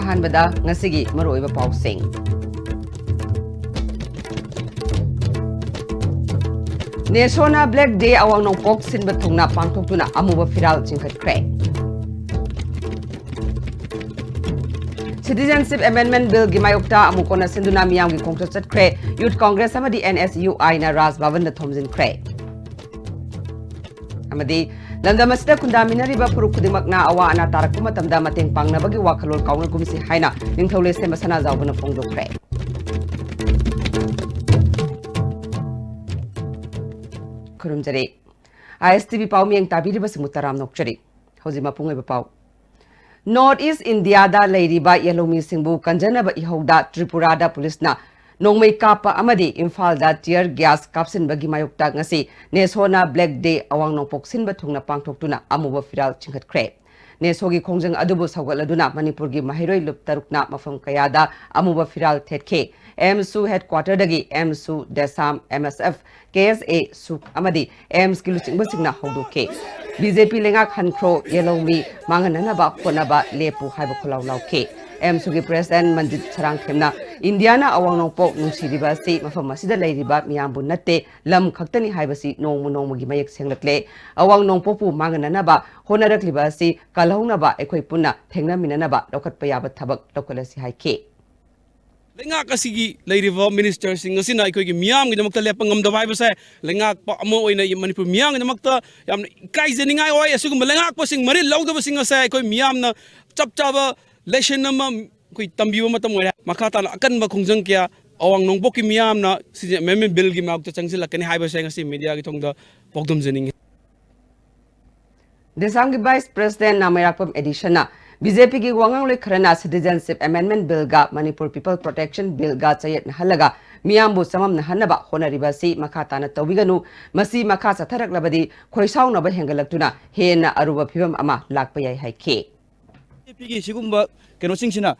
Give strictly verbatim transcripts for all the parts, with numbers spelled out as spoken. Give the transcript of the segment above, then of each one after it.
ꯑꯍꯥꯟꯕꯗ ꯉꯁꯤꯒꯤ ꯃꯔꯨꯑꯣꯏꯕ ꯄꯥꯎꯁꯤꯡ꯫ ꯅꯦꯁꯣꯅ Black Day ꯑꯋꯥꯡ ꯅꯣꯡꯄꯣꯛ ꯁꯤꯟꯕ ꯊꯨꯡꯅ ꯄꯥꯡꯊꯣꯛꯇꯨꯅ ꯑꯃꯨꯕ ꯐꯤꯔꯥꯜ ꯆꯤꯡꯈꯠꯈ꯭ꯔꯦ꯫ Citizenship Amendment Billꯒꯤ ꯃꯥꯌꯣꯛꯇ ꯑꯃꯨꯛ ꯍꯟꯅ ꯁꯤꯟꯗꯨꯅ ꯃꯤꯌꯥꯝꯒꯤ ꯈꯣꯡꯆꯠ ꯆꯠꯈ꯭ꯔꯦ꯫ Youth Congress ꯑꯃꯗꯤ N S U Iꯅ ꯔꯥꯖ ꯚꯕꯟꯗ ꯊꯣꯝꯖꯤꯟꯈ꯭ꯔꯦ꯫ ꯑꯃꯗꯤ ꯂꯝꯗꯝ ꯑꯁꯤꯗ ꯈꯨꯟꯗꯥꯃꯤꯟꯅꯔꯤꯕ ꯐꯨꯔꯨꯞ ꯈꯨꯗꯤꯡꯃꯛꯅ ꯑꯋꯥ ꯑꯅꯥ ꯇꯥꯔꯛꯄ ꯃꯇꯝꯗ ꯃꯇꯦꯡ ꯄꯥꯡꯅꯕꯒꯤ ꯋꯥꯈꯜꯂꯣꯟ ꯀꯥꯎꯅꯒꯨꯝꯁꯤ ꯍꯥꯏꯅ ꯅꯤꯡꯊꯧ ꯂꯩꯁꯦꯝꯕ ꯁꯅꯥꯖꯥꯎꯕꯅ ꯐꯣꯡꯗꯣꯛꯈ꯭ꯔꯦ꯫ ꯈꯨꯔꯨꯝꯖꯔꯤ꯫ I S T V ꯄꯥꯎ ꯃꯤꯌꯦꯡ ꯇꯥꯕꯤꯔꯤꯕꯁꯤꯡꯕꯨ ꯇꯔꯥꯝꯅ ꯑꯣꯛꯆꯔꯤ꯫ ꯍꯧꯖꯤꯛ ꯃꯄꯨꯡ ꯑꯣꯏꯕ ꯄꯥꯎ꯫ North East Indiaꯗ ꯂꯩꯔꯤꯕ ꯌꯦꯜꯍꯧꯃꯤꯁꯤꯡꯕꯨ ꯀꯟꯖꯅꯕ ꯏꯍꯧꯗ ꯇ꯭ꯔꯤꯄꯨꯔꯥꯗ ꯄꯨꯂꯤꯁꯅ ꯅꯣꯡꯃꯩ ꯀꯥꯞꯄ ꯑꯃꯗꯤ ꯏꯝꯐꯥꯜꯗ tear gas ꯀꯥꯞꯁꯤꯟꯕꯒꯤ ꯃꯥꯌꯣꯛꯇ ꯉꯁꯤ ꯅꯦꯁꯣꯅ Black Day ꯑꯋꯥꯡ ꯅꯣꯡꯄꯣꯛ ꯁꯤꯟꯕ ꯊꯨꯡꯅ ꯄꯥꯡꯊꯣꯛꯇꯨꯅ ꯑꯃꯨꯕ ꯐꯤꯔꯥꯜ ꯆꯤꯡꯈꯠꯈ꯭ꯔꯦ꯫ ꯅꯦꯁꯣꯒꯤ ꯈꯣꯡꯖꯪ ꯑꯗꯨꯕꯨ ꯁꯧꯒꯠꯂꯗꯨꯅ ꯃꯅꯤꯄꯨꯔꯒꯤ ꯃꯍꯩꯔꯣꯏ ꯂꯨꯞ ꯇꯔꯨꯛꯅ ꯃꯐꯝ ꯀꯌꯥꯗ ꯑꯃꯨꯕ ꯐꯤꯔꯥꯜ ꯊꯦꯠꯈꯤ꯫ AMSU headquarterꯗꯒꯤ AMSU, DESAM, M S F, K S A, SUK ꯑꯃꯗꯤ AIMSꯀꯤ ꯂꯨꯆꯤꯡꯕꯁꯤꯡꯅ ꯍꯧꯗꯣꯛꯈꯤ꯫ B J P ꯂꯩꯉꯥꯛ ꯍꯟꯈ꯭ꯔꯣ, ꯌꯦꯜꯍꯧꯃꯤ ꯃꯥꯡꯍꯟꯅꯅꯕ ꯍꯣꯠꯅꯕ ꯂꯦꯞꯄꯨ ꯍꯥꯏꯕ ꯈꯣꯜꯂꯥꯎ ꯂꯥꯎꯈꯤ꯫ AIMSUꯒꯤ president ꯃꯟꯖꯤꯠ ꯁꯔꯥꯡꯊꯦꯝꯅ ꯏꯟꯗꯤꯌꯥꯅ ꯑꯋꯥꯡ ꯅꯣꯡꯄꯣꯛ ꯅꯨꯡꯁꯤꯔꯤꯕ ꯑꯁꯤ ꯃꯐꯝ ꯑꯁꯤꯗ ꯂꯩꯔꯤꯕ ꯃꯤꯌꯥꯝꯕꯨ ꯅꯠꯇꯦ, ꯂꯝ ꯈꯛꯇꯅꯤ ꯍꯥꯏꯕꯁꯤ ꯅꯣꯡꯃ ꯅꯣꯡꯃꯒꯤ ꯃꯌꯦꯛ ꯁꯦꯡꯂꯛꯂꯦ꯫ ꯑꯋꯥꯡ ꯅꯣꯡꯄꯣꯛꯄꯨ ꯃꯥꯡꯍꯟꯅꯅꯕ ꯍꯣꯠꯅꯔꯛꯂꯤꯕ ꯑꯁꯤ ꯀꯜꯍꯧꯅꯕ ꯑꯩꯈꯣꯏ ꯄꯨꯟꯅ ꯊꯦꯡꯅꯃꯤꯟꯅꯅꯕ ꯂꯧꯈꯠꯄ ꯌꯥꯕ ꯊꯕꯛ ꯂꯧꯈꯠꯂꯁꯤ ꯍꯥꯏꯈꯤ꯫ ꯂꯩꯉꯥꯛ ꯑꯁꯤꯒꯤ ꯂꯩꯔꯤꯕ ministerꯁꯤꯡ ꯑꯁꯤꯅ ꯑꯩꯈꯣꯏꯒꯤ ꯃꯤꯌꯥꯝꯒꯤꯗꯃꯛꯇ ꯂꯦꯞꯄ ꯉꯝꯗꯕ ꯍꯥꯏꯕꯁꯦ ꯂꯩꯉꯥꯛꯄ ꯑꯃ ꯑꯣꯏꯅ ꯃꯅꯤꯄꯨꯔ ꯃꯤꯌꯥꯝꯒꯤꯗꯃꯛꯇ ꯌꯥꯝꯅ ꯏꯀꯥꯏꯖꯅꯤꯡꯉꯥꯏ ꯑꯣꯏ꯫ ꯑꯁꯤꯒꯨꯝꯕ ꯂꯩꯉꯥꯛꯄꯁꯤꯡ ꯃꯔꯤꯜ ꯂꯧꯗꯕꯁꯤꯡ ꯑꯁꯦ ꯑꯩꯈꯣꯏ ꯃꯤꯌꯥꯝꯅ ꯆꯞ ꯆꯥꯕ lesson ꯑꯃ ꯑꯩꯈꯣꯏ ꯇꯝꯕꯤꯕ ꯃꯇꯝ ꯑꯣꯏꯔꯦ꯫ ꯃꯈꯥ ꯇꯥꯅ ꯑꯀꯟꯕ ꯈꯣꯡꯖꯪ ꯀꯌꯥ ꯑꯋꯥꯡ ꯅꯣꯡꯄꯣꯛꯀꯤ ꯃꯤꯌꯥꯝꯅ ꯁꯤꯖꯦ amendment billꯒꯤ ꯃꯥꯌꯣꯛꯇ ꯆꯪꯁꯤꯜꯂꯛꯀꯅꯤ ꯍꯥꯏꯕꯁꯦ ꯉꯁꯤ mediaꯒꯤ ꯊꯣꯡꯗ ꯄꯥꯎꯗꯝꯖꯅꯤꯡꯉꯤ꯫ DESAMꯒꯤ vice president ꯅꯥꯃꯩꯔꯥꯛꯄꯝ ꯑꯦꯗꯤꯁꯟꯅ BJPꯒꯤ ꯋꯥꯉꯥꯡꯂꯣꯏ ꯈꯔꯅ Citizenship Amendment Billꯒ Manipur People Protection Billꯒ ꯆꯌꯦꯠꯅꯍꯜꯂꯒ ꯃꯤꯌꯥꯝꯕꯨ ꯆꯃꯝꯅꯍꯟꯅꯕ ꯍꯣꯠꯅꯔꯤꯕ ꯑꯁꯤ ꯃꯈꯥ ꯇꯥꯅ ꯇꯧꯕꯤꯒꯅꯨ꯫ ꯃꯁꯤ ꯃꯈꯥ ꯆꯠꯊꯔꯛꯂꯕꯗꯤ ꯈꯣꯏꯁꯥꯎꯅꯕ ꯍꯦꯟꯒꯠꯂꯛꯇꯨꯅ ꯍꯦꯟꯅ ꯑꯔꯨꯕ ꯐꯤꯕꯝ ꯑꯃ ꯂꯥꯛꯄ ꯌꯥꯏ ꯍꯥꯏꯈꯤ꯫ BJPꯒꯤ ꯁꯤꯒꯨꯝꯕ ꯀꯩꯅꯣꯁꯤꯡꯁꯤꯅ,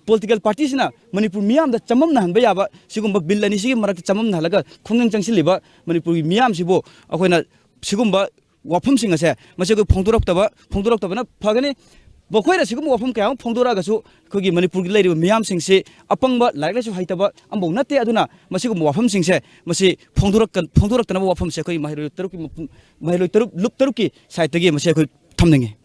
political partyꯁꯤꯅ ꯃꯅꯤꯄꯨꯔ ꯃꯤꯌꯥꯝꯗ ꯆꯃꯝꯅꯍꯟꯕ ꯌꯥꯕ ꯁꯤꯒꯨꯝꯕ bill ꯑꯅꯤꯁꯤꯒꯤ ꯃꯔꯛꯇ ꯆꯃꯝꯅꯍꯜꯂꯒ ꯈꯣꯡꯖꯪ ꯆꯪꯁꯤꯜꯂꯤꯕ ꯃꯅꯤꯄꯨꯔꯒꯤ ꯃꯤꯌꯥꯝꯁꯤꯕꯨ ꯑꯩꯈꯣꯏꯅ ꯁꯤꯒꯨꯝꯕ ꯋꯥꯐꯝꯁꯤꯡ ꯑꯁꯦ ꯃꯁꯤ ꯑꯩꯈꯣꯏ ꯐꯣꯡꯗꯣꯔꯛꯇꯕ, ꯐꯣꯡꯗꯣꯔꯛꯇꯕꯅ ꯐꯒꯅꯤ꯫ ꯃꯈꯣꯏꯅ ꯑꯁꯤꯒꯨꯝꯕ ꯋꯥꯐꯝ ꯀꯌꯥ ꯑꯃ ꯐꯣꯡꯗꯣꯔꯛꯑꯒꯁꯨ ꯑꯩꯈꯣꯏꯒꯤ ꯃꯅꯤꯄꯨꯔꯒꯤ ꯂꯩꯔꯤꯕ ꯃꯤꯌꯥꯝꯁꯤꯡꯁꯤ ꯑꯄꯪꯕ, ꯂꯥꯏꯔꯤꯛ ꯂꯥꯏꯁꯨ ꯍꯩꯇꯕ ꯑꯃꯐꯥꯎ ꯅꯠꯇꯦ꯫ ꯑꯗꯨꯅ ꯃꯁꯤꯒꯨꯝꯕ ꯋꯥꯐꯝꯁꯤꯡꯁꯦ ꯃꯁꯤ ꯐꯣꯡꯗꯣꯔꯛꯀ-, ꯐꯣꯡꯗꯣꯔꯛꯇꯅꯕ ꯋꯥꯐꯝꯁꯦ ꯑꯩꯈꯣꯏ ꯃꯍꯩꯔꯣꯏ ꯇꯔꯨꯛꯀꯤ ꯃꯄꯨꯡ-, ꯃꯍꯩꯔꯣꯏ ꯇꯔꯨꯛ, ꯂꯨꯞ ꯇꯔꯨꯛꯀꯤ ꯁꯥꯏꯠꯇꯒꯤ ꯃꯁꯤ ꯑꯩꯈꯣꯏ ꯊꯝꯅꯤꯡꯉꯤ꯫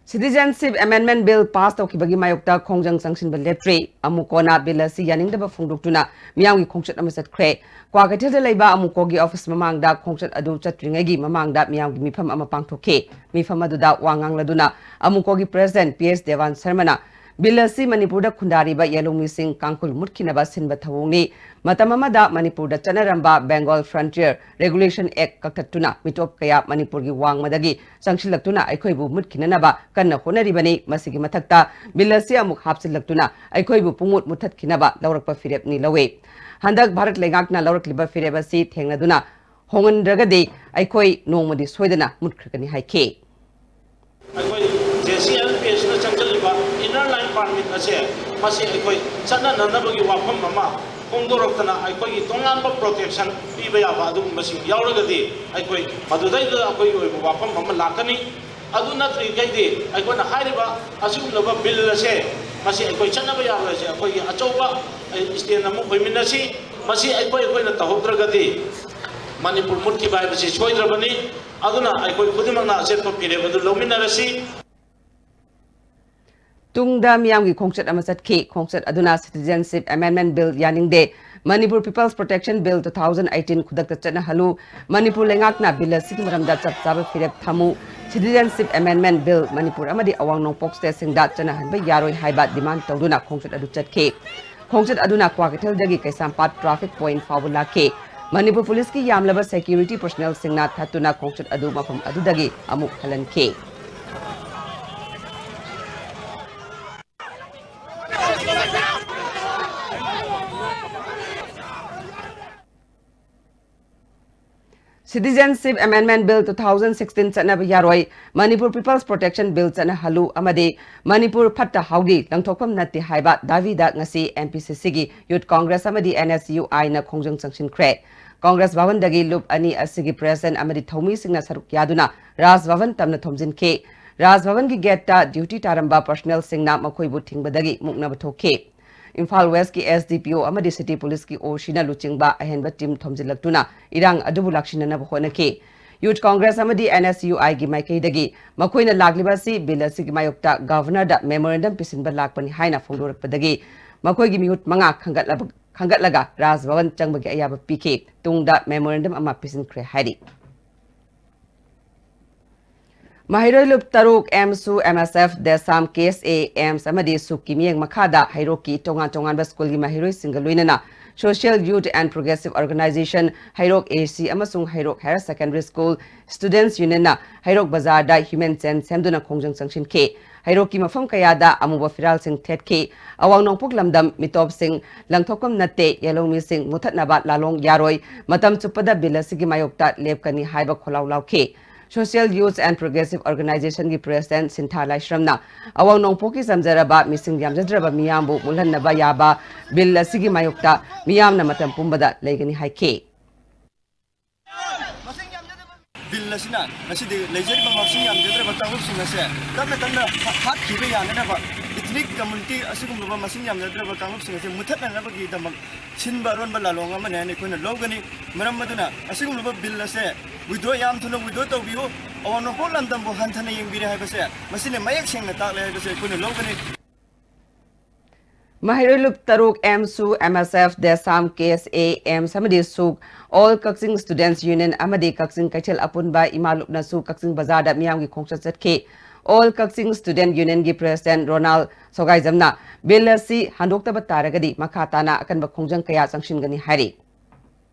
Citizenship Amendment Bill pass ꯇꯧꯈꯤꯕꯒꯤ ꯃꯥꯌꯣꯛꯇ ꯈꯣꯡꯖꯪ ꯆꯪꯁꯤꯟꯕ ꯂꯦꯞꯇ꯭ꯔꯤ꯫ ꯑꯃꯨꯀꯣꯅ ꯕꯤꯜ ꯑꯁꯤ ꯌꯥꯅꯤꯡꯗꯕ ꯐꯣꯡꯗꯣꯛꯇꯨꯅ ꯃꯤꯌꯥꯝꯒꯤ ꯈꯣꯡꯆꯠ ꯑꯃ ꯆꯠꯈ꯭ꯔꯦ꯫ ꯀ꯭ꯋꯥꯀꯩꯊꯦꯜꯗ ꯂꯩꯕ ꯑꯃꯨꯀꯣꯒꯤ ꯑꯣꯐꯤꯁ ꯃꯃꯥꯡꯗ ꯈꯣꯡꯆꯠ ꯑꯗꯨ ꯆꯠꯇ꯭ꯔꯤꯉꯩꯒꯤ ꯃꯃꯥꯡꯗ ꯃꯤꯌꯥꯝꯒꯤ ꯃꯤꯐꯝ ꯑꯃ ꯄꯥꯡꯊꯣꯛꯈꯤ꯫ ꯃꯤꯐꯝ ꯑꯗꯨꯗ ꯋꯥ ꯉꯥꯡꯂꯗꯨꯅ ꯑꯃꯨꯀꯣꯒꯤ ꯄ꯭ꯔꯦꯁꯤꯗꯦꯟꯠ ꯄꯤ ꯑꯦꯁ ꯗꯦꯋꯥꯟ ꯁꯔꯃꯅ ꯕꯤꯜ ꯑꯁꯤ ꯃꯅꯤꯄꯨꯔꯗ ꯈꯨꯟꯗꯥꯔꯤꯕ ꯌꯦꯜꯍꯧꯃꯤꯁꯤꯡ ꯀꯥꯡꯈꯨꯜ ꯃꯨꯠꯈꯤꯅꯕ ꯁꯤꯟꯕ ꯊꯧꯑꯣꯡꯅꯤ꯫ ꯃꯇꯝ ꯑꯃꯗ ꯃꯅꯤꯄꯨꯔꯗ ꯆꯠꯅꯔꯝꯕ Bengal Frontier Regulation Act ꯀꯛꯊꯠꯇꯨꯅ ꯃꯤꯇꯣꯞ ꯀꯌꯥ ꯃꯅꯤꯄꯨꯔꯒꯤ ꯋꯥꯡꯃꯗꯒꯤ ꯆꯪꯁꯤꯜꯂꯛꯇꯨꯅ ꯑꯩꯈꯣꯏꯕꯨ ꯃꯨꯠꯈꯤꯅꯅꯕ ꯀꯟꯅ ꯍꯣꯠꯅꯔꯤꯕꯅꯤ꯫ ꯃꯁꯤꯒꯤ ꯃꯊꯛꯇ ꯕꯤꯜ ꯑꯁꯤ ꯑꯃꯨꯛ ꯍꯥꯞꯆꯤꯜꯂꯛꯇꯨꯅ ꯑꯩꯈꯣꯏꯕꯨ ꯄꯨꯡꯃꯨꯠ ꯃꯨꯠꯊꯠꯈꯤꯅꯕ ꯂꯧꯔꯛꯄ ꯐꯤꯔꯦꯞꯅꯤ ꯂꯧꯏ꯫ ꯍꯟꯗꯛ ꯚꯥꯔꯠ ꯂꯩꯉꯥꯛꯅ ꯂꯧꯔꯛꯂꯤꯕ ꯐꯤꯔꯦꯞ ꯑꯁꯤ ꯊꯦꯡꯅꯗꯨꯅ ꯍꯣꯡꯍꯟꯗ꯭ꯔꯒꯗꯤ ꯑꯩꯈꯣꯏ ꯅꯣꯡꯃꯗꯤ ꯁꯣꯏꯗꯅ ꯃꯨꯠꯈ꯭ꯔꯒꯅꯤ ꯍꯥꯏꯈꯤ꯫ ꯑꯩꯈꯣꯏ ꯖꯦ ꯁꯤ ꯑꯦꯜ ꯄꯤ ꯑꯦꯁꯅ ꯆꯪꯁꯤꯜꯂꯤꯕ inner line permit ꯑꯁꯦ, ꯃꯁꯤ ꯑꯩꯈꯣꯏ ꯆꯠꯅꯅꯅꯕꯒꯤ ꯋꯥꯐꯝ ꯑꯃ ꯐꯣꯡꯗꯣꯔꯛꯇꯅ ꯑꯩꯈꯣꯏꯒꯤ ꯇꯣꯉꯥꯟꯕ protection ꯄꯤꯕ ꯌꯥꯕ ꯑꯗꯨꯒꯨꯝꯕꯁꯤꯡ ꯌꯥꯎꯔꯒꯗꯤ ꯑꯩꯈꯣꯏ ꯃꯗꯨꯗꯩꯗ ꯑꯩꯈꯣꯏꯒꯤ ꯑꯣꯏꯕ ꯋꯥꯐꯝ ꯑꯃ ꯂꯥꯛꯀꯅꯤ꯫ ꯑꯗꯨ ꯅꯠꯇ꯭ꯔꯤꯈꯩꯗꯤ ꯑꯩꯈꯣꯏꯅ ꯍꯥꯏꯔꯤꯕ ꯑꯁꯤꯒꯨꯝꯂꯕ ꯕꯤꯜ ꯑꯁꯦ, ꯃꯁꯤ ꯑꯩꯈꯣꯏ ꯆꯠꯅꯕ ꯌꯥꯔꯣꯏ꯫ ꯑꯁꯤ ꯑꯩꯈꯣꯏꯒꯤ ꯑꯆꯧꯕ ꯏꯁꯇꯦꯟ ꯑꯃ ꯑꯣꯏꯃꯤꯟꯅꯁꯤ꯫ ꯃꯁꯤ ꯑꯩꯈꯣꯏ, ꯑꯩꯈꯣꯏꯅ ꯇꯧꯍꯧꯗ꯭ꯔꯒꯗꯤ ꯃꯅꯤꯄꯨꯔ ꯃꯨꯠꯈꯤꯕ ꯍꯥꯏꯕꯁꯤ ꯁꯣꯏꯗ꯭ꯔꯕꯅꯤ꯫ ꯑꯗꯨꯅ ꯑꯩꯈꯣꯏ ꯈꯨꯗꯤꯡꯃꯛꯅ ꯑꯆꯦꯠꯄ ꯐꯤꯔꯦꯞ ꯑꯗꯨ ꯂꯧꯃꯤꯟꯅꯔꯁꯤ꯫ ꯇꯨꯡꯗ ꯃꯤꯌꯥꯝꯒꯤ ꯈꯣꯡꯆꯠ ꯑꯃ ꯆꯠꯈꯤ꯫ ꯈꯣꯡꯆꯠ ꯑꯗꯨꯅ Citizenship Amendment Bill ꯌꯥꯅꯤꯡꯗꯦ, Manipur People's Protection Bill two thousand eighteen ꯈꯨꯗꯛꯇ ꯆꯠꯅꯍꯜꯂꯨ, ꯃꯅꯤꯄꯨꯔ ꯂꯩꯉꯥꯛꯅ ꯕꯤꯜ ꯑꯁꯤꯒꯤ ꯃꯔꯝꯗ ꯆꯞ ꯆꯥꯕ ꯐꯤꯔꯦꯞ ꯊꯝꯃꯨ, Citizenship Amendment Bill ꯃꯅꯤꯄꯨꯔ ꯑꯃꯗꯤ ꯑꯋꯥꯡ ꯅꯣꯡꯄꯣꯛ ꯁ꯭ꯇꯦꯠꯁꯤꯡꯗ ꯆꯠꯅꯍꯟꯕ ꯌꯥꯔꯣꯏ ꯍꯥꯏꯕ ꯗꯤꯃꯥꯟ ꯇꯧꯗꯨꯅ ꯈꯣꯡꯆꯠ ꯑꯗꯨ ꯆꯠꯈꯤ꯫ ꯈꯣꯡꯆꯠ ꯑꯗꯨꯅ ꯀ꯭ꯋꯥꯀꯩꯊꯦꯜꯗꯒꯤ ꯀꯩꯁꯥꯝꯄꯥꯠ traffic point ꯐꯥꯎꯕ ꯂꯥꯛꯈꯤ꯫ ꯃꯅꯤꯄꯨꯔ ꯄꯨꯂꯤꯁꯀꯤ ꯌꯥꯝꯂꯕ security personnelꯁꯤꯡꯅ ꯊꯠꯇꯨꯅ ꯈꯣꯡꯆꯠ ꯑꯗꯨ ꯃꯐꯝ ꯑꯗꯨꯗꯒꯤ ꯑꯃꯨꯛ ꯍꯜꯍꯟꯈꯤ꯫ Citizenship Amendment Bill two thousand sixteen ꯆꯠꯅꯕ ꯌꯥꯔꯣꯏ, Manipur People's Protection Bill ꯆꯠꯅꯍꯜꯂꯨ ꯑꯃꯗꯤ ꯃꯅꯤꯄꯨꯔ ꯐꯠꯇ ꯍꯥꯎꯗꯤ ꯂꯪꯊꯣꯛꯐꯝ ꯅꯠꯇꯦ ꯍꯥꯏꯕ ꯗꯥꯕꯤꯗ ꯉꯁꯤ M P C Cꯒꯤ Youth Congress ꯑꯃꯗꯤ N S U Iꯅ ꯈꯣꯡꯖꯪ ꯆꯪꯁꯤꯟꯈ꯭ꯔꯦ꯫ Congress ꯚꯕꯟꯗꯒꯤ ꯂꯨꯞ ꯑꯅꯤ ꯑꯁꯤꯒꯤ president ꯑꯃꯗꯤ ꯊꯧꯃꯤꯁꯤꯡꯅ ꯁꯔꯨꯛ ꯌꯥꯗꯨꯅ ꯔꯥꯖ ꯚꯕꯟ ꯇꯝꯅ ꯊꯣꯝꯖꯤꯟꯈꯤ꯫ ꯔꯥꯖ ꯚꯕꯟꯒꯤ ꯒꯦꯠꯇ ꯗ꯭ꯌꯨꯇꯤ ꯇꯥꯔꯝꯕ ꯄꯔꯁꯅꯦꯜꯁꯤꯡꯅ ꯃꯈꯣꯏꯕꯨ ꯊꯤꯡꯕꯗꯒꯤ ꯃꯨꯛꯅꯕ ꯊꯣꯛꯈꯤ꯫ ꯏꯝꯐꯥꯜ ꯋꯦꯁꯀꯤ ꯑꯦꯁ ꯗꯤ ꯄꯤ ꯑꯣ ꯑꯃꯗꯤ ꯁꯤꯇꯤ ꯄꯨꯂꯤꯁꯀꯤ ꯑꯣ ꯁꯤꯅ ꯂꯨꯆꯤꯡꯕ ꯑꯍꯦꯟꯕ ꯇꯤꯝ ꯊꯣꯝꯖꯤꯜꯂꯛꯇꯨꯅ ꯏꯔꯥꯡ ꯑꯗꯨꯕꯨ ꯂꯥꯛꯁꯤꯟꯅꯅꯕ ꯍꯣꯠꯅꯈꯤ꯫ ꯌꯨꯊ ꯀꯣꯡꯒ꯭ꯔꯦꯁ ꯑꯃꯗꯤ ꯑꯦꯟ ꯑꯦꯁ ꯌꯨ ꯑꯥꯏꯒꯤ ꯃꯥꯏꯀꯩꯗꯒꯤ ꯃꯈꯣꯏꯅ ꯂꯥꯛꯂꯤꯕ ꯑꯁꯤ ꯕꯤꯜ ꯑꯁꯤꯒꯤ ꯃꯥꯌꯣꯛꯇ ꯒꯚꯔꯅꯔꯗ ꯃꯦꯃꯣꯔꯦꯟꯗꯝ ꯄꯤꯁꯤꯟꯕ ꯂꯥꯛꯄꯅꯤ ꯍꯥꯏꯅ ꯐꯣꯡꯗꯣꯔꯛꯄꯗꯒꯤ ꯃꯈꯣꯏꯒꯤ ꯃꯤꯍꯨꯠ ꯃꯉꯥ ꯈꯟꯒꯠꯂꯕ-, ꯈꯟꯒꯠꯂꯒ ꯔꯥꯖ ꯚꯕꯟ ꯆꯪꯕꯒꯤ ꯑꯌꯥꯕ ꯄꯤꯈꯤ꯫ ꯇꯨꯡꯗ ꯃꯦꯃꯣꯔꯦꯟꯗꯝ ꯑꯃ ꯄꯤꯁꯤꯟꯈ꯭ꯔꯦ ꯍꯥꯏꯔꯤ꯫ ꯃꯍꯩꯔꯣꯏ ꯂꯨꯞ ꯇꯔꯨꯛ, ꯑꯦꯝꯁꯨ, ꯑꯦꯝ ꯑꯦꯁ ꯑꯦꯐ, ꯗꯦꯁꯥꯝ, ꯀꯦ ꯑꯦꯁ ꯑꯦ, ꯑꯦꯝꯁ ꯑꯃꯗꯤ ꯁꯨꯛꯀꯤ ꯃꯤꯠꯌꯦꯡ ꯃꯈꯥꯗ ꯍꯩꯔꯣꯛꯀꯤ ꯇꯣꯉꯥꯟ ꯇꯣꯉꯥꯟꯕ ꯁ꯭ꯀꯨꯜꯒꯤ ꯃꯍꯩꯔꯣꯏꯁꯤꯡꯒ ꯂꯣꯏꯅꯅ Social Youth and Progressive Organization, ꯍꯩꯔꯣꯛ ꯑꯦ ꯁꯤ ꯑꯃꯁꯨꯡ ꯍꯩꯔꯣꯛ Higher Secondary School Students Unionꯅ ꯍꯩꯔꯣꯛ ꯕꯖꯥꯔꯗ human chain ꯁꯦꯝꯗꯨꯅ ꯈꯣꯡꯖꯪ ꯆꯪꯁꯤꯟꯈꯤ꯫ ꯍꯩꯔꯣꯛꯀꯤ ꯃꯐꯝ ꯀꯌꯥꯗ ꯑꯃꯨꯕ ꯐꯤꯔꯥꯜꯁꯤꯡ ꯊꯦꯠꯈꯤ꯫ ꯑꯋꯥꯡ ꯅꯣꯡꯄꯣꯛ ꯂꯝꯗꯝ ꯃꯤꯇꯣꯞꯁꯤꯡ, ꯂꯪꯊꯣꯛꯐꯝ ꯅꯠꯇꯦ, ꯌꯦꯜꯍꯧꯃꯤꯁꯤꯡ ꯃꯨꯊꯠꯅꯕ ꯂꯥꯂꯣꯡ ꯌꯥꯔꯣꯏ, ꯃꯇꯝ ꯆꯨꯞꯄꯗ ꯕꯤꯜ ꯑꯁꯤꯒꯤ ꯃꯥꯌꯣꯛꯇ ꯂꯦꯞꯀꯅꯤ ꯍꯥꯏꯕ ꯈꯣꯜꯂꯥꯎ ꯂꯥꯎꯈꯤ꯫ Social Youth and Progressive Organizationꯒꯤ president ꯁꯤꯟꯊꯥ ꯂꯥꯏꯁ꯭ꯔꯝꯅ ꯑꯋꯥꯡ ꯅꯣꯡꯄꯣꯛꯀꯤ ꯆꯝꯖꯔꯕ ꯃꯤꯁꯤꯡ ꯌꯥꯝꯖꯗ꯭ꯔꯕ ꯃꯤꯌꯥꯝꯕꯨ ꯃꯨꯜꯍꯟꯅꯕ ꯌꯥꯕ ꯕꯤꯜ ꯑꯁꯤꯒꯤ ꯃꯥꯌꯣꯛꯇ ꯃꯤꯌꯥꯝꯅ ꯃꯇꯝ ꯄꯨꯝꯕꯗ ꯂꯩꯒꯅꯤ ꯍꯥꯏꯈꯤ꯫ ꯕꯤꯜ ꯑꯁꯤꯅ ꯉꯁꯤꯗꯤ ꯂꯩꯖꯔꯤꯕ ꯃꯁꯤꯡ ꯌꯥꯝꯖꯗ꯭ꯔꯕ ꯀꯥꯡꯂꯨꯞꯁꯤꯡ ꯑꯁꯦ ꯇꯞꯅ ꯇꯞꯅ ꯍꯥ-, ꯍꯥꯠꯈꯤꯕ ꯌꯥꯅꯅꯕ, ethnic community ꯑꯁꯤꯒꯨꯝꯂꯕ ꯃꯁꯤꯡ ꯌꯥꯝꯖꯗ꯭ꯔꯕ ꯀꯥꯡꯂꯨꯞꯁꯤꯡ ꯑꯁꯦ ꯃꯨꯊꯠꯅꯅꯕꯒꯤꯗꯃꯛ ꯁꯤꯟꯕ ꯑꯔꯣꯟꯕ ꯂꯥꯂꯣꯡ ꯑꯃꯅꯤ ꯍꯥꯏꯅ ꯑꯩꯈꯣꯏꯅ ꯂꯧꯒꯅꯤ꯫ ꯃꯔꯝ ꯑꯗꯨꯅ ꯑꯁꯤꯒꯨꯝꯂꯕ ꯕꯤꯜ ꯑꯁꯦ withdraw, ꯌꯥꯝ ꯊꯨꯅ withdraw ꯇꯧꯕꯤꯌꯨ꯫ ꯑꯋꯥꯡ ꯅꯣꯡꯄꯣꯛ ꯂꯝꯗꯝꯕꯨ ꯍꯟꯊꯅ ꯌꯦꯡꯕꯤꯔꯦ ꯍꯥꯏꯕꯁꯦ ꯃꯁꯤꯅ ꯃꯌꯦꯛ ꯁꯦꯡꯅ ꯇꯥꯛꯂꯦ ꯍꯥꯏꯕꯁꯦ ꯑꯩꯈꯣꯏꯅ ꯂꯧꯒꯅꯤ꯫ ꯃꯍꯩꯔꯣꯏ ꯂꯨꯞ ꯇꯔꯨꯛ, ꯑꯦꯝꯁꯨ, ꯑꯦꯝ ꯑꯦꯁ ꯑꯦꯐ, ꯗꯦꯁꯥꯝ, ꯀꯦ ꯑꯦꯁ ꯑꯦ, ꯑꯦꯝꯁ ꯑꯃꯗꯤ ꯁꯨꯛ, All Kakching Students Union ꯑꯃꯗꯤ ꯀꯛꯆꯤꯡ ꯀꯩꯊꯦꯜ ꯑꯄꯨꯟꯕ ꯏꯃꯥ ꯂꯨꯞꯅꯁꯨ ꯀꯛꯆꯤꯡ ꯕꯖꯥꯔꯗ ꯃꯤꯌꯥꯝꯒꯤ ꯈꯣꯡꯆꯠ ꯆꯠꯈꯤ꯫ All Kakching Student Unionꯒꯤ president ꯔꯣꯅꯥꯜ ꯁꯣꯒꯥꯏꯖꯝꯅ ꯕꯤꯜ ꯑꯁꯤ ꯍꯟꯗꯣꯛꯇꯕ ꯇꯥꯔꯒꯗꯤ ꯃꯈꯥ ꯇꯥꯅ ꯑꯀꯟꯕ ꯈꯣꯡꯖꯪ ꯀꯌꯥ ꯆꯪꯁꯤꯟꯒꯅꯤ ꯍꯥꯏꯔꯤ꯫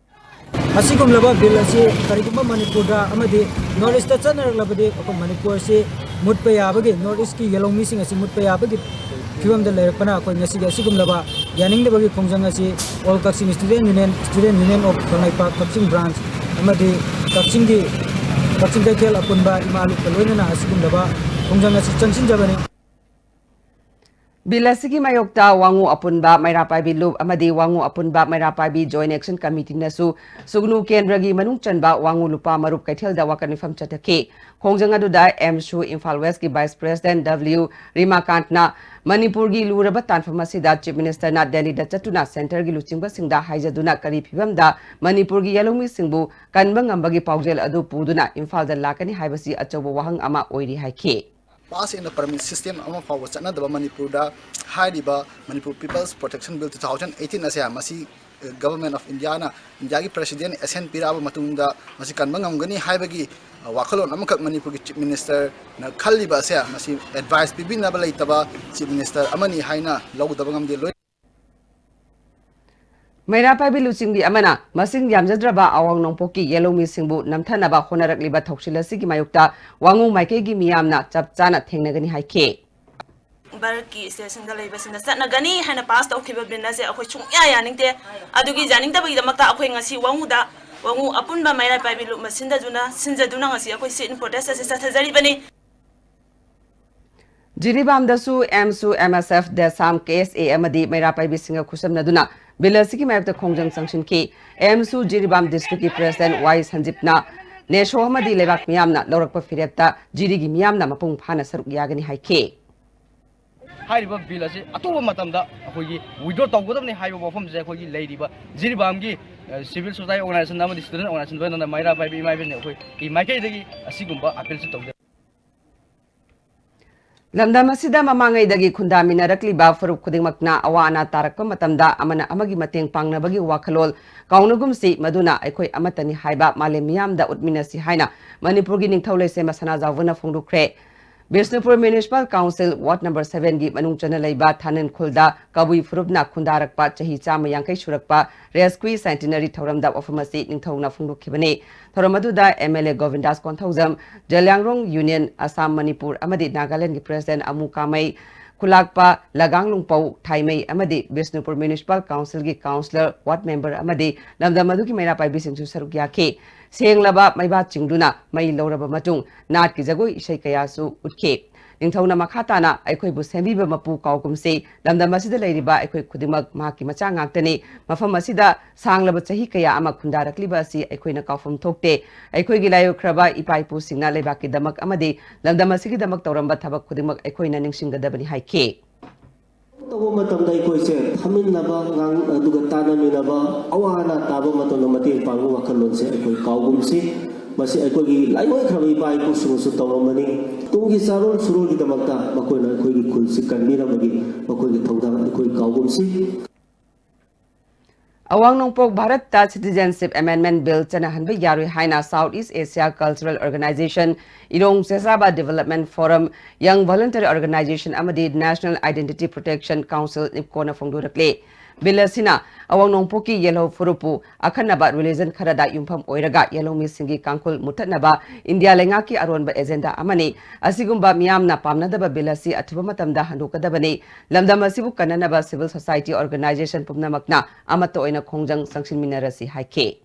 ꯑꯁꯤꯒꯨꯝꯂꯕ ꯕꯤꯜ ꯑꯁꯤ ꯀꯔꯤꯒꯨꯝꯕ ꯃꯅꯤꯄꯨꯔꯗ ꯑꯃꯗꯤ ꯅꯣꯔꯠ ꯏꯁꯇ ꯆꯠꯅꯔꯛꯂꯕꯗꯤ ꯑꯩꯈꯣꯏ ꯃꯅꯤꯄꯨꯔ ꯑꯁꯤ ꯃꯨꯠꯄ ꯌꯥꯕꯒꯤ, ꯅꯣꯔꯠ ꯏꯁꯀꯤ ꯌꯦꯜꯍꯧꯃꯤꯁꯤꯡ ꯑꯁꯤ ꯃꯨꯠꯄ ꯌꯥꯕꯒꯤ ꯐꯤꯕꯝꯗ ꯂꯩꯔꯛꯄꯅ ꯑꯩꯈꯣꯏ ꯉꯁꯤꯒꯤ ꯑꯁꯤꯒꯨꯝꯂꯕ ꯌꯥꯅꯤꯡꯗꯕꯒꯤ ꯈꯣꯡꯖꯪ ꯑꯁꯤ All Kakching Student Union, Student Union of Kangleipak, Kakching branch ꯑꯃꯗꯤ ꯀꯛꯆꯤꯡꯒꯤ, ꯀꯛꯆꯤꯡ ꯀꯩꯊꯦꯜ ꯑꯄꯨꯟꯕ ꯏꯃꯥ ꯂꯨꯞꯀ ꯂꯣꯏꯅꯅ ꯑꯁꯤꯒꯨꯝꯂꯕ ꯈꯣꯡꯖꯪ ꯑꯁꯤ ꯆꯪꯁꯤꯟꯖꯕꯅꯤ꯫ ꯕꯤꯜ ꯑꯁꯤꯒꯤ ꯃꯥꯌꯣꯛꯇ ꯋꯥꯉꯨ ꯑꯄꯨꯟꯕ ꯃꯩꯔꯥ ꯄꯥꯏꯕꯤ ꯂꯨꯞ ꯑꯃꯗꯤ ꯋꯥꯉꯨ ꯑꯄꯨꯟꯕ ꯃꯩꯔꯥ ꯄꯥꯏꯕꯤ ꯖꯣꯏꯟ ꯑꯦꯛꯁꯟ ꯀꯃꯤꯇꯤꯅꯁꯨ ꯁꯨꯒꯅꯨ ꯀꯦꯟꯗ꯭ꯔꯒꯤ ꯃꯅꯨꯡ ꯆꯟꯕ ꯋꯥꯉꯨ ꯂꯨꯄꯥ ꯃꯔꯨꯞ ꯀꯩꯊꯦꯜꯗ ꯋꯥꯀꯠ ꯃꯤꯐꯝ ꯆꯠꯊꯈꯤ꯫ ꯈꯣꯡꯖꯪ ꯑꯗꯨꯗ ꯑꯦꯝꯁꯨ ꯏꯝꯐꯥꯜ ꯋꯦꯁꯀꯤ ꯚꯥꯏꯁ ꯄ꯭ꯔꯦꯁꯤꯗꯦꯟꯠ ꯗꯕ꯭ꯂꯤꯎ ꯔꯤꯃꯥꯀꯥꯟꯠꯅ ꯃꯅꯤꯄꯨꯔꯒꯤ ꯂꯨꯔꯕ ꯇꯥꯟꯐꯝ ꯑꯁꯤꯗ ꯆꯤꯐ ꯃꯤꯅꯤꯁꯇꯔꯅ ꯗꯦꯜꯂꯤꯗ ꯆꯠꯇꯨꯅ ꯁꯦꯟꯇꯔꯒꯤ ꯂꯨꯆꯤꯡꯕꯁꯤꯡꯗ ꯍꯥꯏꯖꯗꯨꯅ ꯀꯔꯤ ꯐꯤꯚꯝꯗ ꯃꯅꯤꯄꯨꯔꯒꯤ ꯌꯦꯜꯍꯧꯃꯤꯁꯤꯡꯕꯨ ꯀꯟꯕ ꯉꯝꯕꯒꯤ ꯄꯥꯎꯖꯦꯜ ꯑꯗꯨ ꯄꯨꯗꯨꯅ ꯏꯝꯐꯥꯜꯗ ꯂꯥꯛꯀꯅꯤ ꯍꯥꯏꯕꯁꯤ ꯑꯆꯧꯕ ꯋꯥꯍꯪ ꯑꯃ ꯑꯣꯏꯔꯤ ꯍꯥꯏꯈꯤ꯫ Past in the permit system ꯑꯃ ꯐꯥꯎꯕ ꯆꯠꯅꯗꯕ ꯃꯅꯤꯄꯨꯔꯗ ꯍꯥꯏꯔꯤꯕ Manipur People's Protection Bill two thousand eighteen ꯑꯁꯦ ꯃꯁꯤ, ꯑ, Government of Indiaꯅ, ꯏꯟꯗꯤꯌꯥꯒꯤ ꯄ꯭ꯔꯦꯁꯤꯗꯦꯟꯠ ꯑꯦꯁꯦꯟ ꯄꯤꯔꯛꯑꯕ ꯃꯇꯨꯡꯗ ꯃꯁꯤ ꯀꯟꯕ ꯉꯝꯒꯅꯤ ꯍꯥꯏꯕꯒꯤ, ꯑ, ꯋꯥꯈꯜꯂꯣꯟ ꯑꯃꯈꯛ ꯃꯅꯤꯄꯨꯔꯒꯤ ꯆꯤꯐ ꯃꯤꯅꯤꯁꯇꯔꯅ ꯈꯜꯂꯤꯕ ꯑꯁꯦ ꯃꯁꯤ ꯑꯦꯗꯚꯥꯏꯁ ꯄꯤꯕꯤꯅꯕ ꯂꯩꯇꯕ ꯆꯤꯐ ꯃꯤꯅꯤꯁꯇꯔ ꯑꯃꯅꯤ ꯍꯥꯏꯅ ꯂꯧꯗꯕ ꯉꯝꯗꯦ꯫ ꯂꯣꯏ- ꯃꯩꯔꯥ ꯄꯥꯏꯕꯤ ꯂꯨꯆꯤꯡꯕꯤ ꯑꯃꯅ ꯃꯁꯤꯡ ꯌꯥꯝꯖꯗ꯭ꯔꯕ ꯑꯋꯥꯡ ꯅꯣꯡꯄꯣꯛꯀꯤ ꯌꯦꯜꯍꯧꯃꯤꯁꯤꯡꯕꯨ ꯅꯝꯊꯅꯕ ꯍꯣꯠꯅꯔꯛꯂꯤꯕ ꯊꯧꯁꯤꯜ ꯑꯁꯤꯒꯤ ꯃꯥꯌꯣꯛꯇ ꯋꯥꯉꯨ ꯃꯥꯏꯀꯩꯒꯤ ꯃꯤꯌꯥꯝꯅ ꯆꯞ ꯆꯥꯅ ꯊꯦꯡꯅꯒꯅꯤ ꯍꯥꯏꯈꯤ꯫ ꯚꯥꯔꯠꯀꯤ ꯁ꯭ꯇꯦꯠꯁꯤꯡꯗ ꯂꯩꯕꯁꯤꯡꯅ ꯆꯠꯅꯒꯅꯤ ꯍꯥꯏꯅ ꯄꯥꯁ ꯇꯧꯈꯤꯕ ꯕꯤꯜ ꯑꯁꯦ ꯑꯩꯈꯣꯏ ꯁꯨꯡꯌꯥ ꯌꯥꯅꯤꯡꯗꯦ꯫ ꯑꯗꯨꯒꯤ ꯌꯥꯅꯤꯡꯗꯕꯒꯤꯗꯃꯛꯇ ꯑꯩꯈꯣꯏ ꯉꯁꯤ ꯋꯥꯉꯨꯗ, ꯋꯥꯉꯨ ꯑꯄꯨꯟꯕ ꯃꯩꯔꯥ ꯄꯥꯏꯕꯤ ꯂꯨꯞ ꯑꯃ ꯁꯤꯟꯖꯗꯨꯅ, ꯁꯤꯟꯖꯗꯨꯅ ꯉꯁꯤ ꯑꯩꯈꯣꯏ sit-in protest ꯑꯁꯤ ꯆꯠꯊꯖꯔꯤꯕꯅꯤ꯫ ꯖꯤꯔꯤꯕꯥꯝꯗꯁꯨ ꯑꯦꯝꯁꯨ, ꯑꯦꯝ ꯑꯦꯁ ꯑꯦꯐ, ꯗꯦꯁꯥꯝ, ꯀꯦ ꯑꯦꯁ ꯑꯦ ꯑꯃꯗꯤ ꯃꯩꯔꯥ ꯄꯥꯏꯕꯤꯁꯤꯡꯒ ꯈꯨꯠꯁꯝꯅꯗꯨꯅ ꯕꯤꯜ ꯑꯁꯤꯒꯤ ꯃꯥꯌꯣꯛꯇ ꯈꯣꯡꯖꯪ ꯆꯪꯁꯤꯟꯈꯤ꯫ ꯑꯦꯝꯁꯨ ꯖꯤꯔꯤꯕꯥꯝ ꯗꯤꯁꯇ꯭ꯔꯤꯛꯀꯤ ꯄ꯭ꯔꯦꯁꯤꯗꯦꯟꯠ ꯋꯥꯏ ꯁꯟꯖꯤꯞꯅ ꯅꯦꯁꯣ ꯑꯃꯗꯤ ꯂꯩꯕꯥꯛ ꯃꯤꯌꯥꯝꯅ ꯂꯧꯔꯛꯄ ꯐꯤꯔꯦꯞꯇ ꯖꯤꯔꯤꯒꯤ ꯃꯤꯌꯥꯝꯅ ꯃꯄꯨꯡ ꯐꯥꯅ ꯁꯔꯨꯛ ꯌꯥꯒꯅꯤ ꯍꯥꯏꯈꯤ꯫ ꯍꯥꯏꯔꯤꯕ ꯕꯤꯜ ꯑꯁꯤ ꯑꯊꯨꯕ ꯃꯇꯝꯗ ꯑꯩꯈꯣꯏꯒꯤ withdraw ꯇꯧꯒꯗꯕꯅꯤ ꯍꯥꯏꯕ ꯋꯥꯐꯝꯁꯦ ꯑꯩꯈꯣꯏꯒꯤ ꯂꯩꯔꯤꯕ ꯖꯤꯔꯤꯕꯥꯝꯒꯤ, ꯑ, civil society organization ꯑꯃꯗꯤ student organization ꯂꯣꯏꯅꯅ ꯃꯩꯔꯥ ꯄꯥꯏꯕꯤ ꯏꯃꯥ ꯏꯕꯦꯟꯁꯤꯡ ꯑꯩꯈꯣꯏ ꯃꯥꯏꯀꯩꯗꯒꯤ ꯑꯁꯤꯒꯨꯝꯕ appealꯁꯤ ꯇꯧꯖꯔꯤ꯫ ꯂꯝꯗꯝ ꯑꯁꯤꯗ ꯃꯃꯥꯡꯉꯩꯗꯒꯤ ꯈꯨꯟꯗꯥꯃꯤꯟꯅꯔꯛꯂꯤꯕ ꯐꯨꯔꯨꯞ ꯈꯨꯗꯤꯡꯃꯛꯅ ꯑꯋꯥ ꯑꯅꯥ ꯇꯥꯔꯛꯄ ꯃꯇꯝꯗ ꯑꯃꯅ ꯑꯃꯒꯤ ꯃꯇꯦꯡ ꯄꯥꯡꯅꯕꯒꯤ ꯋꯥꯈꯜꯂꯣꯟ ꯀꯥꯎꯅꯒꯨꯝꯁꯤ, ꯃꯗꯨꯅ ꯑꯩꯈꯣꯏ ꯑꯃꯠꯇꯅꯤ ꯍꯥꯏꯕ ꯃꯥꯂꯦꯝ ꯃꯤꯌꯥꯝꯗ ꯎꯠꯃꯤꯟꯅꯁꯤ ꯍꯥꯏꯅ ꯃꯅꯤꯄꯨꯔꯒꯤ ꯅꯤꯡꯊꯧ ꯂꯩꯁꯦꯝꯕ ꯁꯅꯥꯖꯥꯎꯕꯅ ꯐꯣꯡꯗꯣꯛꯈ꯭ꯔꯦ꯫ Bishnupur municipal council ward number sevenꯒꯤ ꯃꯅꯨꯡ ꯆꯟꯅ ꯂꯩꯕ ꯊꯥꯅꯤꯟ ꯈꯨꯜꯗ ꯀꯕꯨꯏ ꯐꯨꯔꯨꯞꯅ ꯈꯨꯟꯗꯥꯔꯛꯄ ꯆꯍꯤ ꯆꯥꯝꯃ ꯌꯥꯡꯈꯩ ꯁꯨꯔꯛꯄ ꯔꯦꯁꯀ꯭ꯋꯤ ꯁꯦꯟꯇꯤꯅꯔꯤ ꯊꯧꯔꯝꯗ ꯋꯥꯐꯝ ꯑꯁꯤ ꯅꯤꯡꯊꯧꯅ ꯐꯣꯡꯗꯣꯛꯈꯤꯕꯅꯤ꯫ ꯊꯧꯔꯝ ꯑꯗꯨꯗ M L A Govindas Konthoujam, Jeliangrong union Assam, Manipur ꯑꯃꯗꯤ ꯅꯥꯒꯥꯂꯦꯟꯗꯒꯤ ꯄ꯭ꯔꯦꯁꯤꯗꯦꯟꯠ ꯑꯃꯨ ꯀꯥꯃꯩ, ꯈꯨꯂꯥꯛꯄ ꯂꯒꯥꯡ ꯂꯨꯡꯄꯧ ꯊꯥꯏꯃꯩ ꯑꯃꯗꯤ ꯕꯤꯁꯅꯨꯄꯨꯔ ꯃ꯭ꯌꯨꯅꯤꯁꯤꯄꯥꯜ ꯀꯥꯎꯟꯁꯤꯜꯒꯤ ꯀꯥꯎꯟꯁꯤꯂꯔ, ꯋꯥꯔꯗ ꯃꯦꯝꯕꯔ ꯑꯃꯗꯤ ꯂꯝꯗꯝ ꯑꯗꯨꯒꯤ ꯃꯩꯔꯥ ꯄꯥꯏꯕꯤꯁꯤꯡꯁꯨ ꯁꯔꯨꯛ ꯌꯥꯈꯤ꯫ ꯁꯦꯡꯂꯕ ꯃꯩꯕꯥ ꯆꯤꯡꯗꯨꯅ ꯃꯩ ꯂꯧꯔꯕ ꯃꯇꯨꯡ ꯅꯥꯠꯀꯤ ꯖꯒꯣꯏ ꯏꯁꯩ ꯀꯌꯥꯁꯨ ꯎꯠꯈꯤ꯫ ꯅꯤꯡꯊꯧꯅ ꯃꯈꯥ ꯇꯥꯅ ꯑꯩꯈꯣꯏꯕꯨ ꯁꯦꯝꯕꯤꯕ ꯃꯄꯨ ꯀꯥꯎꯒꯨꯝꯁꯤ, ꯂꯝꯗꯝ ꯑꯁꯤꯗ ꯂꯩꯔꯤꯕ ꯑꯩꯈꯣꯏ ꯈꯨꯗꯤꯡꯃꯛ ꯃꯍꯥꯛꯀꯤ ꯃꯆꯥ ꯉꯥꯛꯇꯅꯤ꯫ ꯃꯐꯝ ꯑꯁꯤꯗ ꯁꯥꯡꯂꯕ ꯆꯍꯤ ꯀꯌꯥ ꯑꯃ ꯈꯨꯟꯗꯥꯔꯛꯂꯤꯕ ꯑꯁꯤ ꯑꯩꯈꯣꯏꯅ ꯀꯥꯎꯐꯝ ꯊꯣꯛꯇꯦ꯫ ꯑꯩꯈꯣꯏꯒꯤ ꯂꯥꯏꯑꯣꯏꯈ꯭ꯔꯕ ꯏꯄꯥ ꯏꯄꯨꯁꯤꯡꯅ ꯂꯩꯕꯥꯛꯀꯤꯗꯃꯛ ꯑꯃꯗꯤ ꯂꯝꯗꯝ ꯑꯁꯤꯒꯤꯗꯃꯛ ꯇꯧꯔꯝꯕ ꯊꯕꯛ ꯈꯨꯗꯤꯡꯃꯛ ꯑꯩꯈꯣꯏꯅ ꯅꯤꯡꯁꯤꯡꯒꯗꯕꯅꯤ ꯍꯥꯏꯈꯤ꯫ ꯇꯧꯕ ꯃꯇꯝꯗ ꯑꯩꯈꯣꯏꯁꯦ ꯐꯝꯃꯤꯟꯅꯕ, ꯉꯥꯡ-, ꯑꯗꯨꯒ ꯇꯥꯟꯅꯃꯤꯟꯅꯕ, ꯑꯋꯥ ꯑꯅꯥ ꯇꯥꯕ ꯃꯇꯝꯗ ꯃꯇꯦꯡ ꯄꯥꯡꯕ ꯋꯥꯈꯜꯂꯣꯟꯁꯦ ꯑꯩꯈꯣꯏ ꯀꯥꯎꯒꯨꯝꯁꯤ꯫ ꯃꯁꯤ ꯑꯩꯈꯣꯏꯒꯤ ꯂꯥꯏꯑꯣꯏꯈ꯭ꯔꯕ ꯏꯄꯥ ꯏꯄꯨꯁꯤꯡꯅꯁꯨ ꯇꯧꯔꯝꯕꯅꯤ꯫ ꯇꯨꯡꯒꯤ ꯆꯥꯔꯣꯜ ꯁꯨꯔꯣꯜꯒꯤꯗꯃꯛꯇ ꯃꯈꯣꯏꯅ ꯑꯩꯈꯣꯏꯒꯤ ꯈꯨꯜꯁꯤ ꯀꯟꯕꯤꯅꯕꯒꯤ ꯃꯈꯣꯏꯒꯤ ꯊꯧꯗꯥꯡ ꯑꯩꯈꯣꯏ ꯀꯥꯎꯒꯨꯝꯁꯤ꯫ ꯑꯋꯥꯡ ꯅꯣꯡꯄꯣꯛ ꯚꯥꯔꯠꯇ Citizenship Amendment Bill ꯆꯠꯅꯍꯟꯕ ꯌꯥꯔꯣꯏ ꯍꯥꯏꯅ South East Asia Cultural Organization, ꯏꯔꯣꯡ ꯆꯦꯆꯥꯕ Development Forum, Young Volunteer Organization ꯑꯃꯗꯤ National Identity Protection Council, ꯅꯤꯞꯀꯣꯅ ꯐꯣꯡꯗꯣꯔꯛꯂꯤ꯫ ꯕꯤꯜ ꯑꯁꯤꯅ ꯑꯋꯥꯡ ꯅꯣꯡꯄꯣꯛꯀꯤ ꯌꯦꯜꯍꯧ ꯐꯨꯔꯨꯞꯄꯨ ꯑꯈꯟꯅꯕ religion ꯈꯔꯗ ꯌꯨꯝꯐꯝ ꯑꯣꯏꯔꯒ ꯌꯦꯜꯍꯧꯃꯤꯁꯤꯡꯒꯤ ꯀꯥꯡꯈꯨꯜ ꯃꯨꯠꯊꯠꯅꯕ ꯏꯟꯗꯤꯌꯥ ꯂꯩꯉꯥꯛꯀꯤ ꯑꯔꯣꯟꯕ agenda ꯑꯃꯅꯤ꯫ ꯑꯁꯤꯒꯨꯝꯕ ꯃꯤꯌꯥꯝꯅ ꯄꯥꯝꯅꯗꯕ ꯕꯤꯜ ꯑꯁꯤ ꯑꯊꯨꯕ ꯃꯇꯝꯗ ꯍꯟꯗꯣꯛꯀꯗꯕꯅꯤ꯫ ꯂꯝꯗꯝ ꯑꯁꯤꯕꯨ ꯀꯟꯅꯅꯕ civil society organization ꯄꯨꯝꯅꯃꯛꯅ ꯑꯃꯠꯇ ꯑꯣꯏꯅ ꯈꯣꯡꯖꯪ ꯆꯪꯁꯤꯟꯃꯤꯟꯅꯔꯁꯤ ꯍꯥꯏꯈꯤ꯫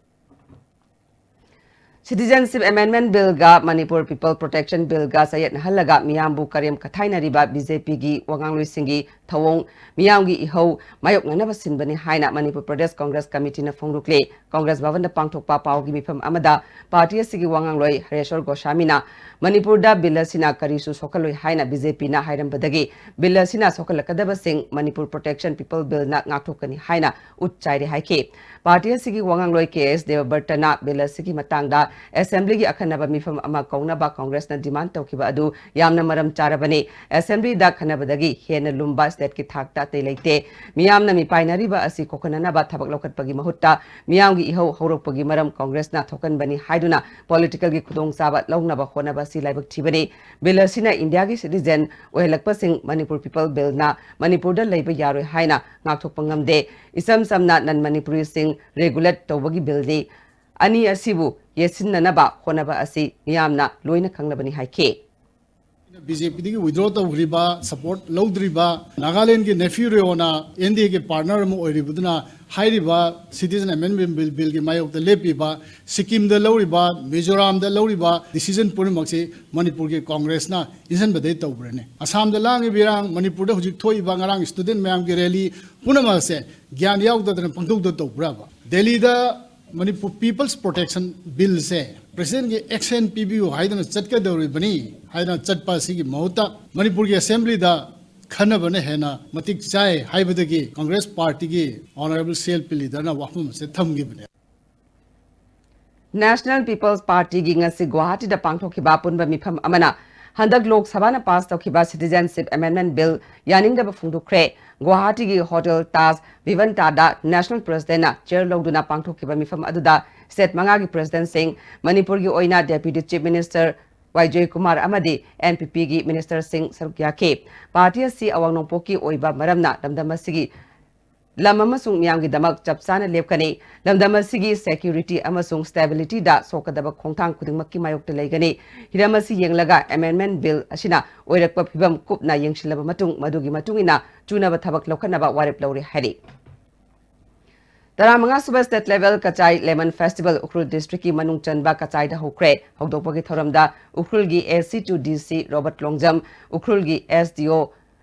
Citizenship Amendment Billꯒ Manipur People Protection Billꯒ ꯆꯌꯦꯠꯅꯍꯜꯂꯒ ꯃꯤꯌꯥꯝꯕꯨ ꯀꯔꯦꯝ ꯀꯊꯥꯏꯅꯔꯤꯕ BJPꯒꯤ ꯋꯥꯉꯥꯡꯂꯣꯏꯁꯤꯡꯒꯤ ꯊꯧꯑꯣꯡ ꯃꯤꯌꯥꯝꯒꯤ ꯏꯍꯧ ꯃꯥꯌꯣꯛꯅꯅꯕ ꯁꯤꯟꯕꯅꯤ ꯍꯥꯏꯅ ꯃꯅꯤꯄꯨꯔ ꯄ꯭ꯔꯗꯦꯁ ꯀꯣꯡꯒ꯭ꯔꯦꯁ ꯀꯃꯤꯇꯤꯅ ꯐꯣꯡꯗꯣꯛꯂꯤ꯫ ꯀꯣꯡꯒ꯭ꯔꯦꯁ ꯚꯕꯟꯗ ꯄꯥꯡꯊꯣꯛꯄ ꯄꯥꯎꯒꯤ ꯃꯤꯐꯝ ꯑꯃꯗ ꯄꯥꯔꯇꯤ ꯑꯁꯤꯒꯤ ꯋꯥꯉꯥꯡꯂꯣꯏ ꯍꯔꯦꯁꯣꯔ ꯒꯣꯁꯥꯃꯤꯅ ꯃꯅꯤꯄꯨꯔꯗ ꯕꯤꯜ ꯑꯁꯤꯅ ꯀꯔꯤꯁꯨ ꯁꯣꯛꯍꯜꯂꯣꯏ ꯍꯥꯏꯅ BJPꯅ ꯍꯥꯏꯔꯝꯕꯗꯒꯤ ꯕꯤꯜ ꯑꯁꯤꯅ ꯁꯣꯛꯍꯜꯂꯛꯀꯗꯕꯁꯤꯡ ꯃꯅꯤꯄꯨꯔ Protection People Billꯅ ꯉꯥꯛꯊꯣꯛꯀꯅꯤ ꯍꯥꯏꯅ ꯎꯠ ꯆꯥꯏꯔꯦ ꯍꯥꯏꯈꯤ꯫ ꯄꯥꯔꯇꯤ ꯑꯁꯤꯒꯤ ꯋꯥꯉꯥꯡꯂꯣꯏ ꯀꯦ ꯑꯦꯁ ꯗꯦꯕꯕꯔꯇꯅ ꯕꯤꯜ ꯑꯁꯤꯒꯤ ꯃꯇꯥꯡꯗ ꯑꯦꯁꯦꯝꯕ꯭ꯂꯤꯒꯤ ꯑꯈꯟꯅꯕ ꯃꯤꯐꯝ ꯑꯃ ꯀꯧꯅꯕ ꯀꯣꯡꯒ꯭ꯔꯦꯁꯅ demand ꯇꯧꯈꯤꯕ ꯑꯗꯨ ꯌꯥꯝꯅ ꯃꯔꯝ ꯆꯥꯔꯕꯅꯤ꯫ ꯑꯦꯁꯦꯝꯕ꯭ꯂꯤꯗ ꯈꯟꯅꯕꯗꯒꯤ ꯍꯦꯟꯅ ꯂꯨꯝꯕ stateꯀꯤ ꯊꯥꯛꯇ ꯑꯇꯩ ꯂꯩꯇꯦ꯫ ꯃꯤꯌꯥꯝꯅ ꯃꯤꯄꯥꯏꯅꯔꯤꯕ ꯑꯁꯤ ꯀꯣꯛꯍꯟꯅꯅꯕ ꯊꯕꯛ ꯂꯧꯈꯠꯄꯒꯤ ꯃꯍꯨꯠꯇ ꯃꯤꯌꯥꯝꯒꯤ ꯏꯍꯧ ꯍꯧꯔꯛꯄꯒꯤ ꯃꯔꯝ ꯀꯣꯡꯒ꯭ꯔꯦꯁꯅ ꯊꯣꯛꯍꯟꯕꯅꯤ ꯍꯥꯏꯗꯨꯅ politicalꯒꯤ ꯈꯨꯗꯣꯡꯆꯥꯕ ꯂꯧꯅꯕ ꯍꯣꯠꯅꯕ ꯑꯁꯤ ꯂꯥꯏꯕꯛ ꯊꯤꯕꯅꯤ꯫ ꯕꯤꯜ ꯑꯁꯤꯅ ꯏꯟꯗꯤꯌꯥꯒꯤ citizen ꯑꯣꯏꯍꯜꯂꯛꯄꯁꯤꯡ ꯃꯅꯤꯄꯨꯔ People Billꯅ ꯃꯅꯤꯄꯨꯔꯗ ꯂꯩꯕ ꯌꯥꯔꯣꯏ ꯍꯥꯏꯅ ꯉꯥꯛꯊꯣꯛꯄ ꯉꯝꯗꯦ꯫ ꯏꯆꯝ ꯆꯝꯅ non Manipuriꯁꯤꯡ regulate ꯇꯧꯕꯒꯤ ꯕꯤꯜꯅꯤ꯫ ꯑꯅꯤ ꯑꯁꯤꯕꯨ ꯌꯦꯠꯁꯤꯟꯅꯅꯕ ꯍꯣꯠꯅꯕ ꯑꯁꯤ ꯃꯤꯌꯥꯝꯅ ꯂꯣꯏꯅ ꯈꯪꯂꯕꯅꯤ ꯍꯥꯏꯈꯤ꯫ ꯕꯤ ꯖꯦ ꯄꯤꯗꯒꯤ ꯋꯤꯗ꯭ꯔꯣ ꯇꯧꯈ꯭ꯔꯤꯕ, ꯁꯄꯣꯔꯠ ꯂꯧꯗ꯭ꯔꯤꯕ, ꯅꯥꯒꯥꯂꯦꯟꯒꯤ ꯅꯦꯐ꯭ꯌꯨ ꯔꯤꯑꯣꯅ ꯑꯦꯟ ꯗꯤ ꯑꯦꯒꯤ ꯄꯥꯔꯠꯅꯔ ꯑꯃ ꯑꯣꯏꯔꯤꯕꯗꯨꯅ ꯍꯥꯏꯔꯤꯕ ꯁꯤꯇꯤꯖꯟ ꯑꯦꯃꯦꯟꯗꯃꯦꯟ ꯕꯤꯜ, ꯕꯤꯜꯒꯤ ꯃꯥꯌꯣꯛꯇ ꯂꯦꯞꯄꯤꯕ, ꯁꯤꯛꯀꯤꯝꯗ ꯂꯧꯔꯤꯕ, ꯃꯤꯖꯣꯔꯥꯝꯗ ꯂꯧꯔꯤꯕ ꯗꯤꯁꯤꯖꯟ ꯄꯨꯝꯅꯃꯛꯁꯤ ꯃꯅꯤꯄꯨꯔꯒꯤ ꯀꯣꯡꯒ꯭ꯔꯦꯁꯅ ꯏꯟꯁꯤꯟꯕꯗꯒꯤ ꯇꯧꯕ꯭ꯔꯅꯦ? ꯑꯁꯥꯝꯗ ꯂꯥꯡꯉꯤꯕ ꯏꯔꯥꯡ, ꯃꯅꯤꯄꯨꯔꯗ ꯍꯧꯖꯤꯛ ꯊꯣꯛꯏꯕ ꯉꯔꯥꯡ ꯁ꯭ꯇꯨꯗꯦꯟ ꯃꯌꯥꯝꯒꯤ ꯔꯦꯂꯤ ꯄꯨꯝꯅꯃꯛ ꯑꯁꯦ ꯒ꯭ꯌꯥꯟ ꯌꯥꯎꯗꯗꯅ ꯄꯪꯇꯧꯗ ꯇꯧꯕ꯭ꯔꯕ? ꯗꯦꯜꯂꯤꯗ ꯃꯅꯤꯄꯨꯔ ꯄꯤꯄꯜꯁ ꯄ꯭ꯔꯣꯇꯦꯛꯁꯟ ꯕꯤꯜꯁꯦ ꯄ꯭ꯔꯁꯤꯗꯦꯟꯒꯤ ꯑꯦꯛꯁꯟ ꯄꯤꯕꯤꯌꯨ ꯍꯥꯏꯗꯅ ꯆꯠꯀꯗꯧꯔꯤꯕꯅꯤ ꯍꯥꯏꯗꯅ ꯆꯠꯄ ꯑꯁꯤꯒꯤ ꯃꯍꯨꯠꯇ ꯃꯅꯤꯄꯨꯔꯒꯤ ꯑꯦꯁꯦꯝꯕ꯭ꯂꯤꯗ ꯈꯟꯅꯕꯅ ꯍꯦꯟꯅ ꯃꯇꯤꯛ ꯆꯥꯏ ꯍꯥꯏꯕꯗꯒꯤ ꯀꯪꯒ꯭ꯔꯦꯁ ꯄꯥꯔꯇꯤꯒꯤ ꯑꯣꯅꯔꯦꯕꯜ ꯁꯤ ꯑꯦꯜ ꯄꯤ ꯂꯤꯗꯔꯅ ꯋꯥꯐꯝ ꯑꯁꯤ ꯊꯝꯈꯤꯕꯅꯦ꯫ National People's Partyꯒꯤ ꯉꯁꯤ ꯒꯨꯋꯥꯍꯥꯇꯤꯗ ꯄꯥꯡꯊꯣꯛꯈꯤꯕ ꯑꯄꯨꯟꯕ ꯃꯤꯐꯝ ꯑꯃꯅ ꯍꯟꯗꯛ ꯂꯣꯛ ꯁꯚꯥꯅ ꯄꯥꯁ ꯇꯧꯈꯤꯕ Citizenship Amendment Bill ꯌꯥꯅꯤꯡꯗꯕ ꯐꯣꯡꯗꯣꯛꯈ꯭ꯔꯦ꯫ ꯒꯨꯋꯥꯍꯥꯇꯤꯒꯤ ꯍꯣꯇꯦꯜ ꯇꯥꯖ ꯚꯤꯚꯟꯇꯥꯗ National Presidentꯅ ꯆꯤꯌꯔ ꯂꯧꯗꯨꯅ ꯄꯥꯡꯊꯣꯛꯈꯤꯕ ꯃꯤꯐꯝ ꯑꯗꯨꯗ ꯁ꯭ꯇꯦꯠ ꯃꯉꯥꯒꯤ ꯄ꯭ꯔꯁꯤꯗꯦꯟꯠꯁꯤꯡ, ꯃꯅꯤꯄꯨꯔꯒꯤ ꯑꯣꯏꯅ Deputy Chief Minister ꯋꯥꯏ ꯖꯣꯏꯀꯨꯃꯥꯔ ꯑꯃꯗꯤ ꯑꯦꯟ ꯄꯤ ꯄꯤꯒꯤ ꯃꯤꯅꯤꯁꯇꯔꯁꯤꯡ ꯁꯔꯨꯛ ꯌꯥꯈꯤ꯫ ꯄꯥꯔꯇꯤ ꯑꯁꯤ ꯑꯋꯥꯡ ꯅꯣꯡꯄꯣꯛꯀꯤ ꯑꯣꯏꯕ ꯃꯔꯝꯅ ꯂꯝꯗꯝ ꯑꯁꯤꯒꯤ ꯂꯝ ꯑꯃꯁꯨꯡ ꯃꯤꯌꯥꯝꯒꯤꯗꯃꯛ ꯆꯞ ꯆꯥꯅ ꯂꯦꯞꯀꯅꯤ꯫ ꯂꯝꯗꯝ ꯑꯁꯤꯒꯤ ꯁꯦꯀ꯭ꯌꯨꯔꯤꯇꯤ ꯑꯃꯁꯨꯡ ꯁ꯭ꯇꯦꯕꯤꯂꯤꯇꯤꯗ ꯁꯣꯛꯀꯗꯕ ꯈꯣꯡꯊꯥꯡ ꯈꯨꯗꯤꯡꯃꯛꯀꯤ ꯃꯥꯌꯣꯛꯇ ꯂꯩꯒꯅꯤ꯫ ꯍꯤꯔꯝ ꯑꯁꯤ ꯌꯦꯡꯂꯒ ꯑꯦꯃꯦꯟꯗꯃꯦꯟꯠ ꯕꯤꯜ ꯑꯁꯤꯅ ꯑꯣꯏꯔꯛꯄ ꯐꯤꯚꯝ ꯀꯨꯞꯅ ꯌꯦꯡꯁꯤꯜꯂꯕ ꯃꯇꯨꯡ ꯃꯗꯨꯒꯤ ꯃꯇꯨꯡ ꯏꯟꯅ ꯆꯨꯅꯕ ꯊꯕꯛ ꯂꯧꯈꯠꯅꯕ ꯋꯥꯔꯦꯞ ꯂꯧꯔꯦ ꯍꯥꯏꯔꯤ꯫ ꯇꯔꯥꯃꯉꯥ ꯁꯨꯕ State Level Kachai Lemon Festival Ukhrul ꯗꯤꯁꯇ꯭ꯔꯤꯛꯀꯤ ꯃꯅꯨꯡ ꯆꯟꯕ ꯀꯆꯥꯏꯗ ꯍꯧꯈ꯭ꯔꯦ꯫ ꯍꯧꯗꯣꯛꯄꯒꯤ ꯊꯧꯔꯝꯗ ꯎꯈ꯭ꯔꯨꯜꯒꯤ ꯑꯦ ꯁꯤ ꯇꯨ ꯗꯤ ꯁꯤ ꯔꯣꯕꯔꯠ ꯂꯣꯡꯖꯝ, ꯎꯈ꯭ꯔꯨꯜꯒꯤ S D O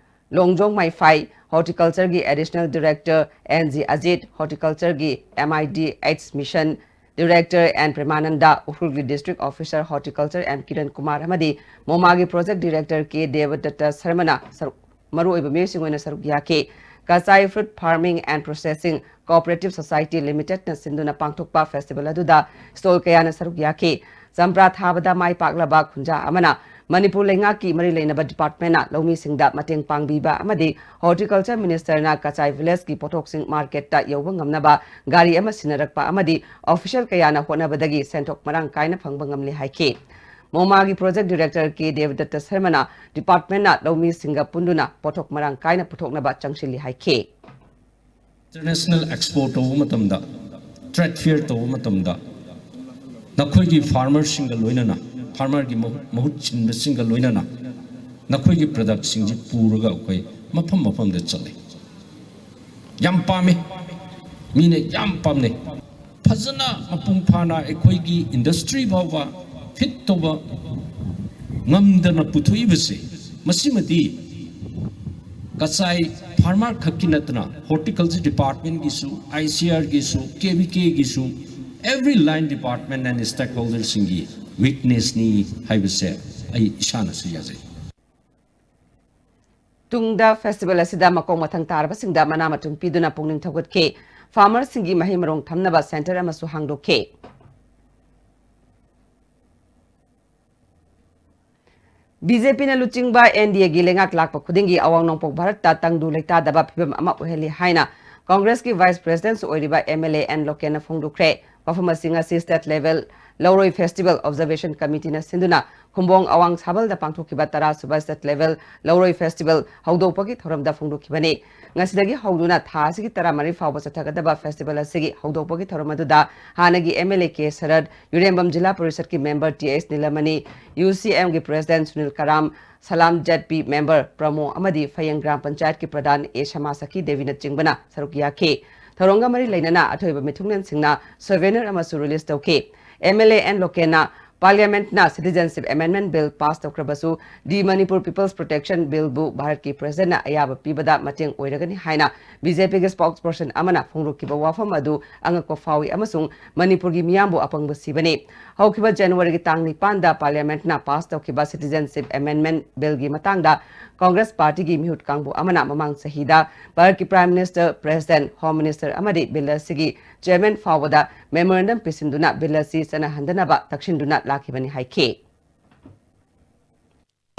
Longjong Maiphai, ꯍꯣꯔꯇꯤꯀꯜꯆꯔꯒꯤ additional director N G Ajit, ꯍꯣꯔꯇꯤꯀꯜꯆꯔꯒꯤ M I D H mission director N Premananda, ꯎꯈ꯭ꯔꯨꯜꯒꯤ district officer horticulture M Kiran Kumar ꯑꯃꯗꯤ ꯃꯣꯃꯥꯒꯤ ꯄ꯭ꯔꯣꯖꯦꯛ ꯗꯤꯔꯦꯛꯇꯔ ꯀꯦ ꯗꯦꯕꯗꯠꯇ ꯁꯔꯃꯅ ꯁꯔꯨꯛ ꯃꯔꯨꯑꯣꯏꯕ ꯃꯤꯑꯣꯏꯁꯤꯡ ꯑꯣꯏꯅ ꯁꯔꯨꯛ ꯌꯥꯈꯤ꯫ Kachai Fruit Farming and Processing Cooperative Society Limitedꯅ ꯁꯤꯟꯗꯨꯅ ꯄꯥꯡꯊꯣꯛꯄ ꯐꯦꯁꯇꯤꯚꯦꯜ ꯑꯗꯨꯗ ꯁ꯭ꯇꯣꯜ ꯀꯌꯥꯅ ꯁꯔꯨꯛ ꯌꯥꯈꯤ꯫ ꯆꯝꯄ꯭ꯔꯥ ꯊꯥꯕꯗ ꯃꯥꯏ ꯄꯥꯛꯂꯕ ꯈꯨꯟꯖꯥ ꯑꯃꯅ ꯃꯅꯤꯄꯨꯔ ꯂꯩꯉꯥꯛꯀꯤ ꯃꯔꯤ ꯂꯩꯅꯕ ꯗꯤꯄꯥꯔꯠꯃꯦꯟꯅ ꯂꯧꯃꯤꯁꯤꯡꯗ ꯃꯇꯦꯡ ꯄꯥꯡꯕꯤꯕ ꯑꯃꯗꯤ ꯍꯣꯔꯇꯤꯀꯜꯆꯔ ꯃꯤꯅꯤꯁꯇꯔꯅ ꯀꯆꯥꯏ ꯚꯤꯂꯦꯖꯀꯤ ꯄꯣꯠꯊꯣꯛꯁꯤꯡ ꯃꯥꯔꯀꯦꯠꯇ ꯌꯧꯕ ꯉꯝꯅꯕ ꯒꯥꯔꯤ ꯑꯃ ꯁꯤꯟꯅꯔꯛꯄ ꯑꯃꯗꯤ ꯑꯣꯐꯤꯁꯤꯌꯦꯜ ꯀꯌꯥꯅ ꯍꯣꯠꯅꯕꯗꯒꯤ ꯁꯦꯟꯊꯣꯛ ꯃꯔꯥꯡ ꯀꯥꯏꯅ ꯐꯪꯕ ꯉꯝꯂꯦ ꯍꯥꯏꯈꯤ꯫ ꯃꯣꯃꯥꯒꯤ ꯄ꯭ꯔꯣꯖꯦꯛ ꯗꯤꯔꯦꯛꯇꯔ ꯀꯦ ꯗꯦꯕꯗꯠꯇ ꯁꯔꯃꯅ ꯗꯤꯄꯥꯔꯠꯃꯦꯟꯅ ꯂꯧꯃꯤꯁꯤꯡꯒ ꯄꯨꯟꯗꯨꯅ ꯄꯣꯠꯊꯣꯛ ꯃꯔꯥꯡ ꯀꯥꯏꯅ ꯄꯨꯊꯣꯛꯅꯕ ꯆꯪꯁꯤꯜꯂꯤ ꯍꯥꯏꯈꯤ꯫ International Expo ꯇꯧꯕ ꯃꯇꯝꯗ, Trade Fair ꯇꯧꯕ ꯃꯇꯝꯗ ꯅꯈꯣꯏꯒꯤ ꯐꯥꯔꯃꯔꯁꯤꯡꯒ ꯂꯣꯏꯅꯅ, ꯐꯥꯔꯃꯔꯒꯤ ꯃꯍꯨꯠ ꯁꯤꯟꯕꯁꯤꯡꯒ ꯂꯣꯏꯅꯅ ꯅꯈꯣꯏꯒꯤ ꯄ꯭ꯔꯗꯛꯁꯤꯡꯁꯤ ꯄꯨꯔꯒ ꯑꯩꯈꯣꯏ ꯃꯐꯝ ꯃꯐꯝꯗ ꯆꯠꯂꯤ꯫ ꯌꯥꯝ ꯄꯥꯝꯃꯤ, ꯃꯤꯅ ꯌꯥꯝ ꯄꯥꯝꯅꯩ꯫ ꯐꯖꯅ ꯃꯄꯨꯡ ꯐꯥꯅ ꯑꯩꯈꯣꯏꯒꯤ ꯏꯟꯗꯁꯇ꯭ꯔꯤ ꯐꯥꯎꯕ ꯐꯤꯠ ꯇꯧꯕ ꯉꯝꯗꯅ ꯄꯨꯊꯣꯛꯏꯕꯁꯦ, ꯃꯁꯤꯃꯗꯤ ꯀꯆꯥꯏ ꯐꯥꯔꯃꯔ ꯈꯛꯀꯤ ꯅꯠꯇꯅ ꯍꯣꯔꯇꯤꯀꯜꯆꯔ ꯗꯤꯄꯥꯔꯠꯃꯦꯟꯒꯤꯁꯨ, ꯑꯥꯏ ꯁꯤ ꯑꯥꯔꯒꯤꯁꯨ, ꯀꯦ ꯚꯤ ꯀꯦꯒꯤꯁꯨ, every line department and stakeholderꯁꯤꯡꯒꯤ ꯋꯤꯛꯅꯦꯁꯅꯤ ꯍꯥꯏꯕꯁꯦ ꯑꯩ ꯏꯁꯥꯅꯁꯨ ꯌꯥꯖꯩ꯫ ꯇꯨꯡꯗ ꯐꯦꯁꯇꯤꯚꯦꯜ ꯑꯁꯤꯗ ꯃꯀꯣꯛ ꯃꯊꯪ ꯇꯥꯔꯕꯁꯤꯡꯗ ꯃꯅꯥ ꯃꯊꯨꯝ ꯄꯤꯗꯨꯅ ꯄꯨꯛꯅꯤꯡ ꯊꯧꯒꯠꯈꯤ꯫ ꯐꯥꯔꯃꯔꯁꯤꯡꯒꯤ ꯃꯍꯩ ꯃꯔꯣꯡ ꯊꯝꯅꯕ ꯁꯦꯟꯇꯔ ꯑꯃꯁꯨ ꯍꯥꯡꯗꯣꯛꯈꯤ꯫ ꯕꯤ ꯖꯦ ꯄꯤꯅ ꯂꯨꯆꯤꯡꯕ ꯑꯦꯟ ꯗꯤ ꯑꯦꯒꯤ ꯂꯩꯉꯥꯛ ꯂꯥꯛꯄ ꯈꯨꯗꯤꯡꯒꯤ ꯑꯋꯥꯡ ꯅꯣꯡꯄꯣꯛ ꯚꯥꯔꯠꯇ ꯇꯪꯗꯨ ꯂꯩꯇꯥꯗꯕ ꯐꯤꯕꯝ ꯑꯃ ꯑꯣꯏꯍꯜꯂꯤ ꯍꯥꯏꯅ ꯀꯣꯡꯒ꯭ꯔꯦꯁꯀꯤ ꯚꯥꯏꯁ ꯄ꯭ꯔꯦꯁꯤꯗꯦꯟꯠ ꯑꯣꯏꯔꯤꯕ ꯑꯦꯝ ꯑꯦꯜ ꯑꯦ ꯑꯦꯟ ꯂꯣꯀꯦꯟꯅ ꯐꯣꯡꯗꯣꯛꯈ꯭ꯔꯦ꯫ ꯋꯥꯐꯝ ꯑꯁꯤ ꯉꯁꯤ ꯁ꯭ꯇꯦꯠ ꯂꯦꯚꯦꯜ ꯂꯧꯔꯣꯏ ꯐꯦꯁꯇꯤꯚꯦꯜ ꯑꯣꯕꯖꯔꯕꯦꯁꯟ ꯀꯃꯤꯇꯤꯅ ꯁꯤꯟꯗꯨꯅ ꯈꯨꯝꯕꯣꯡ ꯑꯋꯥꯡ ꯁꯥꯕꯜꯗ ꯄꯥꯡꯊꯣꯛꯈꯤꯕ ꯇꯔꯥꯁꯨꯕ ꯁ꯭ꯇꯦꯠ ꯂꯦꯚꯦꯜ ꯂꯧꯔꯣꯏ ꯐꯦꯁꯇꯤꯚꯦꯜ ꯍꯧꯗꯣꯛꯄꯒꯤ ꯊꯧꯔꯝꯗ ꯐꯣꯡꯗꯣꯛꯈꯤꯕꯅꯤ꯫ ꯉꯁꯤꯗꯒꯤ ꯍꯧꯗꯨꯅ ꯊꯥ ꯑꯁꯤꯒꯤ ꯇꯔꯥꯃꯔꯤ ꯐꯥꯎꯕ ꯆꯠꯊꯒꯗꯕ ꯐꯦꯁꯇꯤꯚꯦꯜ ꯑꯁꯤꯒꯤ ꯍꯧꯗꯣꯛꯄꯒꯤ ꯊꯧꯔꯝ ꯑꯗꯨꯗ ꯍꯥꯟꯅꯒꯤ M L A K Sarat, Yurembam zila ꯄꯔꯤꯁꯠꯀꯤ member T H Nilamani, U C ꯑꯦꯝꯒꯤ president Sunil Karam, Salam Z P member Pramo ꯑꯃꯗꯤ ꯐꯌꯦꯡ ꯒ꯭ꯔꯥꯝ ꯄꯟꯆꯥꯌꯠꯀꯤ ꯄ꯭ꯔꯙꯥꯟ ꯑꯦ ꯁꯃꯥ ꯁꯈꯤ ꯗꯦꯕꯤꯅꯆꯤꯡꯕꯅ ꯁꯔꯨꯛ ꯌꯥꯈꯤ꯫ ꯊꯧꯔꯝꯒ ꯃꯔꯤ ꯂꯩꯅꯅ ꯑꯊꯣꯏꯕ ꯃꯤꯊꯨꯡꯂꯦꯟꯁꯤꯡꯅ ꯁꯣꯚꯦꯅꯤꯌꯔ ꯑꯃꯁꯨ ꯔꯤꯂꯤꯖ ꯇꯧꯈꯤ꯫ ꯑꯦꯝ ꯑꯦꯜ ꯑꯦ ꯑꯦꯟ ꯂꯣꯀꯦꯟꯅ ꯄꯥꯔꯂꯤꯌꯥꯃꯦꯟꯠꯅ ꯁꯤꯇꯤꯖꯦꯟꯁꯤꯞ ꯑꯦꯃꯦꯟꯗꯃꯦꯟꯠ ꯕꯤꯜ ꯄꯥꯁ ꯇꯧꯈ꯭ꯔꯕꯁꯨ, ꯗꯤ ꯃꯅꯤꯄꯨꯔ ꯄꯤꯄꯜꯁ ꯄ꯭ꯔꯣꯇꯦꯛꯁꯟ ꯕꯤꯜꯕꯨ ꯚꯥꯔꯠꯀꯤ ꯄ꯭ꯔꯖꯥꯅ ꯑꯌꯥꯕ ꯄꯤꯕꯗ ꯃꯇꯦꯡ ꯑꯣꯏꯔꯒꯅꯤ ꯍꯥꯏꯅ ꯕꯤ ꯖꯦ ꯄꯤꯒꯤ ꯁ꯭ꯄꯣꯛꯁ ꯄꯔꯁꯟ ꯑꯃꯅ ꯐꯣꯡꯗꯣꯛꯈꯤꯕ ꯋꯥꯐꯝ ꯑꯗꯨ ꯑꯉꯛꯄ ꯐꯥꯎꯏ ꯑꯃꯁꯨꯡ ꯃꯅꯤꯄꯨꯔꯒꯤ ꯃꯤꯌꯥꯝꯕꯨ ꯑꯄꯪꯕ ꯁꯤꯕꯅꯤ꯫ ꯍꯧꯈꯤꯕ ꯖꯅꯋꯥꯔꯤꯒꯤ ꯇꯥꯡ ꯅꯤꯄꯥꯟꯗ ꯄꯥꯔꯂꯤꯌꯥꯃꯦꯟꯠꯅ ꯄꯥꯁ ꯇꯧꯈꯤꯕ ꯁꯤꯇꯤꯖꯦꯟꯁꯤꯞ ꯑꯦꯃꯦꯟꯗꯃꯦꯟꯠ ꯕꯤꯜꯒꯤ ꯃꯇꯥꯡꯗ ꯀꯣꯡꯒ꯭ꯔꯦꯁ ꯄꯥꯔꯇꯤꯒꯤ ꯃꯤꯍꯨꯠ ꯀꯥꯡꯕꯨ ꯑꯃꯅ ꯃꯃꯥꯡ ꯆꯍꯤꯗ ꯚꯥꯔꯠꯀꯤ prime minister, president, home minister ꯑꯃꯗꯤ ꯕꯤꯜ ꯑꯁꯤꯒꯤ ꯆꯦꯌꯔꯃꯦꯟ ꯐꯥꯎꯕꯗ ꯃꯦꯃꯣꯔꯦꯟꯗꯝ ꯄꯤꯁꯤꯟꯗꯨꯅ ꯕꯤꯜ ꯑꯁꯤ ꯆꯠꯅꯍꯟꯗꯅꯕ ꯇꯛꯁꯤꯟꯗꯨꯅ ꯂꯥꯛꯈꯤꯕꯅꯤ ꯍꯥꯏꯈꯤ꯫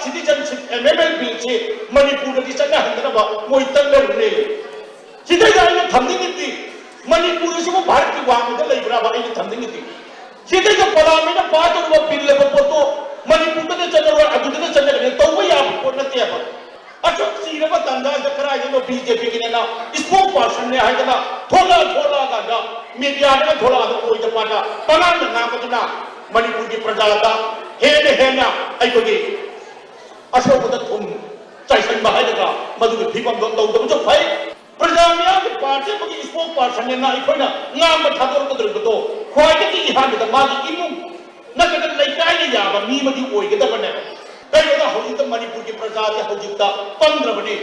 ꯁꯤꯇꯤꯖꯦꯟꯁꯤꯞ ꯑꯦꯃꯦꯟꯗꯃꯦꯟꯠ ꯕꯤꯜꯁꯦ ꯃꯅꯤꯄꯨꯔꯗꯗꯤ ꯆꯠꯅꯍꯟꯗꯅꯕ ꯃꯣꯏ ꯇꯛꯅꯔꯨꯅꯦ꯫ ꯁꯤꯗꯩꯗ ꯑꯩꯅ ꯊꯝꯅꯤꯡꯉꯤꯗꯤ, ꯃꯅꯤꯄꯨꯔ ꯑꯁꯤꯕꯨ ꯚꯥꯔꯠꯀꯤ ꯋꯥꯡꯃꯗ ꯂꯩꯕ꯭ꯔꯥꯕ? ꯑꯩꯅ ꯊꯝꯅꯤꯡꯉꯤꯗꯤ, ꯁꯤꯗꯩꯗ ꯄꯥꯔꯂꯤꯌꯥꯃꯦꯟꯠꯅ ꯄꯥꯁ ꯇꯧꯔꯕ ꯕꯤꯜ ꯑꯃ ꯄꯣꯠꯇꯣ ꯃꯅꯤꯄꯨꯔꯗꯅ ꯆꯠꯅꯔꯣꯏ, ꯑꯗꯨꯗꯅ ꯆꯠꯅꯒꯅꯤ, ꯇꯧꯕ ꯌꯥꯕ ꯄꯣꯠ ꯅꯠꯇꯦꯕ꯫ ꯑꯁꯨꯛ ꯆꯤꯔꯕ ꯇꯥꯟꯖꯥꯁꯤꯗ ꯀꯗꯥꯏꯗꯅꯣ ꯕꯤ ꯖꯦ ꯄꯤꯒꯤꯅꯦꯅ ꯁ꯭ꯄꯣꯛꯁ ꯄꯔꯁꯟꯅꯦ ꯍꯥꯏꯗꯅ ꯊꯣꯛꯂꯛꯑ ꯊꯣꯛꯂꯛꯑꯀꯥꯟꯗ ꯃꯦꯗꯤꯌꯥꯗꯒ ꯊꯣꯛꯂꯛꯑꯒ ꯑꯣꯏꯗ ꯄꯥꯗ ꯄꯉꯥꯡꯗ ꯉꯥꯡꯕꯗꯨꯅ ꯃꯅꯤꯄꯨꯔꯒꯤ ꯄ꯭ꯔꯖꯥꯗ ꯍꯦꯟꯅ ꯍꯦꯟꯅ ꯑꯩꯈꯣꯏꯒꯤ ꯑꯁꯣꯛꯄꯗ ꯊꯨꯝ ꯆꯥꯏꯁꯤꯟꯕ ꯍꯥꯏꯒꯗ꯭ꯔꯥ, ꯃꯗꯨꯒꯤ ꯐꯤꯕꯝꯗꯣ ꯇꯧꯗꯕꯁꯨ ꯐꯩ꯫ ꯄ꯭ꯔꯖꯥ ꯃꯤꯌꯥꯝꯒꯤ ꯄꯥꯔꯇꯤ ꯑꯃꯒꯤ ꯏꯁꯄꯣꯛ ꯄꯥꯔꯁꯟꯅꯦꯅ ꯑꯩꯈꯣꯏꯅ ꯉꯥꯡꯕ ꯊꯥꯗꯣꯔꯛꯀꯗꯧꯔꯤꯕꯗꯣ ꯈ꯭ꯋꯥꯏꯗꯒꯤ ꯑꯍꯥꯟꯕꯗ ꯃꯥꯒꯤ ꯏꯃꯨꯡ ꯅꯠꯇ꯭ꯔꯒ ꯂꯩꯀꯥꯏꯅ ꯌꯥꯕ ꯃꯤ ꯑꯃꯗꯤ ꯑꯣꯏꯒꯗꯕꯅꯦꯕ꯫ ꯀꯩꯅꯣꯗ ꯍꯧꯖꯤꯛꯇ ꯃꯅꯤꯄꯨꯔꯒꯤ ꯄ꯭ꯔꯖꯥꯁꯦ ꯍꯧꯖꯤꯛꯇ ꯄꯪꯗ꯭ꯔꯕꯅꯤ꯫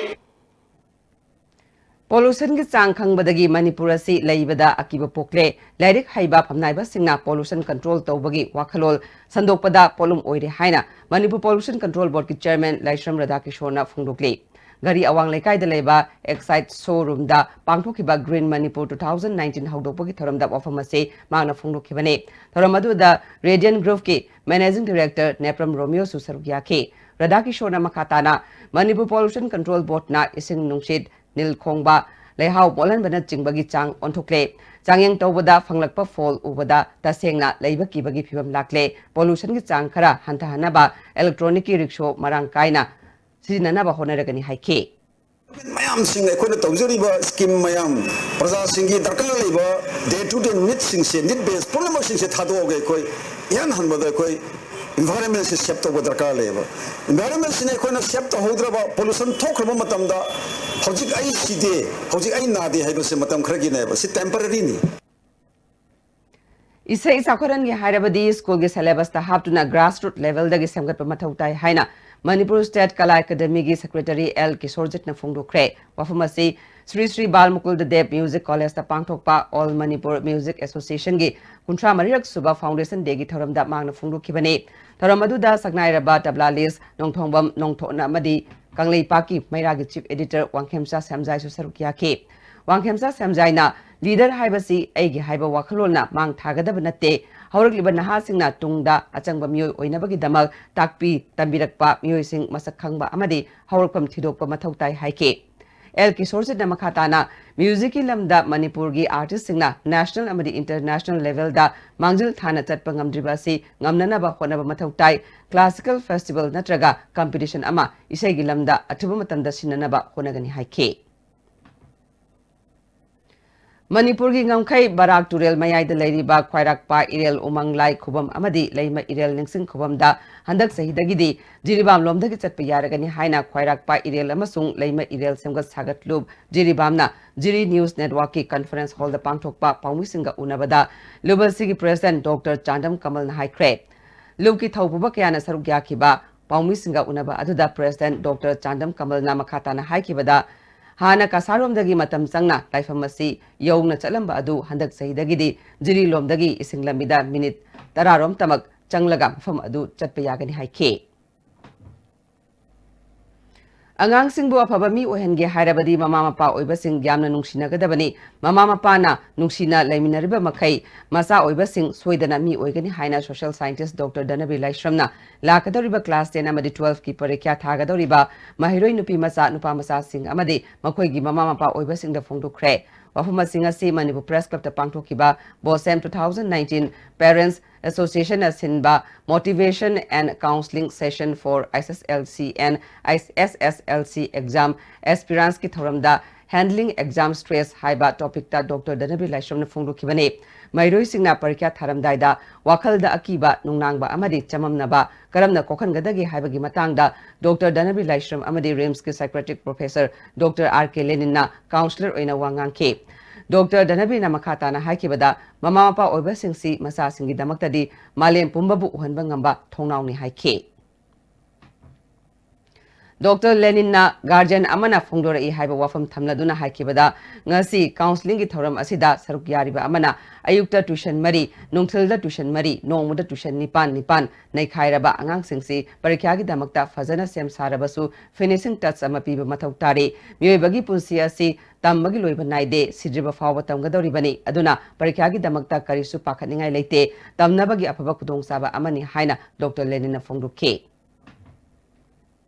ꯄꯣꯂꯨꯁꯟꯒꯤ ꯆꯥꯡ ꯈꯪꯕꯗꯒꯤ ꯃꯅꯤꯄꯨꯔ ꯑꯁꯤ ꯂꯩꯕꯗ ꯑꯀꯤꯕ ꯄꯣꯛꯂꯦ꯫ ꯂꯥꯏꯔꯤꯛ ꯍꯩꯕ ꯐꯝꯅꯥꯏꯕꯁꯤꯡꯅ ꯄꯣꯂꯨꯁꯟ ꯀꯟꯇ꯭ꯔꯣꯜ ꯇꯧꯕꯒꯤ ꯋꯥꯈꯜꯂꯣꯟ ꯁꯟꯗꯣꯛꯄꯗ ꯄꯣꯠꯂꯨꯝ ꯑꯣꯏꯔꯦ ꯍꯥꯏꯅ ꯃꯅꯤꯄꯨꯔ ꯄꯣꯂꯨꯁꯟ ꯀꯟꯇ꯭ꯔꯣꯜ ꯕꯣꯔꯗꯀꯤ ꯆꯤꯌꯔꯃꯦꯟ ꯂꯥꯏꯁ꯭ꯔꯝ ꯔꯥꯙꯥꯀꯤꯁꯣꯔꯅ ꯐꯣꯡꯗꯣꯛꯂꯤ꯫ ꯘꯔꯤ ꯑꯋꯥꯡ ꯂꯩꯀꯥꯏꯗ ꯂꯩꯕ ꯑꯦꯛꯁꯥꯏꯠ ꯁꯣꯔꯨꯝꯗ ꯄꯥꯡꯊꯣꯛꯈꯤꯕ green Manipur two thousand nineteen ꯍꯧꯗꯣꯛꯄꯒꯤ ꯊꯧꯔꯝꯗ ꯋꯥꯐꯝ ꯑꯁꯤ ꯃꯍꯥꯛꯅ ꯐꯣꯡꯗꯣꯛꯈꯤꯕꯅꯤ꯫ ꯊꯧꯔꯝ ꯑꯗꯨꯗ ꯔꯦꯗꯤꯌꯟ ꯒ꯭ꯔꯨꯞꯀꯤ ꯃꯦꯅꯦꯖꯤꯡ ꯗꯤꯔꯦꯛꯇꯔ ꯅꯦꯄ꯭ꯔꯝ ꯔꯣꯃꯤꯌꯣꯁꯨ ꯁꯔꯨꯛ ꯌꯥꯈꯤ꯫ ꯔꯥꯙꯥꯀꯤꯁꯣꯔꯅ ꯃꯈꯥ ꯇꯥꯅ ꯃꯅꯤꯄꯨꯔ ꯄꯣꯂꯨꯁꯟ ꯀꯟꯇ꯭ꯔꯣꯜ ꯕꯣꯔꯗꯅ ꯏꯁꯤꯡ ꯅꯨꯡꯁꯤꯠ, ꯅꯤꯜ ꯈꯣꯡꯕ, ꯂꯩꯍꯥꯎ ꯃꯣꯠꯍꯟꯕꯅꯆꯤꯡꯕꯒꯤ ꯆꯥꯡ ꯑꯣꯟꯊꯣꯛꯂꯦ꯫ ꯆꯥꯡꯌꯦꯡ ꯇꯧꯕꯗ ꯐꯪꯂꯛꯄ ꯐꯣꯜ ꯎꯕꯗ ꯇꯁꯦꯡꯅ ꯂꯩꯕ ꯀꯤꯕꯒꯤ ꯐꯤꯕꯝ ꯂꯥꯛꯂꯦ꯫ ꯄꯣꯂꯨꯁꯟꯒꯤ ꯆꯥꯡ ꯈꯔ ꯍꯟꯊꯍꯟꯅꯕ ꯏꯂꯦꯛꯇ꯭ꯔꯣꯅꯤꯛꯀꯤ ꯔꯤꯛꯁꯣ ꯃꯔꯥꯡ ꯀꯥꯏꯅ ꯁꯤꯖꯤꯟꯅꯅꯕ ꯍꯣꯠꯅꯔꯒꯅꯤ ꯍꯥꯏꯈꯤ꯫ ꯃꯌꯥꯝꯁꯤꯡ ꯑꯩꯈꯣꯏꯅ ꯇꯧꯖꯔꯤꯕ ꯁ꯭ꯀꯤꯝ ꯃꯌꯥꯝ, ꯄ꯭ꯔꯖꯥꯁꯤꯡꯒꯤ ꯗꯔꯀꯥꯔ ꯂꯩꯕ ꯗꯦ ꯇꯨ ꯗꯦ ꯅꯤꯗꯁꯤꯡꯁꯦ, ꯅꯤꯗ ꯕꯦꯁ ꯄꯨꯝꯅꯃꯛꯁꯤꯡꯁꯦ ꯊꯥꯗꯣꯛꯑꯒ ꯑꯩꯈꯣꯏ ꯏꯍꯥꯟ ꯍꯥꯟꯕꯗ ꯑꯩꯈꯣꯏ ꯏꯟꯚꯥꯏꯔꯟꯃꯦꯟꯁꯦ ꯁꯦꯞ ꯇꯧꯕ ꯗꯔꯀꯥꯔ ꯂꯩꯌꯦꯕ꯫ ꯏꯟꯚꯥꯏꯔꯟꯃꯦꯟꯁꯤꯅ ꯑꯩꯈꯣꯏꯅ ꯁꯦꯞ ꯇꯧꯍꯧꯗ꯭ꯔꯕ, ꯄꯣꯂꯨꯁꯟ ꯊꯣꯛꯈ꯭ꯔꯕ ꯃꯇꯝꯗ ꯍꯧꯖꯤꯛ ꯑꯩ ꯁꯤꯗꯦ, ꯍꯧꯖꯤꯛ ꯑꯩ ꯅꯥꯗꯦ ꯍꯥꯏꯕꯁꯦ ꯃꯇꯝ ꯈꯔꯒꯤꯅꯦꯕ, ꯁꯤ ꯇꯦꯝꯄꯔꯔꯤꯅꯤ꯫ ꯏꯁꯩ ꯆꯥꯎꯈꯠꯍꯟꯒꯦ ꯍꯥꯏꯔꯕꯗꯤ ꯁ꯭ꯀꯨꯜꯒꯤ ꯁꯦꯂꯦꯕꯁꯇ ꯍꯥꯞꯇꯨꯅ ꯒ꯭ꯔꯥꯁꯔꯨꯠ ꯂꯦꯚꯦꯜꯗꯒꯤ ꯁꯦꯝꯒꯠꯄ ꯃꯊꯧ ꯇꯥꯏ ꯍꯥꯏꯅ ꯃꯅꯤꯄꯨꯔ ꯁ꯭ꯇꯦꯠ ꯀꯂꯥ ꯑꯦꯀꯥꯗꯃꯤꯒꯤ ꯁꯦꯀ꯭ꯔꯦꯇꯔꯤ ꯑꯦꯜ ꯀꯤꯁꯣꯔꯖꯤꯠꯅ ꯐꯣꯡꯗꯣꯛꯈ꯭ꯔꯦ꯫ ꯋꯥꯐꯝ ꯑꯁꯤ ꯁ꯭ꯔꯤ ꯁ꯭ꯔꯤ ꯕꯥꯜ ꯃꯨꯀꯨꯜꯗ ꯗꯦꯕ ꯃ꯭ꯌꯨꯖꯤꯛ ꯀꯣꯂꯦꯖꯇ ꯄꯥꯡꯊꯣꯛꯄ ꯑꯣꯜ ꯃꯅꯤꯄꯨꯔ ꯃ꯭ꯌꯨꯖꯤꯛ ꯑꯦꯁꯣꯁꯤꯌꯦꯁꯟꯒꯤ ꯀꯨꯟꯊ꯭ꯔꯥ ꯃꯔꯤꯔꯛ ꯁꯨꯕ ꯐꯥꯎꯟꯗꯦꯁꯟ ꯗꯦꯒꯤ ꯊꯧꯔꯝꯗ ꯃꯍꯥꯛꯅ ꯐꯣꯡꯗꯣꯛꯈꯤꯕꯅꯤ꯫ ꯊꯧꯔꯝ ꯑꯗꯨꯗ ꯁꯛꯅꯥꯏꯔꯕ ꯇꯕ꯭ꯂꯥꯂꯤꯁ ꯅꯣꯡꯊꯣꯡꯕꯝ ꯅꯣꯡꯊꯣꯛꯅ ꯑꯃꯗꯤ ꯀꯪꯂꯩꯄꯥꯛꯀꯤ ꯃꯩꯔꯥꯒꯤ ꯆꯤꯐ ꯑꯦꯗꯤꯇꯔ ꯋꯥꯡꯈꯦꯝꯆꯥ ꯁꯦꯝꯖꯥꯏꯁꯨ ꯁꯔꯨꯛ ꯌꯥꯈꯤ꯫ ꯋꯥꯡꯈꯦꯝꯆꯥ ꯁꯦꯝꯖꯥꯏꯅ ꯂꯤꯗꯔ ꯍꯥꯏꯕꯁꯤ ꯑꯩꯒꯤ ꯍꯥꯏꯕ ꯋꯥꯈꯜꯂꯣꯟꯅ ꯃꯥꯡ ꯊꯥꯒꯗꯕ ꯅꯠꯇꯦ, ꯍꯧꯔꯛꯂꯤꯕ ꯅꯍꯥꯁꯤꯡꯅ ꯇꯨꯡꯗ ꯑꯆꯪꯕ ꯃꯤꯑꯣꯏ ꯑꯣꯏꯅꯕꯒꯤꯗꯃꯛ ꯇꯥꯛꯄꯤ ꯇꯝꯕꯤꯔꯛꯄ ꯃꯤꯑꯣꯏꯁꯤꯡ ꯃꯁꯛ ꯈꯪꯕ ꯑꯃꯗꯤ ꯍꯧꯔꯛꯐꯝ ꯊꯤꯗꯣꯛꯄ ꯃꯊꯧ ꯇꯥꯏ ꯍꯥꯏꯈꯤ꯫ ꯑꯦꯜ ꯀꯤꯁꯣꯔꯖꯤꯠꯅ ꯃꯈꯥ ꯇꯥꯅ ꯃ꯭ꯌꯨꯖꯤꯛꯀꯤ ꯂꯝꯗ ꯃꯅꯤꯄꯨꯔꯒꯤ ꯑꯥꯔꯇꯤꯁꯁꯤꯡꯅ ꯅꯦꯁꯅꯦꯜ ꯑꯃꯗꯤ ꯏꯟꯇꯔꯅꯦꯁꯅꯦꯜ ꯂꯦꯚꯦꯜꯗ ꯃꯥꯡꯖꯤꯜ ꯊꯥꯅ ꯆꯠꯄ ꯉꯝꯗ꯭ꯔꯤꯕ ꯑꯁꯤ ꯉꯝꯅꯅꯕ ꯍꯣꯠꯅꯕ ꯃꯊꯧ ꯇꯥꯏ꯫ ꯀ꯭ꯂꯥꯁꯤꯀꯦꯜ ꯐꯦꯁꯇꯤꯚꯦꯜ ꯅꯠꯇ꯭ꯔꯒ ꯀꯝꯄꯤꯇꯤꯁꯟ ꯑꯃ ꯏꯁꯩꯒꯤ ꯂꯝꯗ ꯑꯊꯨꯕ ꯃꯇꯝꯗ ꯁꯤꯟꯅꯅꯕ ꯍꯣꯠꯅꯒꯅꯤ ꯍꯥꯏꯈꯤ꯫ ꯃꯅꯤꯄꯨꯔꯒꯤ ꯉꯝꯈꯩ ꯕꯔꯥꯛ ꯇꯨꯔꯦꯜ ꯃꯌꯥꯏꯗ ꯂꯩꯔꯤꯕ ꯈ꯭ꯋꯥꯏꯔꯥꯛꯄ ꯏꯔꯦꯜ ꯎꯃꯪ ꯂꯥꯏ ꯈꯨꯕꯝ ꯑꯃꯗꯤ ꯂꯩꯃ ꯏꯔꯦꯜ ꯅꯤꯡꯁꯤꯡ ꯈꯨꯕꯝꯗ ꯍꯟꯗꯛ ꯆꯍꯤꯗꯒꯤꯗꯤ ꯖꯤꯔꯤꯕꯥꯝ ꯂꯣꯝꯗꯒꯤ ꯆꯠꯄ ꯌꯥꯔꯒꯅꯤ ꯍꯥꯏꯅ ꯈ꯭ꯋꯥꯏꯔꯥꯛꯄ ꯏꯔꯦꯜ ꯑꯃꯁꯨꯡ ꯂꯩꯃ ꯏꯔꯦꯜ ꯁꯦꯝꯒꯠ ꯁꯥꯒꯠꯂꯨꯞ ꯖꯤꯔꯤꯕꯥꯝꯅ ꯖꯤꯔꯤ ꯅ꯭ꯌꯨꯁ ꯅꯦꯠꯋꯥꯔꯛꯀꯤ ꯀꯟꯐꯔꯦꯟꯁ ꯍꯣꯜꯗ ꯄꯥꯡꯊꯣꯛꯄ ꯄꯥꯎꯃꯤꯁꯤꯡꯒ ꯎꯅꯕꯗ ꯂꯨꯕꯜꯁꯤꯒꯤ ꯄ꯭ꯔꯦꯁꯤꯗꯦꯟꯠ ꯗꯣꯛꯇꯔ ꯆꯥꯟꯗꯝ ꯀꯃꯜꯅ ꯍꯥꯏꯈ꯭ꯔꯦ꯫ ꯂꯨꯞꯀꯤ ꯊꯧꯄꯨꯕ ꯀꯌꯥꯅ ꯁꯔꯨꯛ ꯌꯥꯈꯤꯕ ꯄꯥꯎꯃꯤꯁꯤꯡꯒ ꯎꯅꯕ ꯑꯗꯨꯗ ꯄ꯭ꯔꯦꯁꯤꯗꯦꯟꯠ ꯗꯣꯛꯇꯔ ꯆꯥꯟꯗꯝ ꯀꯃꯜꯅ ꯃꯈꯥ ꯇꯥꯅ ꯍꯥꯏꯈꯤꯕꯗ, ꯍꯥꯟꯅ ꯀꯁꯥꯔꯣꯝꯗꯒꯤ ꯃꯇꯝ ꯆꯪꯅ ꯂꯥꯏꯐꯝ ꯑꯁꯤ ꯌꯧꯅ ꯆꯠꯂꯝꯕ ꯑꯗꯨ ꯍꯟꯗꯛ ꯆꯍꯤꯗꯒꯤꯗꯤ ꯖꯤꯔꯤꯂꯣꯝꯗꯒꯤ ꯏꯁꯤꯡ ꯂꯝꯕꯤꯗ ꯃꯤꯅꯤꯠ ꯇꯔꯥꯔꯣꯝꯇꯃꯛ ꯆꯪꯂꯒ ꯃꯐꯝ ꯑꯗꯨ ꯆꯠꯄ ꯌꯥꯒꯅꯤ ꯍꯥꯏꯈꯤ꯫ ꯑꯉꯥꯡꯁꯤꯡꯕꯨ ꯑꯐꯕ ꯃꯤ ꯑꯣꯏꯍꯟꯒꯦ ꯍꯥꯏꯔꯕꯗꯤ ꯃꯃꯥ ꯃꯄꯥ ꯑꯣꯏꯕꯁꯤꯡ ꯌꯥꯝꯅ ꯅꯨꯡꯁꯤꯅꯒꯗꯕꯅꯤ꯫ ꯃꯃꯥ ꯃꯄꯥꯅ ꯅꯨꯡꯁꯤꯅ ꯂꯩꯃꯤꯟꯅꯔꯤꯕ ꯃꯈꯩ ꯃꯆꯥ ꯑꯣꯏꯕꯁꯤꯡ ꯁꯣꯏꯗꯅ ꯃꯤ ꯑꯣꯏꯒꯅꯤ ꯍꯥꯏꯅ ꯁꯣꯁꯤꯌꯦꯜ ꯁꯥꯏꯟꯇꯤꯁ꯭ꯠ ꯗꯣꯛꯇꯔ ꯙꯅꯕꯤꯔ ꯂꯥꯏꯁ꯭ꯔꯝꯅ ꯂꯥꯛꯀꯗꯧꯔꯤꯕ ꯀ꯭ꯂꯥꯁ ꯇꯦꯟ ꯑꯃꯗꯤ ꯇꯨꯋꯦꯜꯐꯀꯤ ꯄꯔꯤꯈ꯭ꯌꯥ ꯊꯥꯒꯗꯧꯔꯤꯕ ꯃꯍꯩꯔꯣꯏ ꯅꯨꯄꯤ ꯃꯆꯥ, ꯅꯨꯄꯥ ꯃꯆꯥꯁꯤꯡ ꯑꯃꯗꯤ ꯃꯈꯣꯏꯒꯤ ꯃꯃꯥ ꯃꯄꯥ ꯑꯣꯏꯕꯁꯤꯡꯗ ꯐꯣꯡꯗꯣꯛꯈ꯭ꯔꯦ꯫ ꯋꯥꯐꯝꯁꯤꯡ ꯑꯁꯤ ꯃꯅꯤꯄꯨꯔ ꯄ꯭ꯔꯦꯁ ꯀ꯭ꯂꯕꯇ ꯄꯥꯡꯊꯣꯛꯈꯤꯕ ꯕꯣꯁꯦꯝ two thousand nineteen Parents Associationꯅ ꯁꯤꯟꯕ Motivation and Counselling Session for S S L C and S S S L C Exam Aspirantsꯀꯤ ꯊꯧꯔꯝꯗ Handling Exam Stress ꯍꯥꯏꯕ ꯇꯣꯄꯤꯛꯇ ꯗꯣꯛꯇꯔ ꯙꯅꯕꯤꯔ ꯂꯥꯏꯁ꯭ꯔꯝꯅ ꯐꯣꯡꯗꯣꯛꯈꯤꯕꯅꯤ꯫ ꯃꯍꯩꯔꯣꯏꯁꯤꯡꯅ ꯄꯔꯤꯈ꯭ꯌꯥ ꯊꯥꯔꯝꯗꯥꯏꯗ ꯋꯥꯈꯜꯗ ꯑꯀꯤꯕ, ꯅꯨꯡꯅꯥꯡꯕ ꯑꯃꯗꯤ ꯆꯃꯝꯅꯕ ꯀꯔꯝꯅ ꯀꯣꯛꯍꯟꯒꯗꯒꯦ ꯍꯥꯏꯕꯒꯤ ꯃꯇꯥꯡꯗ ꯗꯣꯛꯇꯔ ꯙꯅꯕꯤꯔ ꯂꯥꯏꯁ꯭ꯔꯝ ꯑꯃꯗꯤ ꯔꯤꯝꯁꯀꯤ psychiatric professor ꯗꯣꯛꯇꯔ ꯑꯥꯔ ꯀꯦ ꯂꯦꯅꯤꯟꯅ counselor ꯑꯣꯏꯅ ꯋꯥ ꯉꯥꯡꯈꯤ꯫ ꯗꯣꯛꯇꯔ ꯙꯅꯕꯤꯔꯅ ꯃꯈꯥ ꯇꯥꯅ ꯍꯥꯏꯈꯤꯕꯗ, ꯃꯃꯥ ꯃꯄꯥ ꯑꯣꯏꯕꯁꯤꯡꯁꯤ ꯃꯆꯥꯁꯤꯡꯒꯤꯗꯃꯛꯇꯗꯤ ꯃꯥꯂꯦꯝ ꯄꯨꯝꯕꯕꯨ ꯎꯍꯟꯕ ꯉꯝꯕ ꯊꯣꯡꯅꯥꯎꯅꯤ ꯍꯥꯏꯈꯤ꯫ ꯗꯣꯛꯇꯔ ꯂꯦꯅꯤꯟꯅ guardian ꯑꯃꯅ ꯐꯣꯡꯗꯣꯔꯛꯏ ꯍꯥꯏꯕ ꯋꯥꯐꯝ ꯊꯝꯂꯗꯨꯅ ꯍꯥꯏꯈꯤꯕꯗ, ꯉꯁꯤ counselling ꯒꯤ ꯊꯧꯔꯝ ꯑꯁꯤꯗ ꯁꯔꯨꯛ ꯌꯥꯔꯤꯕ ꯑꯃꯅ ꯑꯌꯨꯛꯇ tuition ꯃꯔꯤ, ꯅꯨꯡꯊꯤꯜꯗ tuition ꯃꯔꯤ, ꯅꯣꯡꯃꯗ tuition ꯅꯤꯄꯥꯟ ꯅꯤꯄꯥꯟ ꯅꯩꯈꯥꯏꯔꯕ ꯑꯉꯥꯡꯁꯤꯡꯁꯤ ꯄꯔꯤꯈ꯭ꯌꯥꯒꯤꯗꯃꯛꯇ ꯐꯖꯅ ꯁꯦꯝ ꯁꯥꯔꯕꯁꯨ finishing touch ꯑꯃ ꯄꯤꯕ ꯃꯊꯧ ꯇꯥꯔꯤ꯫ ꯃꯤꯑꯣꯏꯕꯒꯤ ꯄꯨꯟꯁꯤ ꯑꯁꯤ ꯇꯝꯕꯒꯤ ꯂꯣꯏꯕ ꯅꯥꯏꯗꯦ, ꯁꯤꯗ꯭ꯔꯤꯕ ꯐꯥꯎꯕ ꯇꯝꯒꯗꯧꯔꯤꯕꯅꯤ꯫ ꯑꯗꯨꯅ ꯄꯔꯤꯈ꯭ꯌꯥꯒꯤꯗꯃꯛꯇ ꯀꯔꯤꯁꯨ ꯄꯥꯈꯠꯅꯤꯡꯉꯥꯏ ꯂꯩꯇꯦ, ꯇꯝꯅꯕꯒꯤ ꯑꯐꯕ ꯈꯨꯗꯣꯡꯆꯥꯕ ꯑꯃꯅꯤ ꯍꯥꯏꯅ ꯗꯣꯛꯇꯔ ꯂꯦꯅꯤꯟꯅ ꯐꯣꯡꯗꯣꯛꯈꯤ꯫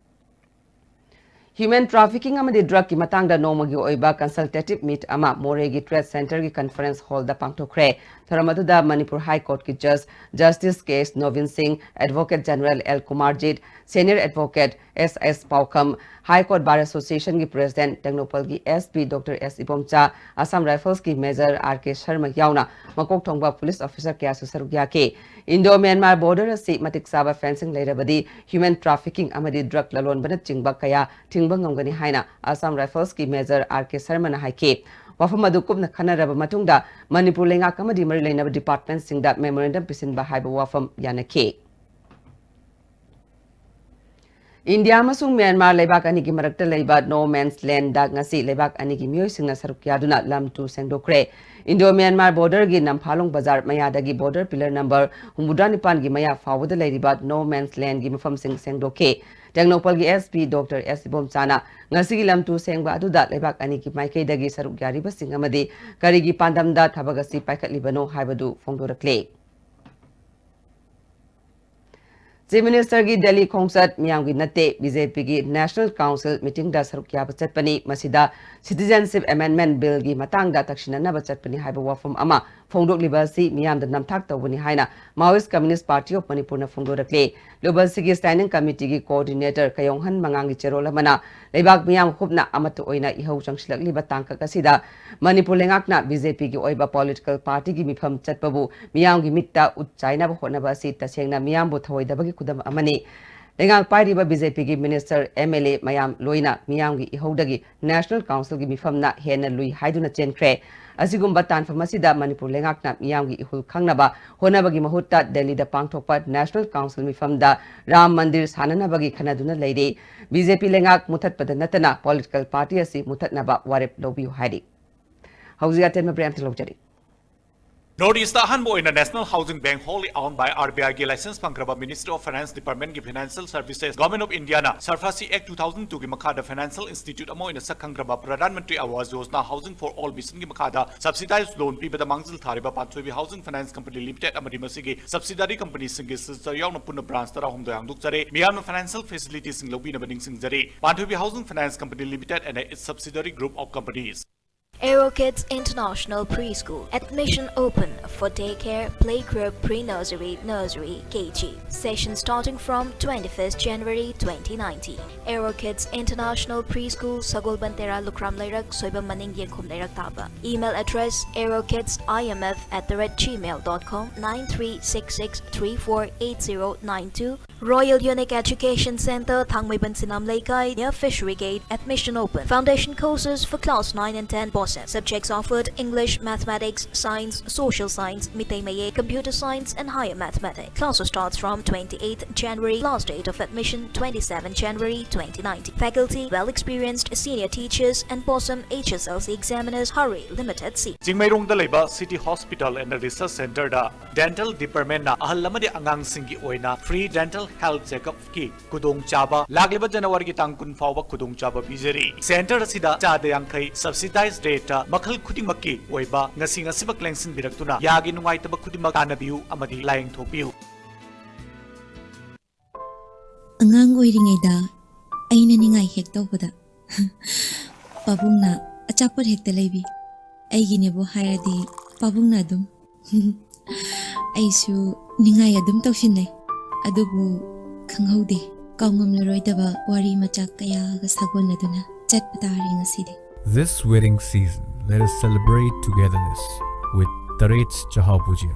Human trafficking ꯑꯃꯗꯤ drugꯀꯤ ꯃꯇꯥꯡꯗ ꯅꯣꯡꯃꯒꯤ ꯑꯣꯏꯕ consultative meet ꯑꯃ ꯃꯣꯔꯦꯒꯤ Trade Centreꯒꯤ conference hallꯗ ꯄꯥꯡꯊꯣꯛꯈ꯭ꯔꯦ꯫ ꯊꯧꯔꯝ ꯑꯗꯨꯗ Manipur High Courtꯀꯤ Judge Justice K S Novind Singh, Advocate General L Kumarjit, Senior Advocate S S Paukam, High Court Bar Associationꯒꯤ President ꯇꯦꯡꯅꯧꯄꯜꯒꯤ S P Doctor S Ibomcha, Assam Riflesꯀꯤ Major R K Sharma ꯌꯥꯎꯅ ꯃꯀꯣꯛ ꯊꯣꯡꯕ police officer ꯀꯌꯥꯁꯨ ꯁꯔꯨꯛ ꯌꯥꯈꯤ꯫ Indo-Myanmar border ꯑꯁꯤ ꯃꯇꯤꯛ ꯆꯥꯕ fencing ꯂꯩꯔꯕꯗꯤ human trafficking ꯑꯃꯗꯤ drug ꯂꯂꯣꯟꯕꯅꯆꯤꯡꯕ ꯀꯌꯥ ꯊꯤꯡꯕ ꯉꯝꯒꯅꯤ ꯍꯥꯏꯅ Assam Riflesꯀꯤ Major R K Sharmaꯅ ꯍꯥꯏꯈꯤ꯫ ꯋꯥꯐꯝ ꯑꯗꯨ ꯀꯨꯞꯅ ꯈꯟꯅꯔꯕ ꯃꯇꯨꯡꯗ ꯃꯅꯤꯄꯨꯔ ꯂꯩꯉꯥꯛ ꯑꯃꯗꯤ ꯃꯔꯤ ꯂꯩꯅꯕ departmentꯁꯤꯡꯗ memorandum ꯄꯤꯁꯤꯟꯕ ꯍꯥꯏꯕ ꯋꯥꯐꯝ ꯌꯥꯅꯈꯤ꯫ ꯏꯟꯗꯤꯌꯥ ꯑꯃꯁꯨꯡ ꯃ꯭ꯌꯥꯟꯃꯥꯔ ꯂꯩꯕꯥꯛ ꯑꯅꯤꯒꯤ ꯃꯔꯛꯇ ꯂꯩꯕ no man's landꯗ ꯉꯁꯤ ꯂꯩꯕꯥꯛ ꯑꯅꯤꯒꯤ ꯃꯤꯑꯣꯏꯁꯤꯡꯅ ꯁꯔꯨꯛ ꯌꯥꯗꯨꯅ ꯂꯝ ꯇꯨ ꯁꯦꯡꯗꯣꯛꯈ꯭ꯔꯦ꯫ Indo-Myanmar borderꯒꯤ ꯅꯝꯐꯥꯂꯣꯡ ꯕꯖꯥꯔ ꯃꯌꯥꯗꯒꯤ border pillar number ꯍꯨꯝꯐꯨꯇꯔꯥ ꯅꯤꯄꯥꯟꯒꯤ ꯃꯌꯥ ꯐꯥꯎꯕꯗ ꯂꯩꯔꯤꯕ no man's landꯒꯤ ꯃꯐꯝꯁꯤꯡ ꯁꯦꯡꯗꯣꯛꯈꯤ꯫ ꯇꯦꯡꯅꯧꯄꯜꯒꯤ S P Doctor S ꯏꯕꯣꯝꯆꯥꯅ ꯉꯁꯤꯒꯤ ꯂꯝ ꯇꯨ ꯁꯦꯡꯕ ꯑꯗꯨꯗ ꯂꯩꯕꯥꯛ ꯑꯅꯤꯒꯤ ꯃꯥꯏꯀꯩꯗꯒꯤ ꯁꯔꯨꯛ ꯌꯥꯔꯤꯕꯁꯤꯡ ꯑꯃꯗꯤ ꯀꯔꯤꯒꯤ ꯄꯥꯟꯗꯝꯗ ꯊꯕꯛ ꯑꯁꯤ ꯄꯥꯏꯈꯠꯂꯤꯕꯅꯣ ꯍꯥꯏꯕꯗꯨ ꯐꯣꯡꯗꯣꯔꯛꯂꯦ꯫ Chief Ministerꯒꯤ ꯗꯦꯜꯂꯤ ꯈꯣꯡꯆꯠ ꯃꯤꯌꯥꯝꯒꯤ ꯅꯠꯇꯦ, BJPꯒꯤ National Council meetingꯗ ꯁꯔꯨꯛ ꯌꯥꯕ ꯆꯠꯄꯅꯤ꯫ ꯃꯁꯤꯗ Citizenship Amendment Billꯒꯤ ꯃꯇꯥꯡꯗ ꯇꯛꯁꯤꯟꯅꯅꯕ ꯆꯠꯄꯅꯤ ꯍꯥꯏꯕ ꯋꯥꯐꯝ ꯑꯃ ꯐꯣꯡꯗꯣꯛꯂꯤꯕ ꯑꯁꯤ ꯃꯤꯌꯥꯝꯗ ꯅꯝꯊꯥꯛ ꯇꯧꯕꯅꯤ ꯍꯥꯏꯅ Maoist Communist Party of Manipurꯅ ꯐꯣꯡꯗꯣꯔꯛꯂꯦ꯫ ꯂꯨꯕꯜꯁꯤꯒꯤ Standing Committeeꯒꯤ Coordinator ꯀꯌꯣꯡꯍꯟ ꯃꯉꯥꯡꯒꯤ ꯆꯦꯔꯣꯜ ꯑꯃꯅ ꯂꯩꯕꯥꯛ ꯃꯤꯌꯥꯝ ꯍꯨꯞꯅ ꯑꯃꯠꯇ ꯑꯣꯏꯅ ꯏꯍꯧ ꯆꯪꯁꯤꯜꯂꯛꯂꯤꯕ ꯇꯥꯡꯀꯛ ꯑꯁꯤꯗ ꯃꯅꯤꯄꯨꯔ ꯂꯩꯉꯥꯛꯅ BJPꯒꯤ ꯑꯣꯏꯕ political partyꯒꯤ ꯃꯤꯐꯝ ꯆꯠꯄꯕꯨ ꯃꯤꯌꯥꯝꯒꯤ ꯃꯤꯠꯇ ꯎꯠ ꯆꯥꯏꯅꯕ ꯍꯣꯠꯅꯕ ꯑꯁꯤ ꯇꯁꯦꯡꯅ ꯃꯤꯌꯥꯝꯕꯨ ꯊꯧꯑꯣꯏꯗꯕꯒꯤ ꯈꯨꯗꯝ ꯑꯃꯅꯤ꯫ ꯂꯩꯉꯥꯛ ꯄꯥꯏꯔꯤꯕ BJPꯒꯤ minister, MLA ꯃꯌꯥꯝ ꯂꯣꯏꯅ ꯃꯤꯌꯥꯝꯒꯤ ꯏꯍꯧꯗꯒꯤ National Councilꯒꯤ ꯃꯤꯐꯝꯅ ꯍꯦꯟꯅ ꯂꯨꯏ ꯍꯥꯏꯗꯨꯅ ꯆꯦꯟꯈ꯭ꯔꯦ꯫ ꯑꯁꯤꯒꯨꯝꯕ ꯇꯥꯟꯐꯝ ꯑꯁꯤꯗ ꯃꯅꯤꯄꯨꯔ ꯂꯩꯉꯥꯛꯅ ꯃꯤꯌꯥꯝꯒꯤ ꯏꯍꯨꯜ ꯈꯪꯅꯕ ꯍꯣꯠꯅꯕꯒꯤ ꯃꯍꯨꯠꯇ ꯗꯦꯜꯂꯤꯗ ꯄꯥꯡꯊꯣꯛꯄ National Council ꯃꯤꯐꯝꯗ ꯔꯥꯝ ꯃꯟꯗꯤꯔ ꯁꯥꯅꯅꯕꯒꯤ ꯈꯟꯅꯗꯨꯅ ꯂꯩꯔꯤ꯫ BJP ꯂꯩꯉꯥꯛ ꯃꯨꯊꯠꯄꯗ ꯅꯠꯇꯅ political party ꯑꯁꯤ ꯃꯨꯊꯠꯅꯕ ꯋꯥꯔꯦꯞ ꯂꯧꯕꯤꯌꯨ ꯍꯥꯏꯔꯤ꯫ ꯍꯧꯖꯤꯛ ꯑꯇꯦꯟꯕ break ꯑꯃꯇ ꯂꯧꯖꯔꯤ꯫ North East ꯑꯍꯥꯟꯕ ꯑꯣꯏꯅ National Housing Bank, wholly owned by R B I ꯒꯤ license ꯐꯪꯈ꯭ꯔꯕ Ministry of Finance Department ꯒꯤ Financial Services, Government of India ꯅ SARFAESI Act two thousand two ꯒꯤ ꯃꯈꯥꯗ financial institute ꯑꯃ ꯑꯣꯏꯅ ꯁꯛ ꯈꯪꯈ꯭ꯔꯕ Pradhan Mantri Awas Yojana Housing for All mission ꯒꯤ ꯃꯈꯥꯗ subsidized loan ꯄꯤꯕꯗ ꯃꯥꯡꯖꯤꯜ ꯊꯥꯔꯤꯕ ꯄꯥꯟꯊꯣꯏꯕꯤ Housing Finance Company Limited ꯑꯃꯗꯤ ꯃꯁꯤꯒꯤ subsidiary company ꯁꯤꯡꯒꯤ signature ꯌꯥꯎꯅ ꯄꯨꯟꯅ branch ꯇꯔꯥꯍꯨꯝꯗꯣꯏ ꯍꯥꯡꯗꯣꯛꯆꯔꯦ꯫ ꯃꯤꯌꯥꯝꯅ financial facility ꯁꯤꯡ ꯂꯧꯕꯤꯅꯕ ꯅꯤꯡꯁꯤꯡꯖꯔꯤ꯫ ꯄꯥꯟꯊꯣꯏꯕꯤ Housing Finance Company Limited and its subsidiary group of companies. Aero Kids International Preschool. Admission open for daycare, playgroup, pre-nursery, nursery, K G. Session starting from twenty-first January twenty nineteen. Aero Kids International Preschool, Sagolbantera, Lukram Leirak, Soibam Maning, Yengkhum Leirak Taba. Email address: aerokids I M F at the rate gmail dot com, nine three six six three four eight zero nine two. Royal Unique Education Center, Thangmeiban Sinam Leikai, near Fishery Gate. Admission open. Foundation courses for class nine and ten, BOSEM. Subjects offered: English, Mathematics, Science, Social Science, Mitei Mayek, Computer Science, and Higher Mathematics. Class starts from twenty-eighth January. Last date of admission: twenty-seventh January twenty nineteen. Faculty: well experienced senior teachers and BOSEM H S L C examiners. Hurry, limited seat. ꯆꯤꯡꯃꯩꯔꯣꯡꯗ ꯂꯩꯕ City Hospital and Research Center the Dental Department ꯅ ꯑꯍꯜ ꯑꯃꯗꯤ ꯑꯉꯥꯡꯁꯤꯡꯒꯤ ꯑꯣꯏꯅ free dental health checkup ꯀꯤ ꯈꯨꯗꯣꯡꯆꯥꯕ ꯂꯥꯛꯂꯤꯕ January ꯒꯤ ꯇꯥꯡ ꯀꯨꯟ ꯐꯥꯎꯕ ꯈꯨꯗꯣꯡꯆꯥꯕ ꯄꯤꯖꯔꯤ꯫ Center ꯑꯁꯤꯗ ꯆꯥꯗ ꯌꯥꯡꯈꯩ subsidized rate ꯇ ꯃꯈꯜ ꯈꯨꯗꯤꯡꯃꯛꯀꯤ ꯑꯣꯏꯕ ꯉꯁꯤ ꯉꯁꯤꯃꯛ ꯂꯦꯡꯁꯤꯟꯕꯤꯔꯛꯇꯨꯅ ꯌꯥꯒꯤ ꯅꯨꯡꯉꯥꯏꯇꯕ ꯈꯨꯗꯤꯡꯃꯛ ꯇꯥꯟꯅꯕꯤꯌꯨ ꯑꯃꯗꯤ ꯂꯥꯌꯦꯡꯊꯣꯛꯄꯤꯌꯨ꯫ ꯑꯉꯥꯡ ꯑꯣꯏꯔꯤꯉꯩꯗ ꯑꯩꯅ ꯅꯤꯡꯉꯥꯏ ꯍꯦꯛ ꯇꯧꯕꯗ ꯄꯥꯕꯨꯡꯅ ꯑꯆꯥꯄꯣꯠ ꯍꯦꯛꯇ ꯂꯩꯕꯤ꯫ ꯑꯩꯒꯤꯅꯦꯕꯨ ꯍꯥꯏꯔꯗꯤ ꯄꯥꯕꯨꯡꯅ ꯑꯗꯨꯝ꯫ ꯑꯩꯁꯨ ꯅꯤꯡꯉꯥꯏ ꯑꯗꯨꯝ ꯇꯧꯁꯤꯟꯅꯩ꯫ ꯑꯗꯨꯕꯨ ꯈꯪꯍꯧꯗꯦ, ꯀꯥꯎꯉꯝꯂꯔꯣꯏꯗꯕ ꯋꯥꯔꯤ ꯃꯆꯥꯛ ꯀꯌꯥꯒ ꯁꯥꯒꯣꯟꯅꯗꯨꯅ ꯆꯠꯄ ꯇꯥꯔꯦ ꯉꯁꯤꯗꯤ꯫ This wedding season, let us celebrate togetherness with Tarets Chahao Bhujia.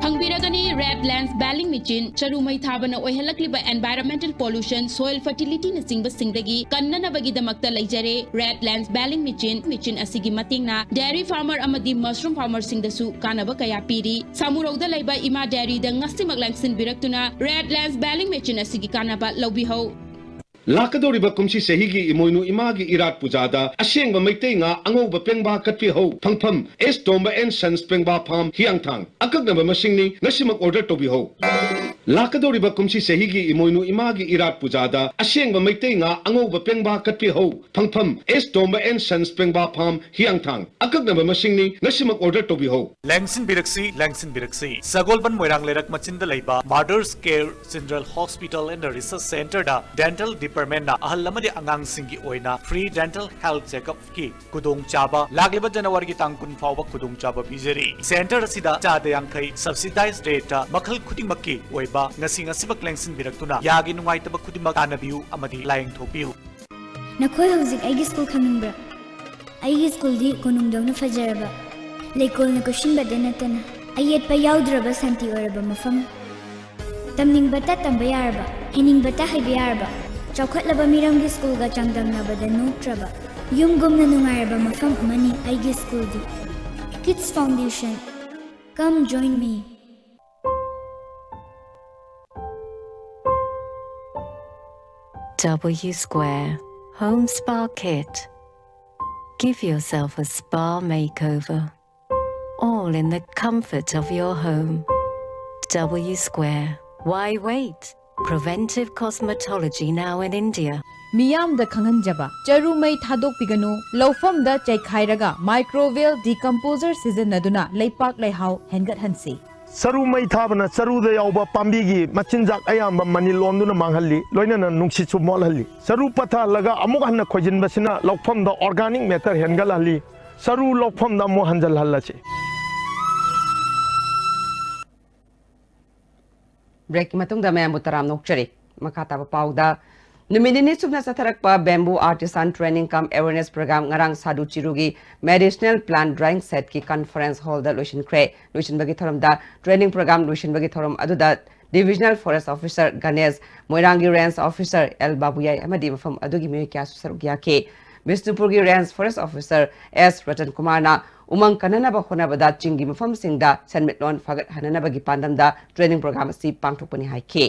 ꯐꯪꯕꯤꯔꯒꯅꯤ Red Lens Baling Machine꯫ ꯆꯔꯨ ꯃꯩ ꯊꯥꯕꯅ ꯑꯣꯏꯍꯜꯂꯛꯂꯤꯕ environmental pollution, soil fertility ꯅꯆꯤꯡꯕꯁꯤꯡꯗꯒꯤ ꯀꯟꯅꯅꯕꯒꯤꯗꯃꯛꯇ ꯂꯩꯖꯔꯦ Red Lens Baling Machine꯫ Machine ꯑꯁꯤꯒꯤ ꯃꯇꯦꯡꯅ dairy farmer ꯑꯃꯗꯤ mushroom farmer ꯁꯤꯡꯗꯁꯨ ꯀꯥꯟꯅꯕ ꯀꯌꯥ ꯄꯤꯔꯤ꯫ ꯁꯥꯃꯨꯔꯧꯗ ꯂꯩꯕ ꯏꯃꯥ dairy ꯗ ꯉꯁꯤꯃꯛ ꯂꯦꯡꯁꯤꯟꯕꯤꯔꯛꯇꯨꯅ Red Lens Baling Machine ꯑꯁꯤꯒꯤ ꯀꯥꯟꯅꯕ ꯂꯧꯕꯤꯍꯧ꯫ ꯂꯥꯛꯀꯗꯧꯔꯤꯕ ꯀꯨꯝꯁꯤ ꯆꯍꯤꯒꯤ ꯏꯃꯣꯏꯅꯨ ꯏꯃꯥꯒꯤ ꯏꯔꯥꯠ ꯄꯨꯖꯥꯗ ꯑꯁꯦꯡꯕ ꯃꯩꯇꯩ ꯉꯥ ꯑꯉꯧꯕ ꯄꯦꯡꯕꯥ ꯀꯠꯄꯤꯍꯧ꯫ ꯐꯪꯐꯝ: ꯑꯦꯁ ꯇꯣꯝꯕ ꯑꯦꯟ ꯁꯟꯁ ꯄꯦꯡꯕꯥ ꯐꯥꯝ, ꯍꯤꯌꯥꯡꯊꯥꯡ꯫ ꯑꯀꯛꯅꯕ ꯃꯁꯤꯡꯅꯤ꯫ ꯉꯁꯤꯃꯛ ꯑꯣꯔꯗꯔ ꯇꯧꯕꯤꯍꯧ꯫ ꯂꯥꯛꯀꯗꯧꯔꯤꯕ ꯀꯨꯝꯁꯤ ꯆꯍꯤꯒꯤ ꯏꯃꯣꯏꯅꯨ ꯏꯃꯥꯒꯤ ꯏꯔꯥꯠ ꯄꯨꯖꯥꯗ ꯑꯁꯦꯡꯕ ꯃꯩꯇꯩ ꯉꯥ ꯑꯉꯧꯕ ꯄꯦꯡꯕꯥ ꯀꯠꯄꯤꯍꯧ꯫ ꯐꯪꯐꯝ: ꯑꯦꯁ ꯇꯣꯝꯕ ꯑꯦꯟ ꯁꯟꯁ ꯄꯦꯡꯕꯥ ꯐꯥꯝ, ꯍꯤꯌꯥꯡꯊꯥꯡ꯫ ꯑꯀꯛꯅꯕ ꯃꯁꯤꯡꯅꯤ꯫ ꯉꯁꯤꯃꯛ ꯑꯣꯔꯗꯔ ꯇꯧꯕꯤꯍꯧ꯫ ꯂꯦꯡꯁꯤꯟꯕꯤꯔꯛꯁꯤ, ꯂꯦꯡꯁꯤꯟꯕꯤꯔꯛꯁꯤ꯫ ꯁꯒꯣꯜꯕꯟ ꯃꯣꯏꯔꯥꯡ ꯂꯩꯔꯛ ꯃꯆꯤꯟꯗ ꯂꯩꯕ Mother's Care General Hospital and Research Centerꯗ Dental Departmentꯅ ꯑꯍꯜ ꯑꯃꯗꯤ ꯑꯉꯥꯡꯁꯤꯡꯒꯤ ꯑꯣꯏꯅ free dental health checkupꯀꯤ ꯈꯨꯗꯣꯡꯆꯥꯕ ꯂꯥꯛꯂꯤꯕ ꯖꯅꯋꯥꯔꯤꯒꯤ ꯇꯥꯡ ꯀꯨꯟ ꯐꯥꯎꯕ ꯈꯨꯗꯣꯡꯆꯥꯕ ꯄꯤꯖꯔꯤ꯫ Center ꯑꯁꯤꯗ ꯆꯥꯗ ꯌꯥꯡꯈꯩ subsidized rateꯇ ꯃꯈꯜ ꯈꯨꯗꯤꯡꯃꯛꯀꯤ ꯑꯣꯏꯕ ꯉꯁꯤ ꯉꯁꯤꯃꯛ ꯂꯦꯡꯁꯤꯟꯕꯤꯔꯛꯇꯨꯅ ꯌꯥꯒꯤ ꯅꯨꯡꯉꯥꯏꯇꯕ ꯈꯨꯗꯤꯡꯃꯛ ꯇꯥꯟꯅꯕꯤꯌꯨ ꯑꯃꯗꯤ ꯂꯥꯌꯦꯡꯊꯣꯛꯄꯤꯌꯨ꯫ ꯅꯈꯣꯏ ꯍꯧꯖꯤꯛ ꯑꯩꯒꯤ ꯁ꯭ꯀꯨꯜ ꯈꯪꯅꯤꯡꯕ꯭ꯔꯥ? ꯑꯩꯒꯤ ꯁ꯭ꯀꯨꯜꯗꯤ ꯀꯣꯅꯨꯡꯗꯧꯅ ꯐꯖꯔꯕ, ꯂꯩꯀꯣꯜꯅ ꯀꯣꯏꯁꯤꯟꯕꯗ ꯅꯠꯇꯅ ꯑꯌꯦꯠꯄ ꯌꯥꯎꯗ꯭ꯔꯕ ꯁꯥꯟꯇꯤ ꯑꯣꯏꯔꯕ ꯃꯐꯝ꯫ ꯇꯝꯅꯤꯡꯕꯇ ꯇꯝꯕ ꯌꯥꯔꯕ, ꯍꯩꯅꯤꯡꯕꯇ ꯍꯩꯕ ꯌꯥꯔꯕ, ꯆꯥꯎꯈꯠꯂꯕ ꯃꯤꯔꯝꯒꯤ ꯁ꯭ꯀꯨꯜꯒ ꯆꯥꯡꯗꯝꯅꯕꯗ ꯅꯣꯛꯇ꯭ꯔꯕ, ꯌꯨꯝꯒꯨꯝꯅ ꯅꯨꯡꯉꯥꯏꯔꯕ ꯃꯐꯝ ꯑꯃꯅꯤ ꯑꯩꯒꯤ ꯁ꯭ꯀꯨꯜꯗꯤ꯫ Kids Foundation, come join me. W Square Home Spa Kit. Give yourself a spa makeover, all in the comfort of your home. W Square. Why wait? Preventive cosmetology now in India. ꯃꯤꯌꯥꯝꯗ ꯈꯪꯍꯟꯖꯕ꯫ ꯆꯔꯨ ꯃꯩ ꯊꯥꯗꯣꯛꯄꯤꯒꯅꯨ꯫ ꯂꯧꯐꯝꯗ ꯆꯩꯈꯥꯏꯔꯒ microbial decomposer ꯁꯤꯖꯤꯟꯅꯗꯨꯅ ꯂꯩꯄꯥꯛ ꯂꯩꯍꯥꯎ ꯍꯦꯟꯒꯠꯍꯟꯁꯤ꯫ ꯆꯔꯨ ꯃꯩ ꯊꯥꯕꯅ ꯆꯔꯨꯗ ꯌꯥꯎꯕ ꯄꯥꯝꯕꯤꯒꯤ ꯃꯆꯤꯟꯖꯥꯛ ꯑꯌꯥꯝꯕ ꯃꯅꯤꯜ ꯑꯣꯟꯗꯨꯅ ꯃꯥꯡꯍꯜꯂꯤ, ꯂꯣꯏꯅꯅ ꯅꯨꯡꯁꯤꯠꯁꯨ ꯃꯣꯠꯍꯜꯂꯤ꯫ ꯆꯔꯨ ꯄꯠꯊꯍꯜꯂꯒ ꯑꯃꯨꯛ ꯍꯟꯅ ꯈꯣꯏꯖꯤꯟꯕꯁꯤꯅ ꯂꯧꯐꯝꯗ organic matter ꯍꯦꯟꯒꯠꯍꯜꯂꯤ꯫ ꯆꯔꯨ ꯂꯧꯐꯝꯗ ꯑꯃꯨꯛ ꯍꯟꯖꯜꯍꯜꯂꯁꯤ꯫ Breakꯀꯤ ꯃꯇꯨꯡꯗ ꯃꯌꯥꯝꯕꯨ ꯇꯔꯥꯝꯅ ꯑꯣꯛꯆꯔꯤ꯫ ꯃꯈꯥ ꯇꯥꯕ ꯄꯥꯎꯗ, ꯅꯨꯃꯤꯠ ꯅꯤꯅꯤ ꯆꯨꯞꯅ ꯆꯠꯊꯔꯛꯄ Bamboo Artisan Training cum Awareness Program ꯉꯔꯥꯡ ꯁꯥꯗꯨ ꯆꯤꯔꯨꯒꯤ Medicinal Plant Drawing Setꯀꯤ Conference Hallꯗ ꯂꯣꯏꯁꯤꯟꯈ꯭ꯔꯦ꯫ ꯂꯣꯏꯁꯤꯟꯕꯒꯤ ꯊꯧꯔꯝꯗ, training program ꯂꯣꯏꯁꯤꯟꯕꯒꯤ ꯊꯧꯔꯝ ꯑꯗꯨꯗ Divisional Forest Officer ꯒꯅꯦꯁ, ꯃꯣꯏꯔꯥꯡꯒꯤ Range Officer ꯑꯦꯜ ꯕꯥꯕꯨꯌꯥꯏ ꯑꯃꯗꯤ ꯃꯐꯝ ꯑꯗꯨꯒꯤ ꯃꯤꯑꯣꯏ ꯀꯌꯥꯁꯨ ꯁꯔꯨꯛ ꯌꯥꯈꯤ꯫ ꯕꯤꯁꯅꯨꯄꯨꯔꯒꯤ Range Forest Officer ꯑꯦꯁ ꯔꯇꯟ ꯀꯨꯃꯥꯔꯅ ꯎꯃꯪ ꯀꯟꯅꯅꯕ ꯍꯣꯠꯅꯕꯗ ꯆꯤꯡꯒꯤ ꯃꯐꯝꯁꯤꯡꯗ ꯁꯦꯟꯃꯤꯠꯂꯣꯟ ꯐꯒꯠꯍꯟꯅꯅꯕꯒꯤ ꯄꯥꯟꯗꯝꯗ training program ꯑꯁꯤ ꯄꯥꯡꯊꯣꯛꯄꯅꯤ ꯍꯥꯏꯈꯤ꯫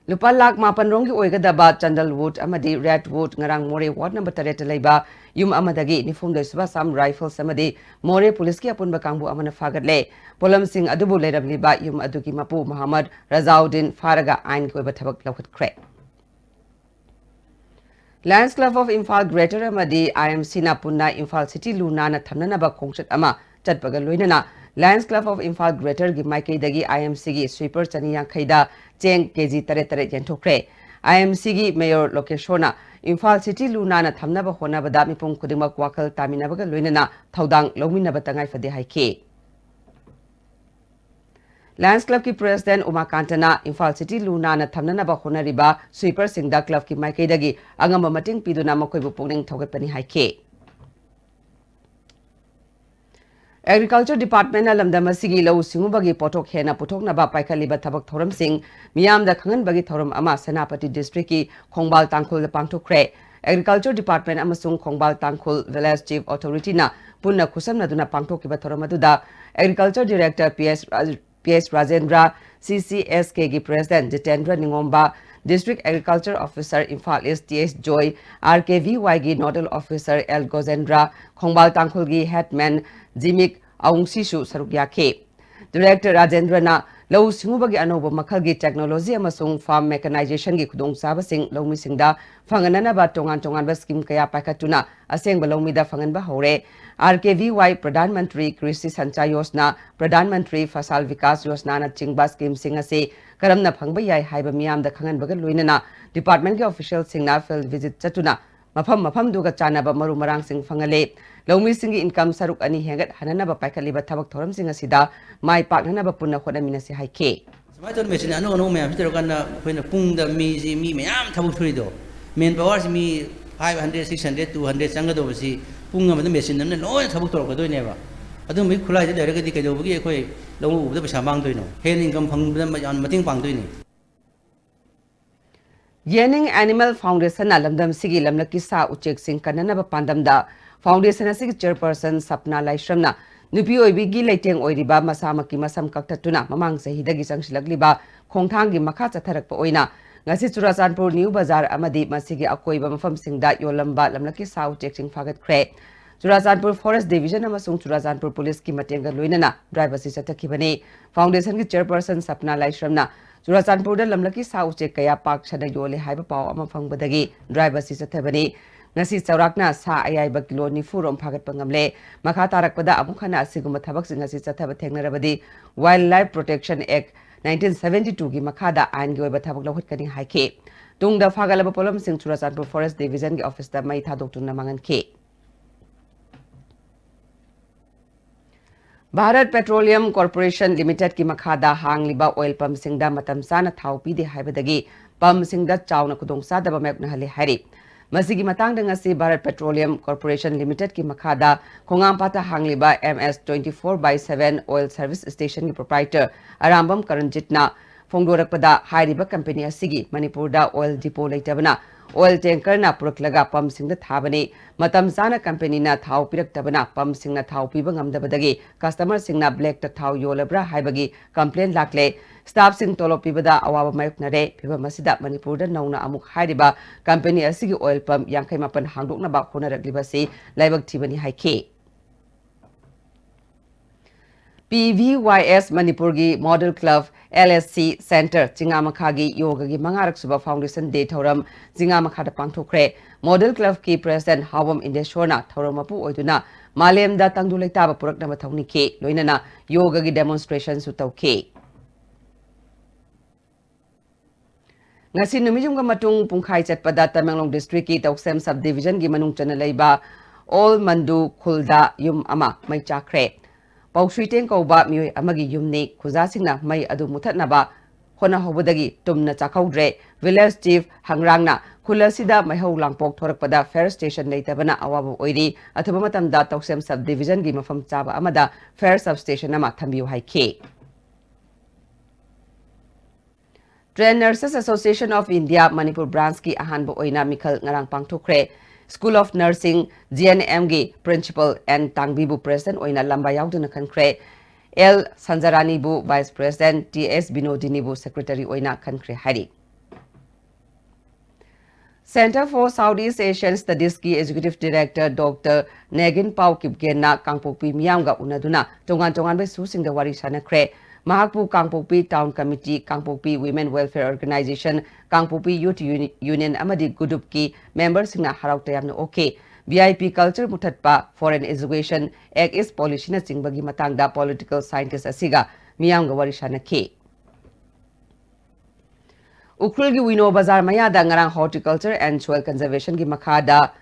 ꯂꯨꯄꯥ ꯂꯥꯈ ꯃꯥꯄꯟ ꯔꯣꯝꯒꯤ ꯑꯣꯏꯒꯗꯕ ꯆꯟꯗꯜꯋꯨꯗ ꯑꯃꯗꯤ ꯔꯦꯗꯋꯨꯗ ꯉꯔꯥꯡ ꯃꯣꯔꯦ ꯋꯥꯔꯗ ꯅꯝꯕꯔ ꯇꯔꯦꯠꯇ ꯂꯩꯕ ꯌꯨꯝ ꯑꯃꯗꯒꯤ ꯅꯤꯐꯨꯍꯨꯝꯗꯣꯏ ꯁꯨꯕ ꯑꯁꯥꯝ ꯔꯥꯏꯐꯜꯁ ꯑꯃꯗꯤ ꯃꯣꯔꯦ ꯄꯨꯂꯤꯁꯀꯤ ꯑꯄꯨꯟꯕ ꯀꯥꯡꯕꯨ ꯑꯃꯅ ꯐꯥꯒꯠꯂꯦ꯫ ꯄꯣꯠꯂꯝꯁꯤꯡ ꯑꯗꯨꯕꯨ ꯂꯩꯔꯝꯂꯤꯕ ꯌꯨꯝ ꯑꯗꯨꯒꯤ ꯃꯄꯨ ꯃꯣꯍꯝꯃꯗ ꯔꯖꯥꯎꯗꯤꯟ ꯐꯥꯔꯒ ꯑꯥꯏꯟꯒꯤ ꯑꯣꯏꯕ ꯊꯕꯛ ꯂꯧꯈꯠꯈ꯭ꯔꯦ꯫ Lions Club of Imphal Greater ꯑꯃꯗꯤ I M C ꯅ ꯄꯨꯟꯅ ꯏꯝꯐꯥꯜ ꯁꯤꯇꯤ ꯂꯨ ꯅꯥꯟꯅ ꯊꯝꯅꯅꯕ ꯈꯣꯡꯆꯠ ꯑꯃ ꯆꯠꯄꯒ ꯂꯣꯏꯅꯅ Lions Club of Imphal Greater ꯒꯤ ꯃꯥꯏꯀꯩꯗꯒꯤ I M C ꯒꯤ sweeper ꯆꯅꯤ ꯌꯥꯡꯈꯩꯗ ꯆꯦꯡ ꯀꯦꯖꯤ ꯇꯔꯦꯠ ꯇꯔꯦꯠ ꯌꯦꯟꯊꯣꯛꯈ꯭ꯔꯦ꯫ I M C ꯒꯤ mayor ꯂꯣꯀꯦꯁꯣꯔꯅ ꯏꯝꯐꯥꯜ ꯁꯤꯇꯤ ꯂꯨ ꯅꯥꯟꯅ ꯊꯝꯅꯕ ꯍꯣꯠꯅꯕꯗ ꯃꯤꯄꯨꯝ ꯈꯨꯗꯤꯡꯃꯛ ꯋꯥꯈꯜ ꯇꯥꯃꯤꯟꯅꯕꯒ ꯂꯣꯏꯅꯅ ꯊꯧꯗꯥꯡ ꯂꯧꯃꯤꯟꯅꯕ ꯇꯉꯥꯏꯐꯗꯦ ꯍꯥꯏꯈꯤ꯫ Lions Club ꯀꯤ president ꯎꯃꯥꯀꯥꯟꯇꯅ ꯏꯝꯐꯥꯜ ꯁꯤꯇꯤ ꯂꯨ ꯅꯥꯟꯅ ꯊꯝꯅꯅꯕ ꯍꯣꯠꯅꯔꯤꯕ sweeper ꯁꯤꯡꯗ club ꯀꯤ ꯃꯥꯏꯀꯩꯗꯒꯤ ꯑꯉꯝꯕ ꯃꯇꯦꯡ ꯄꯤꯗꯨꯅ ꯃꯈꯣꯏꯕꯨ ꯄꯨꯛꯅꯤꯡ ꯊꯧꯒꯠꯄꯅꯤ ꯍꯥꯏꯈꯤ꯫ Agriculture Department ꯅ ꯂꯝꯗꯝ ꯑꯁꯤꯒꯤ ꯂꯧꯎ ꯁꯤꯡꯎꯕꯒꯤ ꯄꯣꯠꯊꯣꯛ ꯍꯦꯟꯅ ꯄꯨꯊꯣꯛꯅꯕ ꯄꯥꯏꯈꯠꯂꯤꯕ ꯊꯕꯛ ꯊꯧꯔꯝꯁꯤꯡ ꯃꯤꯌꯥꯝꯗ ꯈꯪꯍꯟꯕꯒꯤ ꯊꯧꯔꯝ ꯑꯃ ꯁꯦꯅꯥꯄꯇꯤ district ꯀꯤ ꯈꯣꯡꯕꯥꯜ ꯇꯥꯡꯈꯨꯜꯗ ꯄꯥꯡꯊꯣꯛꯈ꯭ꯔꯦ꯫ Agriculture Department ꯑꯃꯁꯨꯡ ꯈꯣꯡꯕꯥꯜ ꯇꯥꯡꯈꯨꯜ village chief authority ꯅ ꯄꯨꯟꯅ ꯈꯨꯠꯁꯝꯅꯗꯨꯅ ꯄꯥꯡꯊꯣꯛꯈꯤꯕ ꯊꯧꯔꯝ ꯑꯗꯨꯗ Agriculture Director P S ꯔꯥꯖ-, P S Rajendra, C C S K ꯒꯤ president Jitendra ꯅꯤꯉꯣꯝꯕ, District Agriculture Officer Imphal East T S ꯖꯣꯏ, R K V Y ꯒꯤ nodal officer L ꯒꯣꯖꯦꯟꯗ꯭ꯔ, ꯈꯣꯡꯕꯥꯜ ꯇꯥꯡꯈꯨꯜꯒꯤ headman ꯖꯤꯃꯤꯛ ꯑꯋꯨꯡꯁꯤꯁꯨ ꯁꯔꯨꯛ ꯌꯥꯈꯤ꯫ Director ꯔꯥꯖꯦꯟꯗ꯭ꯔꯅ ꯂꯧꯎ ꯁꯤꯡꯎꯕꯒꯤ ꯑꯅꯧꯕ ꯃꯈꯜꯒꯤ technology ꯑꯃꯁꯨꯡ farm mechanization ꯒꯤ ꯈꯨꯗꯣꯡꯆꯥꯕꯁꯤꯡ ꯂꯧꯃꯤꯁꯤꯡꯗ ꯐꯪꯍꯟꯅꯅꯕ ꯇꯣꯉꯥꯟ ꯇꯣꯉꯥꯟꯕ scheme ꯀꯌꯥ ꯄꯥꯏꯈꯠꯇꯨꯅ ꯑꯁꯦꯡꯕ ꯂꯧꯃꯤꯗ ꯐꯪꯍꯟꯕ ꯍꯧꯔꯦ꯫ R K V Y Pradhan Mantri ꯀ꯭ꯔꯤꯁꯤ ꯁꯟꯆꯥꯏ ꯌꯣꯖꯅꯥ, ꯄ꯭ꯔꯙꯥꯟ ꯃꯟꯇ꯭ꯔꯤ ꯐꯁꯥꯜ ꯚꯤꯀꯥꯁ ꯌꯣꯖꯅꯥꯅꯆꯤꯡꯕ scheme ꯁꯤꯡ ꯑꯁꯤ ꯀꯔꯝꯅ ꯐꯪꯕ ꯌꯥꯏ ꯍꯥꯏꯕ ꯃꯤꯌꯥꯝꯗ ꯈꯪꯍꯟꯕꯒ ꯂꯣꯏꯅꯅ department ꯀꯤ official ꯁꯤꯡꯅ field visit ꯆꯠꯇꯨꯅ ꯃꯐꯝ ꯃꯐꯝꯗꯨꯒ ꯆꯥꯟꯅꯕ ꯃꯔꯨ ꯃꯔꯥꯡꯁꯤꯡ ꯐꯪꯍꯜꯂꯦ꯫ ꯂꯧꯃꯤꯁꯤꯡꯒꯤ income ꯁꯔꯨꯛ ꯑꯅꯤ ꯍꯦꯟꯒꯠꯍꯟꯅꯅꯕ ꯄꯥꯏꯈꯠꯂꯤꯕ ꯊꯕꯛ ꯊꯧꯔꯝꯁꯤꯡ ꯑꯁꯤꯗ ꯃꯥꯏ ꯄꯥꯛꯅꯅꯕ ꯄꯨꯟꯅ ꯍꯣꯠꯅꯃꯤꯟꯅꯁꯤ ꯍꯥꯏꯈꯤ꯫ ꯁꯨꯃꯥꯏꯅ ꯇꯧꯗꯅ machine ꯑꯅꯧ ꯑꯅꯧꯕ ꯃꯌꯥꯝꯁꯤ ꯇꯧꯔꯀꯥꯟꯗ ꯑꯩꯈꯣꯏꯅ ꯄꯨꯡꯗ ꯃꯤꯁꯤ, ꯃꯤ ꯃꯌꯥꯝ ꯊꯕꯛ ꯁꯨꯔꯤꯗꯣ, man power ꯁꯤ ꯃꯤ five hundred, six hundred, two hundred ꯆꯪꯒꯗꯧꯕꯁꯤ ꯄꯨꯡ ꯑꯃꯗ machine ꯑꯃꯅ ꯂꯣꯏꯅ ꯊꯕꯛ ꯇꯧꯔꯛꯀꯗꯣꯏꯅꯦꯕ꯫ ꯑꯗꯨꯝꯕꯒꯤ ꯈꯨꯠꯂꯥꯏꯗꯨ ꯂꯩꯔꯒꯗꯤ ꯀꯩꯗꯧꯕꯒꯤ ꯑꯩꯈꯣꯏ ꯂꯧ ꯎꯕꯗ ꯄꯩꯁꯥ ꯃꯥꯡꯗꯣꯏꯅꯣ? ꯍꯦꯟꯅ income ꯐꯪꯕꯗ ꯌꯥꯝ ꯃꯇꯦꯡ ꯄꯥꯡꯗꯣꯏꯅꯤ꯫ ꯌꯦꯅꯤꯡ Animal Foundation ꯅ ꯂꯝꯗꯝꯁꯤꯒꯤ ꯂꯝꯂꯛꯀꯤ ꯁꯥ ꯎꯆꯦꯛꯁꯤꯡ ꯀꯟꯅꯅꯕ ꯄꯥꯟꯗꯝꯗ foundation ꯑꯁꯤꯒꯤ chairperson ꯁꯞꯅꯥ ꯂꯥꯏꯁ꯭ꯔꯝꯅ ꯅꯨꯄꯤ ꯑꯣꯏꯕꯤꯒꯤ ꯂꯩꯇꯦꯡ ꯑꯣꯏꯔꯤꯕ ꯃꯁꯥꯃꯛꯀꯤ ꯃꯁꯝ ꯀꯛꯊꯠꯇꯨꯅ ꯃꯃꯥꯡ ꯆꯍꯤꯗꯒꯤ ꯆꯪꯁꯤꯜꯂꯛꯂꯤꯕ ꯈꯣꯡꯊꯥꯡꯒꯤ ꯃꯈꯥ ꯆꯠꯊꯔꯛꯄ ꯑꯣꯏꯅ ꯉꯁꯤ ꯆꯨꯔꯥꯆꯥꯟꯄꯨꯔ ꯅ꯭ꯌꯨ ꯕꯖꯥꯔ ꯑꯃꯗꯤ ꯃꯁꯤꯒꯤ ꯑꯀꯣꯏꯕ ꯃꯐꯝꯁꯤꯡꯗ ꯌꯣꯜꯂꯝꯕ ꯂꯝꯂꯛꯀꯤ ꯁꯥ ꯎꯆꯦꯛꯁꯤꯡ ꯐꯥꯒꯠꯈ꯭ꯔꯦ꯫ ꯆꯨꯔꯥꯆꯥꯟꯄꯨꯔ ꯐꯣꯔꯦꯁ ꯗꯤꯕꯤꯖꯟ ꯑꯃꯁꯨꯡ ꯆꯨꯔꯥꯆꯥꯟꯄꯨꯔ ꯄꯨꯂꯤꯁꯀꯤ ꯃꯇꯦꯡꯒ ꯂꯣꯏꯅꯅ ꯗ꯭ꯔꯥꯏꯚ ꯑꯁꯤ ꯆꯠꯊꯈꯤꯕꯅꯤ꯫ ꯐꯥꯎꯟꯗꯦꯁꯟꯒꯤ ꯆꯦꯌꯔꯄꯔꯁꯟ ꯁꯞꯅꯥ ꯂꯥꯏꯁ꯭ꯔꯝꯅ ꯆꯨꯔꯥꯆꯥꯟꯄꯨꯔꯗ ꯂꯝꯂꯛꯀꯤ ꯁꯥ ꯎꯆꯦꯛ ꯀꯌꯥ ꯄꯥꯛ ꯁꯟꯅ ꯌꯣꯜꯂꯦ ꯍꯥꯏꯕ ꯄꯥꯎ ꯑꯃ ꯐꯪꯕꯗꯒꯤ ꯗ꯭ꯔꯥꯏꯚ ꯑꯁꯤ ꯆꯠꯊꯕꯅꯤ꯫ ꯉꯁꯤ ꯆꯥꯎꯔꯥꯛꯅ ꯁꯥ ꯑꯌꯥꯏꯕ ꯀꯤꯂꯣ ꯅꯤꯐꯨ ꯔꯣꯝ ꯐꯥꯒꯠꯄ ꯉꯝꯂꯦ꯫ ꯃꯈꯥ ꯇꯥꯔꯛꯄꯗ ꯑꯃꯨꯛ ꯍꯟꯅ ꯑꯁꯤꯒꯨꯝꯕ ꯊꯕꯛꯁꯤꯡ ꯑꯁꯤ ꯆꯠꯊꯕ ꯊꯦꯡꯅꯔꯕꯗꯤ Wildlife Protection Act nineteen seventy two ꯒꯤ ꯃꯈꯥꯗ ꯑꯥꯏꯟꯒꯤ ꯑꯣꯏꯕ ꯊꯕꯛ ꯂꯧꯈꯠꯀꯅꯤ ꯍꯥꯏꯈꯤ꯫ ꯇꯨꯡꯗ ꯐꯥꯒꯠꯂꯕ ꯄꯣꯠꯂꯝꯁꯤꯡ ꯆꯨꯔꯥꯆꯥꯟꯄꯨꯔ ꯐꯣꯔꯦꯁ ꯗꯤꯕꯤꯖꯟꯒꯤ ꯑꯣꯐꯤꯁꯇ ꯃꯩ ꯊꯥꯗꯣꯛꯇꯨꯅ ꯃꯥꯡꯍꯟꯈꯤ꯫ ꯚꯥꯔꯠ ꯄꯦꯇ꯭ꯔꯣꯂꯤꯌꯝ ꯀꯣꯔꯄꯣꯔꯦꯁꯟ ꯂꯤꯃꯤꯇꯦꯗꯀꯤ ꯃꯈꯥꯗ ꯍꯥꯡꯂꯤꯕ ꯑꯣꯏꯜ ꯄꯝꯁꯤꯡꯗ ꯃꯇꯝ ꯆꯥꯅ ꯊꯥꯎ ꯄꯤꯗꯦ ꯍꯥꯏꯕꯗꯒꯤ ꯄꯝꯁꯤꯡꯗ ꯆꯥꯎꯅ ꯈꯨꯗꯣꯡꯆꯥꯗꯕ ꯃꯥꯌꯣꯛꯅꯍꯜꯂꯤ ꯍꯥꯏꯔꯤ꯫ ꯃꯁꯤꯒꯤ ꯃꯇꯥꯡꯗ ꯉꯁꯤ ꯚꯥꯔꯠ ꯄꯦꯇ꯭ꯔꯣꯂꯤꯌꯝ ꯀꯣꯔꯄꯣꯔꯦꯁꯟ ꯂꯤꯃꯤꯇꯦꯗꯀꯤ ꯃꯈꯥꯗ ꯈꯣꯡꯉꯥꯝꯄꯥꯠꯇ ꯍꯥꯡꯂꯤꯕ M S twenty four by seven oil service stationꯒꯤ proprietor Arambam ꯀꯔꯟꯖꯤꯠꯅ ꯐꯣꯡꯗꯣꯔꯛꯄꯗ, ꯍꯥꯏꯔꯤꯕ ꯀꯝꯄꯦꯅꯤ ꯑꯁꯤꯒꯤ ꯃꯅꯤꯄꯨꯔꯗ ꯑꯣꯏꯜ ꯗꯤꯄꯣ ꯂꯩꯇꯕꯅ ꯑꯣꯏꯜ ꯇꯦꯡꯀꯔꯅ ꯄꯨꯔꯛꯂꯒ ꯄꯝꯁꯤꯡꯗ ꯊꯥꯕꯅꯤ꯫ ꯃꯇꯝ ꯆꯥꯅ ꯀꯝꯄꯦꯅꯤꯅ ꯊꯥꯎ ꯄꯤꯔꯛꯇꯕꯅ ꯄꯝꯁꯤꯡꯅ ꯊꯥꯎ ꯄꯤꯕ ꯉꯝꯗꯕꯗꯒꯤ ꯀꯁꯇꯃꯔꯁꯤꯡꯅ ꯕ꯭ꯂꯦꯛꯇ ꯊꯥꯎ ꯌꯣꯜꯂꯕ꯭ꯔꯥ ꯍꯥꯏꯕꯒꯤ ꯀꯝꯄ꯭ꯂꯦꯟ ꯂꯥꯛꯂꯦ꯫ ꯁ꯭ꯇꯥꯐꯁꯤꯡ ꯇꯣꯂꯣꯞ ꯄꯤꯕꯗ ꯑꯋꯥꯕ ꯃꯥꯌꯣꯛꯅꯔꯦ꯫ ꯐꯤꯚꯝ ꯑꯁꯤꯗ ꯃꯅꯤꯄꯨꯔꯗ ꯅꯧꯅ ꯑꯃꯨꯛ ꯍꯥꯏꯔꯤꯕ ꯀꯝꯄꯦꯅꯤ ꯑꯁꯤꯒꯤ ꯑꯣꯏꯜ ꯄꯝ ꯌꯥꯡꯈꯩ ꯃꯥꯄꯟ ꯍꯥꯡꯗꯣꯛꯅꯕ ꯍꯣꯠꯅꯔꯛꯂꯤꯕꯁꯤ ꯂꯥꯏꯕꯛ ꯊꯤꯕꯅꯤ ꯍꯥꯏꯈꯤ꯫ P V Y S ꯃꯅꯤꯄꯨꯔꯒꯤ model club L S C centre ꯆꯤꯉꯥꯃꯈꯥꯒꯤ ꯌꯣꯒꯒꯤ ꯃꯉꯥꯔꯛ ꯁꯨꯕ ꯐꯥꯎꯟꯗꯦꯁꯟ ꯗꯦ ꯊꯧꯔꯝ ꯆꯤꯉꯥꯃꯈꯥꯗ ꯄꯥꯡꯊꯣꯛꯈ꯭ꯔꯦ꯫ ꯃꯣꯗꯦꯜ ꯀ꯭ꯂꯕꯀꯤ ꯄ꯭ꯔꯦꯁꯤꯗꯦꯟꯠ ꯍꯥꯎꯕꯝ ꯏꯟꯗꯦꯁꯣꯔꯅ ꯊꯧꯔꯝ ꯃꯄꯨ ꯑꯣꯏꯗꯨꯅ ꯃꯥꯂꯦꯝꯗ ꯇꯪꯗꯨ ꯂꯩꯇꯥꯕ ꯄꯨꯔꯛꯅꯕ ꯊꯧꯅꯤꯈꯤ, ꯂꯣꯏꯅꯅ ꯌꯣꯒꯒꯤ ꯗꯦꯃꯣꯟꯁꯇ꯭ꯔꯦꯁꯟꯁꯨ ꯇꯧꯈꯤ꯫ ꯉꯁꯤ ꯅꯨꯃꯤꯠꯌꯨꯝꯒ ꯃꯇꯨꯡ ꯄꯨꯡꯈꯥꯏ ꯆꯠꯄꯗ ꯇꯃꯦꯡꯂꯣꯡ ꯗꯤꯁꯇ꯭ꯔꯤꯛꯀꯤ ꯇꯧꯁꯦꯝ ꯁꯕ ꯗꯤꯕꯤꯖꯟꯒꯤ ꯃꯅꯨꯡ ꯆꯟꯅ ꯂꯩꯕ ꯑꯣꯜ ꯃꯟꯗꯨ ꯈꯨꯜꯗ ꯌꯨꯝ ꯑꯃ ꯃꯩ ꯆꯥꯛꯈ꯭ꯔꯦ꯫ ꯄꯥꯎꯁꯨꯏꯇꯦꯡ ꯀꯧꯕ ꯃꯤꯑꯣꯏ ꯑꯃꯒꯤ ꯌꯨꯝꯅꯤ꯫ ꯈꯨꯖꯥꯁꯤꯡꯅ ꯃꯩ ꯑꯗꯨ ꯃꯨꯊꯠꯅꯕ ꯍꯣꯠꯅꯍꯧꯕꯗꯒꯤ ꯇꯨꯝꯅ ꯆꯥꯛꯍꯧꯗ꯭ꯔꯦ꯫ ꯚꯤꯂꯦꯖ ꯆꯤꯐ ꯍꯪꯔꯥꯡꯅ ꯈꯨꯜ ꯑꯁꯤꯗ ꯃꯩꯍꯧ ꯂꯥꯡꯄꯣꯛ ꯊꯣꯔꯛꯄꯗ ꯐꯥꯌꯔ ꯁ꯭ꯇꯦꯁꯟ ꯂꯩꯇꯕꯅ ꯑꯋꯥꯕ ꯑꯣꯏꯔꯤ꯫ ꯑꯊꯨꯕ ꯃꯇꯝꯗ ꯇꯧꯁꯦꯝ ꯁꯕ ꯗꯤꯕꯤꯖꯟꯒꯤ ꯃꯐꯝ ꯆꯥꯕ ꯑꯃꯗ ꯐꯥꯌꯔ ꯁꯕ ꯁ꯭ꯇꯦꯁꯟ ꯑꯃ ꯊꯝꯕꯤꯌꯨ ꯍꯥꯏꯈꯤ꯫ Trained Nurses Association of India Manipur ꯕ꯭ꯔꯥꯟꯁꯀꯤ ꯑꯍꯥꯟꯕ ꯑꯣꯏꯅ ꯃꯤꯈꯜ ꯉꯔꯥꯡ ꯄꯥꯡꯊꯣꯛꯈ꯭ꯔꯦ꯫ School of Nursing, G N M ꯒꯤ Principal N ꯇꯥꯡꯕꯤꯕꯨ President ꯑꯣꯏꯅ ꯂꯝꯕꯥ ꯌꯥꯎꯗꯨꯅ ꯈꯟꯈ꯭ꯔꯦ꯫ L ꯁꯟꯖꯔꯥꯅꯤꯕꯨ Vice President, T S ꯕꯤꯅꯣꯗꯤꯅꯤꯕꯨ Secretary ꯑꯣꯏꯅ ꯈꯟꯈ꯭ꯔꯦ ꯍꯥꯏꯔꯤ꯫ Center for Southeast Asian Studies ꯀꯤ Executive Director Doctor ꯅꯦꯒꯤꯟ ꯄꯥꯎ ꯀꯤꯞꯒꯦꯟꯅ ꯀꯥꯡꯄꯣꯛꯄꯤ ꯃꯤꯌꯥꯝꯒ ꯎꯅꯗꯨꯅ ꯇꯣꯉꯥꯟ ꯇꯣꯉꯥꯟꯕ ꯏꯁꯨꯁꯤꯡꯗ ꯋꯥꯔꯤ ꯁꯥꯟꯅꯈ꯭ꯔꯦ꯫ ꯃꯍꯥꯛꯄꯨ ꯀꯥꯡꯄꯣꯛꯄꯤ Town Committee, ꯀꯥꯡꯄꯣꯛꯄꯤ Women Welfare Organization, ꯀꯥꯡꯄꯣꯛꯄꯤ Youth Uni-, Union ꯑꯃꯗꯤ ꯒꯨꯗꯨꯞꯀꯤ memberꯁꯤꯡꯅ ꯍꯔꯥꯎ ꯇꯌꯥꯝꯅ ꯑꯣꯛꯈꯤ꯫ V I P culture ꯃꯨꯊꯠꯄ, Foreign Education, Act East Policyꯅꯆꯤꯡꯕꯒꯤ ꯃꯇꯥꯡꯗ political scientist ꯑꯁꯤꯒ ꯃꯤꯌꯥꯝꯒ ꯋꯥꯔꯤ ꯁꯥꯟꯅꯈꯤ꯫ ꯎꯈ꯭ꯔꯨꯜꯒꯤ ꯋꯤꯅꯣ ꯕꯖꯥꯔ ꯃꯌꯥꯗ ꯉꯔꯥꯡ Horticulture and Soil Conservationꯒꯤ ꯃꯈꯥꯗ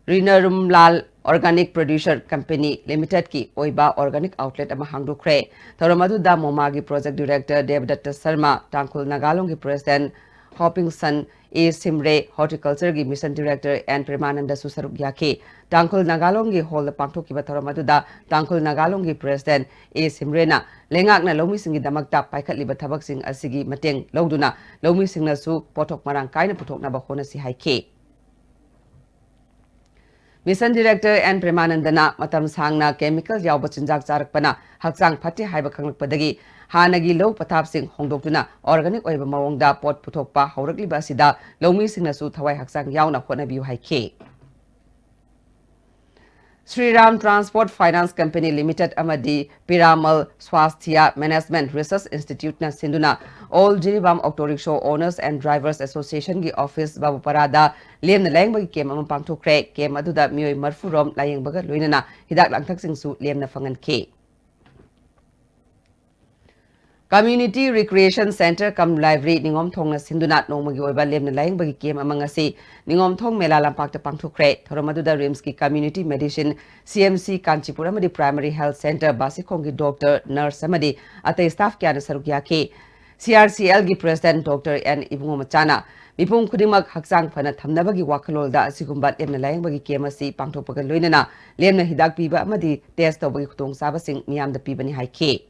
ꯔꯤꯅꯔꯨꯝꯂꯥꯜ Organic Producer Company Limitedꯀꯤ ꯑꯣꯏꯕ organic outlet ꯑꯃ ꯍꯥꯡꯗꯣꯛꯈ꯭ꯔꯦ꯫ ꯊꯧꯔꯝ ꯑꯗꯨꯗ ꯃꯣꯃꯥꯒꯤ Project Director ꯗꯦꯕꯗꯠꯇ ꯁꯔꯃ, ꯇꯥꯡꯈꯨꯜ ꯅꯥꯒꯥꯂꯣꯡꯒꯤ President ꯍꯣꯄꯤꯡꯁꯟ ꯑꯦ ꯁꯤꯝꯔꯦ, Horticultureꯒꯤ Mission Director N ꯄ꯭ꯔꯦꯃꯥꯅꯟꯗꯁꯨ ꯁꯔꯨꯛ ꯌꯥꯈꯤ꯫ ꯇꯥꯡꯈꯨꯜ ꯅꯥꯒꯥꯂꯣꯡꯒꯤ ꯍꯣꯜꯗ ꯄꯥꯡꯊꯣꯛꯈꯤꯕ ꯊꯧꯔꯝ ꯑꯗꯨꯗ ꯇꯥꯡꯈꯨꯜ ꯅꯥꯒꯥꯂꯣꯡꯒꯤ President ꯑꯦ ꯁꯤꯝꯔꯦꯅ ꯂꯩꯉꯥꯛꯅ ꯂꯧꯃꯤꯁꯤꯡꯒꯤꯗꯃꯛꯇ ꯄꯥꯏꯈꯠꯂꯤꯕ ꯊꯕꯛꯁꯤꯡ ꯑꯁꯤꯒꯤ ꯃꯇꯦꯡ ꯂꯧꯗꯨꯅ ꯂꯧꯃꯤꯁꯤꯡꯅꯁꯨ ꯄꯣꯠꯊꯣꯛ ꯃꯔꯥꯡ ꯀꯥꯏꯅ ꯄꯨꯊꯣꯛꯅꯕ ꯍꯣꯠꯅꯁꯤ ꯍꯥꯏꯈꯤ꯫ Mission Director N ꯄ꯭ꯔꯦꯃꯥꯅꯟꯗꯅ ꯃꯇꯝ ꯁꯥꯡꯅ chemical ꯌꯥꯎꯕ ꯆꯤꯟꯖꯥꯛ ꯆꯥꯔꯛꯄꯅ ꯍꯛꯆꯥꯡ ꯐꯠꯇꯦ ꯍꯥꯏꯕ ꯈꯪꯂꯛꯄꯗꯒꯤ ꯍꯥꯟꯅꯒꯤ ꯂꯧ ꯄꯊꯥꯞꯁꯤꯡ ꯍꯣꯡꯗꯣꯛꯇꯨꯅ organic ꯑꯣꯏꯕ ꯃꯑꯣꯡꯗ ꯄꯣꯠ ꯄꯨꯊꯣꯛꯄ ꯍꯧꯔꯛꯂꯤꯕ ꯑꯁꯤꯗ ꯂꯧꯃꯤꯁꯤꯡꯅꯁꯨ ꯊꯋꯥꯏ ꯍꯛꯆꯥꯡ ꯌꯥꯎꯅ ꯍꯣꯠꯅꯕꯤꯌꯨ ꯍꯥꯏꯈꯤ꯫ Shriram Transport Finance Company Limited ꯑꯃꯗꯤ Piramal Swasthya Management Research Instituteꯅ ꯁꯤꯟꯗꯨꯅ All Jiribam Auto Rickshaw Owners and Drivers Associationꯒꯤ office ꯕꯥꯕꯨꯄꯥꯔꯥꯗ ꯂꯦꯝꯅ ꯂꯥꯌꯦꯡꯕꯒꯤ camp ꯑꯃ ꯄꯥꯡꯊꯣꯛꯈ꯭ꯔꯦ꯫ Camp ꯑꯗꯨꯗ ꯃꯤꯑꯣꯏ ꯃꯔꯤꯐꯨ ꯔꯣꯝ ꯂꯥꯌꯦꯡꯕꯒ ꯂꯣꯏꯅꯅ ꯍꯤꯗꯥꯛ ꯂꯥꯡꯊꯛꯁꯤꯡꯁꯨ ꯂꯦꯝꯅ ꯐꯪꯍꯟꯈꯤ꯫ Community Recreation Center cum Library ꯅꯤꯉꯣꯝꯊꯣꯡꯅ ꯁꯤꯟꯗꯨꯅ ꯅꯣꯡꯃꯒꯤ ꯑꯣꯏꯕ ꯂꯦꯝꯅ ꯂꯥꯌꯦꯡꯕꯒꯤ camp ꯑꯃ ꯉꯁꯤ ꯅꯤꯉꯣꯝꯊꯣꯡ ꯃꯦꯂꯥ ꯂꯝꯄꯥꯛꯇ ꯄꯥꯡꯊꯣꯛꯈ꯭ꯔꯦ꯫ ꯊꯧꯔꯝ ꯑꯗꯨꯗ RIMSꯀꯤ Community Medicine, CMC ꯀꯥꯟꯆꯤꯄꯨꯔ ꯑꯃꯗꯤ Primary Health Center ꯕꯥꯁꯤꯈꯣꯡꯒꯤ doctor, nurse ꯑꯃꯗꯤ ꯑꯇꯩ staff ꯀꯌꯥꯅ ꯁꯔꯨꯛ ꯌꯥꯈꯤ꯫ CRCLꯒꯤ President Doctor N ꯏꯕꯨꯡꯉꯣ ꯃꯆꯥꯅ ꯃꯤꯄꯨꯝ ꯈꯨꯗꯤꯡꯃꯛ ꯍꯛꯆꯥꯡ ꯐꯅ ꯊꯝꯅꯕꯒꯤ ꯋꯥꯈꯜꯂꯣꯟꯗ ꯑꯁꯤꯒꯨꯝꯕ ꯂꯦꯝꯅ ꯂꯥꯌꯦꯡꯕꯒꯤ camp ꯑꯁꯤ ꯄꯥꯡꯊꯣꯛꯄꯒ ꯂꯣꯏꯅꯅ ꯂꯦꯝꯅ ꯍꯤꯗꯥꯛ ꯄꯤꯕ ꯑꯃꯗꯤ test ꯇꯧꯕꯒꯤ ꯈꯨꯗꯣꯡꯆꯥꯕꯁꯤꯡ ꯃꯤꯌꯥꯝꯗ ꯄꯤꯕꯅꯤ ꯍꯥꯏꯈꯤ꯫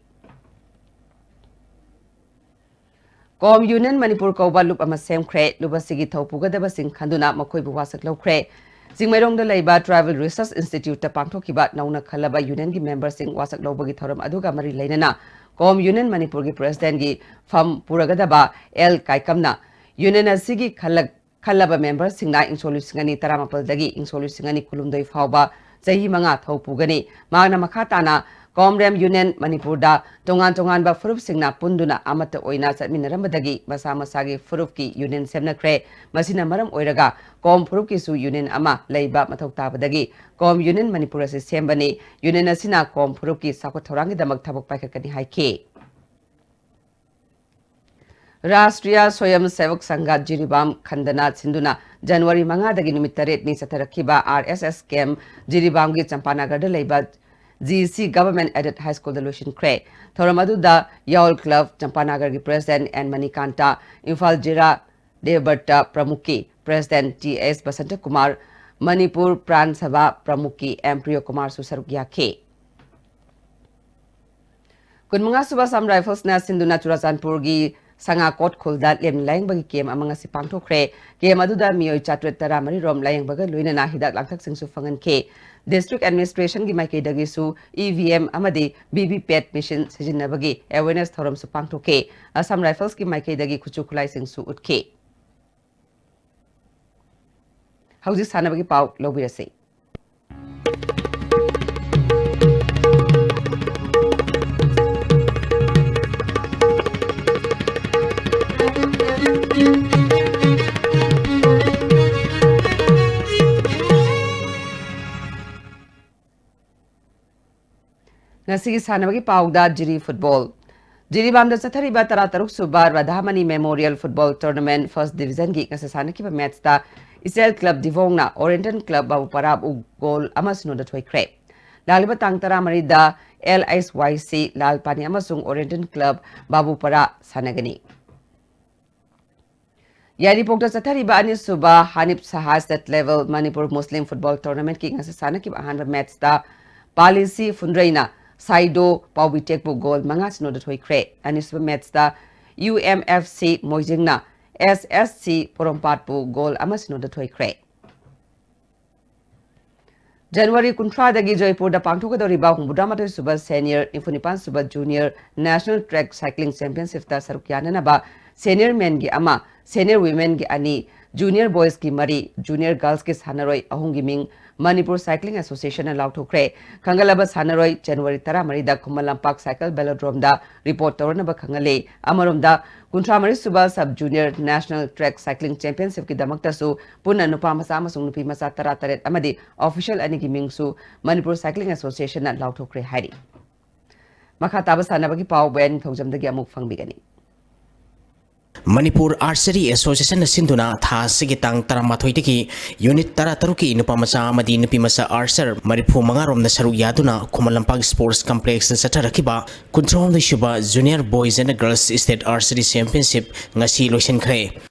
ꯀꯣꯝ Union ꯃꯅꯤꯄꯨꯔ ꯀꯧꯕ ꯂꯨꯞ ꯑꯃ ꯁꯦꯝꯈ꯭ꯔꯦ꯫ ꯂꯨꯞ ꯑꯁꯤꯒꯤ ꯊꯧ ꯄꯨꯒꯗꯕꯁꯤꯡ ꯈꯟꯗꯨꯅ ꯃꯈꯣꯏꯕꯨ ꯋꯥꯁꯛ ꯂꯧꯈ꯭ꯔꯦ꯫ ꯆꯤꯡꯃꯩꯔꯣꯡꯗ ꯂꯩꯕ Tribal Research Instituteꯇ ꯄꯥꯡꯊꯣꯛꯈꯤꯕ ꯅꯧꯅ ꯈꯜꯂꯕ unionꯒꯤ memberꯁꯤꯡ ꯋꯥꯁꯛ ꯂꯧꯕꯒꯤ ꯊꯧꯔꯝ ꯑꯗꯨꯒ ꯃꯔꯤ ꯂꯩꯅꯅ COM Union ꯃꯅꯤꯄꯨꯔꯒꯤ presidentꯒꯤ ꯐꯝ ꯄꯨꯔꯒꯗꯕ ꯑꯦꯜ ꯀꯥꯏꯀꯝꯅ union ꯑꯁꯤꯒꯤ ꯈꯜꯂ-, ꯈꯜꯂꯕ memberꯁꯤꯡꯅ ꯏꯪꯁꯣꯛ ꯂꯤꯁꯤꯡ ꯑꯅꯤ ꯇꯔꯥꯃꯥꯄꯜꯗꯒꯤ ꯏꯪꯁꯣꯛ ꯂꯤꯁꯤꯡ ꯑꯅꯤ ꯀꯨꯟꯍꯨꯝꯗꯣꯏ ꯐꯥꯎꯕ ꯆꯍꯤ ꯃꯉꯥ ꯊꯧ ꯄꯨꯒꯅꯤ꯫ ꯃꯍꯥꯛꯅ ꯃꯈꯥ ꯇꯥꯅ COM Rem Union ꯃꯅꯤꯄꯨꯔꯗ ꯇꯣꯉꯥꯟ ꯇꯣꯉꯥꯟꯕ ꯐꯨꯔꯨꯞꯁꯤꯡꯅ ꯄꯨꯟꯗꯨꯅ ꯑꯃꯠꯇ ꯑꯣꯏꯅ ꯆꯠꯃꯤꯟꯅꯔꯝꯕꯗꯒꯤ ꯃꯁꯥ ꯃꯁꯥꯒꯤ ꯐꯨꯔꯨꯞꯀꯤ union ꯁꯦꯝꯅꯈ꯭ꯔꯦ꯫ ꯃꯁꯤꯅ ꯃꯔꯝ ꯑꯣꯏꯔꯒ COM ꯐꯨꯔꯨꯞꯀꯤꯁꯨ union ꯑꯃ ꯂꯩꯕ ꯃꯊꯧ ꯇꯥꯕꯗꯒꯤ COM Union ꯃꯅꯤꯄꯨꯔ ꯑꯁꯤ ꯁꯦꯝꯕꯅꯤ꯫ Union ꯑꯁꯤꯅ COM ꯐꯨꯔꯨꯞꯀꯤ ꯆꯥꯎꯈꯠ ꯊꯧꯔꯥꯡꯒꯤꯗꯃꯛ ꯊꯕꯛ ꯄꯥꯏꯈꯠꯀꯅꯤ ꯍꯥꯏꯈꯤ꯫ ꯔꯥꯁꯇ꯭ꯔꯤꯌꯥ ꯁ꯭ꯋꯌꯝ ꯁꯦꯋꯛ ꯁꯪꯘ ꯖꯤꯔꯤꯕꯥꯝ ꯈꯟꯗꯅ ꯁꯤꯟꯗꯨꯅ ꯖꯅꯋꯥꯔꯤ ꯃꯉꯥꯗꯒꯤ ꯅꯨꯃꯤꯠ ꯇꯔꯦꯠꯅꯤ ꯆꯠꯊꯔꯛꯈꯤꯕ RSS camp ꯖꯤꯔꯤꯕꯥꯝꯒꯤ ꯆꯝꯄꯥꯅꯒꯔꯗ ꯂꯩꯕ GC Government Aided High Schoolꯗ ꯂꯣꯏꯁꯤꯟꯈ꯭ꯔꯦ꯫ ꯊꯧꯔꯝ ꯑꯗꯨꯗ ꯌꯥꯎꯜ club ꯆꯝꯄꯥꯅꯒꯔꯒꯤ president N Manikanta, Imphal ꯖꯤꯔꯥ ꯗꯦꯕꯔꯇ ꯄ꯭ꯔꯃꯨꯈꯀꯤ president T S Basantakumar, Manipur Pran Sabha ꯄ꯭ꯔꯃꯨꯈꯀꯤ M ꯄ꯭ꯔꯤꯌꯣꯀꯨꯃꯥꯔꯁꯨ ꯁꯔꯨꯛ ꯌꯥꯈꯤ꯫ ꯀꯨꯟꯃꯉꯥ ꯁꯨꯕ Assam Riflesꯅ ꯁꯤꯟꯗꯨꯅ ꯆꯨꯔꯥꯆꯥꯟꯄꯨꯔꯒꯤ ꯁꯉꯥꯀꯣꯠ ꯈꯨꯜꯗ ꯂꯦꯝꯅ ꯂꯥꯌꯦꯡꯕꯒꯤ camp ꯑꯃ ꯉꯁꯤ ꯄꯥꯡꯊꯣꯛꯈ꯭ꯔꯦ꯫ Camp ꯑꯗꯨꯗ ꯃꯤꯑꯣꯏ ꯆꯥꯇ꯭ꯔꯦꯠ ꯇꯔꯥꯃꯔꯤ ꯔꯣꯝ ꯂꯥꯌꯦꯡꯕꯒ ꯂꯣꯏꯅꯅ ꯍꯤꯗꯥꯛ ꯂꯥꯡꯊꯛꯁꯤꯡꯁꯨ ꯐꯪꯍꯟꯈꯤ꯫ District Administrationꯒꯤ ꯃꯥꯏꯀꯩꯗꯒꯤꯁꯨ EVM ꯑꯃꯗꯤ VVPAT machine ꯁꯤꯖꯤꯟꯅꯕꯒꯤ awareness ꯊꯧꯔꯝꯁꯨ ꯄꯥꯡꯊꯣꯛꯈꯤ꯫ Assam Riflesꯀꯤ ꯃꯥꯏꯀꯩꯗꯒꯤ ꯈꯨꯠꯁꯨ ꯈꯨꯠꯂꯥꯏꯁꯤꯡꯁꯨ ꯎꯠꯈꯤ꯫ ꯍꯧꯖꯤꯛ ꯁꯥꯟꯅꯕꯒꯤ ꯄꯥꯎ ꯂꯧꯕꯤꯔꯁꯤ꯫ ꯉꯁꯤꯒꯤ ꯁꯥꯟꯅꯕꯒꯤ ꯄꯥꯎꯗ ꯖꯤꯔꯤ football꯫ ꯖꯤꯔꯤꯕꯥꯝꯗ ꯆꯠꯊꯔꯤꯕ ꯇꯔꯥꯇꯔꯨꯛ ꯁꯨꯕ ꯔꯥꯙꯥꯃꯅꯤ Memorial Football Tournament First Divisionꯒꯤ ꯉꯁꯤ ꯁꯥꯟꯅꯈꯤꯕ matchꯇ ꯏꯆꯦꯜ club ꯗꯤꯕꯣꯡꯅ Oriental club ꯕꯥꯕꯨꯄꯥꯔꯥꯕꯨ goal ꯑꯃ ꯁꯤꯅꯣꯗ ꯊꯣꯏꯈ꯭ꯔꯦ꯫ ꯂꯥꯛꯂꯤꯕ ꯇꯥꯡ ꯇꯔꯥꯃꯔꯤꯗ LSYC ꯂꯥꯜ ꯄꯥꯅꯤ ꯑꯃꯁꯨꯡ Oriental club ꯕꯥꯕꯨꯄꯥꯔꯥ ꯁꯥꯟꯅꯒꯅꯤ꯫ ꯌꯥꯏꯔꯤꯄꯣꯛꯇ ꯆꯠꯊꯔꯤꯕ ꯑꯅꯤꯁꯨꯕ ꯍꯥꯅꯤꯞ ꯁꯍꯥ State Level Manipur Muslim Football Tournamentꯀꯤ ꯉꯁꯤ ꯁꯥꯟꯅꯈꯤꯕ ꯑꯍꯥꯟꯕ matchꯇ ꯄꯥꯂꯤꯁꯤ ꯐꯨꯟꯗ꯭ꯔꯩꯅ ꯁꯥꯏꯗꯣ ꯄꯥꯎꯕꯤꯇꯦꯛꯄꯨ goal ꯃꯉꯥ ꯁꯤꯅꯣꯗ ꯊꯣꯏꯈ꯭ꯔꯦ꯫ ꯑꯅꯤꯁꯨꯕ matchꯇ UMFC ꯃꯣꯏꯖꯤꯡꯅ SSC ꯄꯣꯔꯣꯝꯄꯥꯠꯄꯨ goal ꯑꯃ ꯁꯤꯅꯣꯗ ꯊꯣꯏꯈ꯭ꯔꯦ꯫ ꯖꯅꯋꯥꯔꯤ ꯀꯨꯟꯊ꯭ꯔꯥꯗꯒꯤ ꯖꯣꯏꯄꯨꯔꯗ ꯄꯥꯡꯊꯣꯛꯀꯗꯧꯔꯤꯕ ꯍꯨꯝꯐꯨꯇꯔꯥꯃꯥꯊꯣꯏ ꯁꯨꯕ ꯁꯦꯅꯤꯌꯔ, ꯅꯤꯐꯨ ꯅꯤꯄꯥꯟ ꯁꯨꯕ ꯖꯨꯅꯤꯌꯔ ꯅꯦꯁꯅꯦꯜ ꯇ꯭ꯔꯦꯛ ꯁꯥꯏꯀ꯭ꯂꯤꯡ ꯆꯦꯝꯄꯤꯌꯟꯁꯤꯞꯇ ꯁꯔꯨꯛ ꯌꯥꯅꯅꯕ ꯁꯦꯅꯤꯌꯔ ꯃꯦꯟꯒꯤ ꯑꯃ, ꯁꯦꯅꯤꯌꯔ ꯋꯤꯃꯦꯟꯒꯤ ꯑꯅꯤ, ꯖꯨꯅꯤꯌꯔ ꯕꯣꯏꯁꯀꯤ ꯃꯔꯤ, ꯖꯨꯅꯤꯌꯔ ꯒꯔꯜꯁꯀꯤ ꯁꯥꯟꯅꯔꯣꯏ ꯑꯍꯨꯝꯒꯤ ꯃꯤꯡ ꯃꯅꯤꯄꯨꯔ ꯁꯥꯏꯀ꯭ꯂꯤꯡ ꯑꯦꯁꯣꯁꯤꯌꯦꯁꯟꯅ ꯂꯥꯎꯊꯣꯛꯈ꯭ꯔꯦ꯫ ꯈꯟꯒꯠꯂꯕ ꯁꯥꯟꯅꯔꯣꯏ ꯖꯅꯋꯥꯔꯤ ꯇꯔꯥꯃꯔꯤꯗ ꯈꯨꯃꯟ ꯂꯝꯄꯥꯛ ꯁꯥꯏꯀꯜ ꯕꯦꯂꯣꯗ꯭ꯔꯣꯝꯗ ꯔꯤꯄꯣꯔꯠ ꯇꯧꯔꯅꯕ ꯈꯪꯍꯜꯂꯤ꯫ ꯑꯃꯔꯣꯝꯗ, ꯀꯨꯟꯊ꯭ꯔꯥ ꯃꯔꯤ ꯁꯨꯕ sub junior national track cycling ꯆꯦꯝꯄꯤꯌꯟꯁꯤꯞꯀꯤꯗꯃꯛꯇꯁꯨ ꯄꯨꯟꯅ ꯅꯨꯄꯥ ꯃꯆꯥ ꯑꯃꯁꯨꯡ ꯅꯨꯄꯤ ꯃꯆꯥ ꯇꯔꯥ ꯇꯔꯦꯠ ꯑꯃꯗꯤ ꯑꯣꯐꯤꯁꯤꯌꯦꯜ ꯑꯅꯤꯒꯤ ꯃꯤꯡꯁꯨ ꯃꯅꯤꯄꯨꯔ ꯁꯥꯏꯀ꯭ꯂꯤꯡ ꯑꯦꯁꯣꯁꯤꯌꯦꯁꯟꯅ ꯂꯥꯎꯊꯣꯛꯈ꯭ꯔꯦ ꯍꯥꯏꯔꯤ꯫ ꯃꯈꯥ ꯇꯥꯕ ꯁꯥꯟꯅꯕꯒꯤ ꯄꯥꯎ ꯕꯣꯌꯥꯟ ꯊꯣꯡꯖꯝꯗꯒꯤ ꯑꯃꯨꯛ ꯐꯪꯕꯤꯒꯅꯤ꯫ ꯃꯅꯤꯄꯨꯔ ꯑꯥꯔꯆꯔꯤ ꯑꯦꯁꯣꯁꯤꯌꯦꯁꯟꯅ ꯁꯤꯟꯗꯨꯅ ꯊꯥ ꯑꯁꯤꯒꯤ ꯇꯥꯡ ꯇꯔꯥꯃꯥꯊꯣꯏꯗꯒꯤ ꯌꯨꯅꯤꯠ ꯇꯔꯥꯇꯔꯨꯛꯀꯤ ꯅꯨꯄꯥ ꯃꯆꯥ ꯑꯃꯗꯤ ꯅꯨꯄꯤ ꯃꯆꯥ ꯑꯥꯔꯆꯔ ꯃꯔꯤꯐꯨ ꯃꯉꯥ ꯔꯣꯝꯅ ꯁꯔꯨꯛ ꯌꯥꯗꯨꯅ ꯈꯨꯃꯟ ꯂꯝꯄꯥꯛ ꯁ꯭ꯄꯣꯔꯠꯁ ꯀꯝꯄ꯭ꯂꯦꯛꯁꯇ ꯆꯠꯊꯔꯛꯈꯤꯕ ꯀꯨꯟꯊ꯭ꯔꯥꯍꯨꯝꯗꯣꯏ ꯁꯨꯕ junior boys and girls state archery championship ꯉꯁꯤ ꯂꯣꯏꯁꯤꯟꯈ꯭ꯔꯦ꯫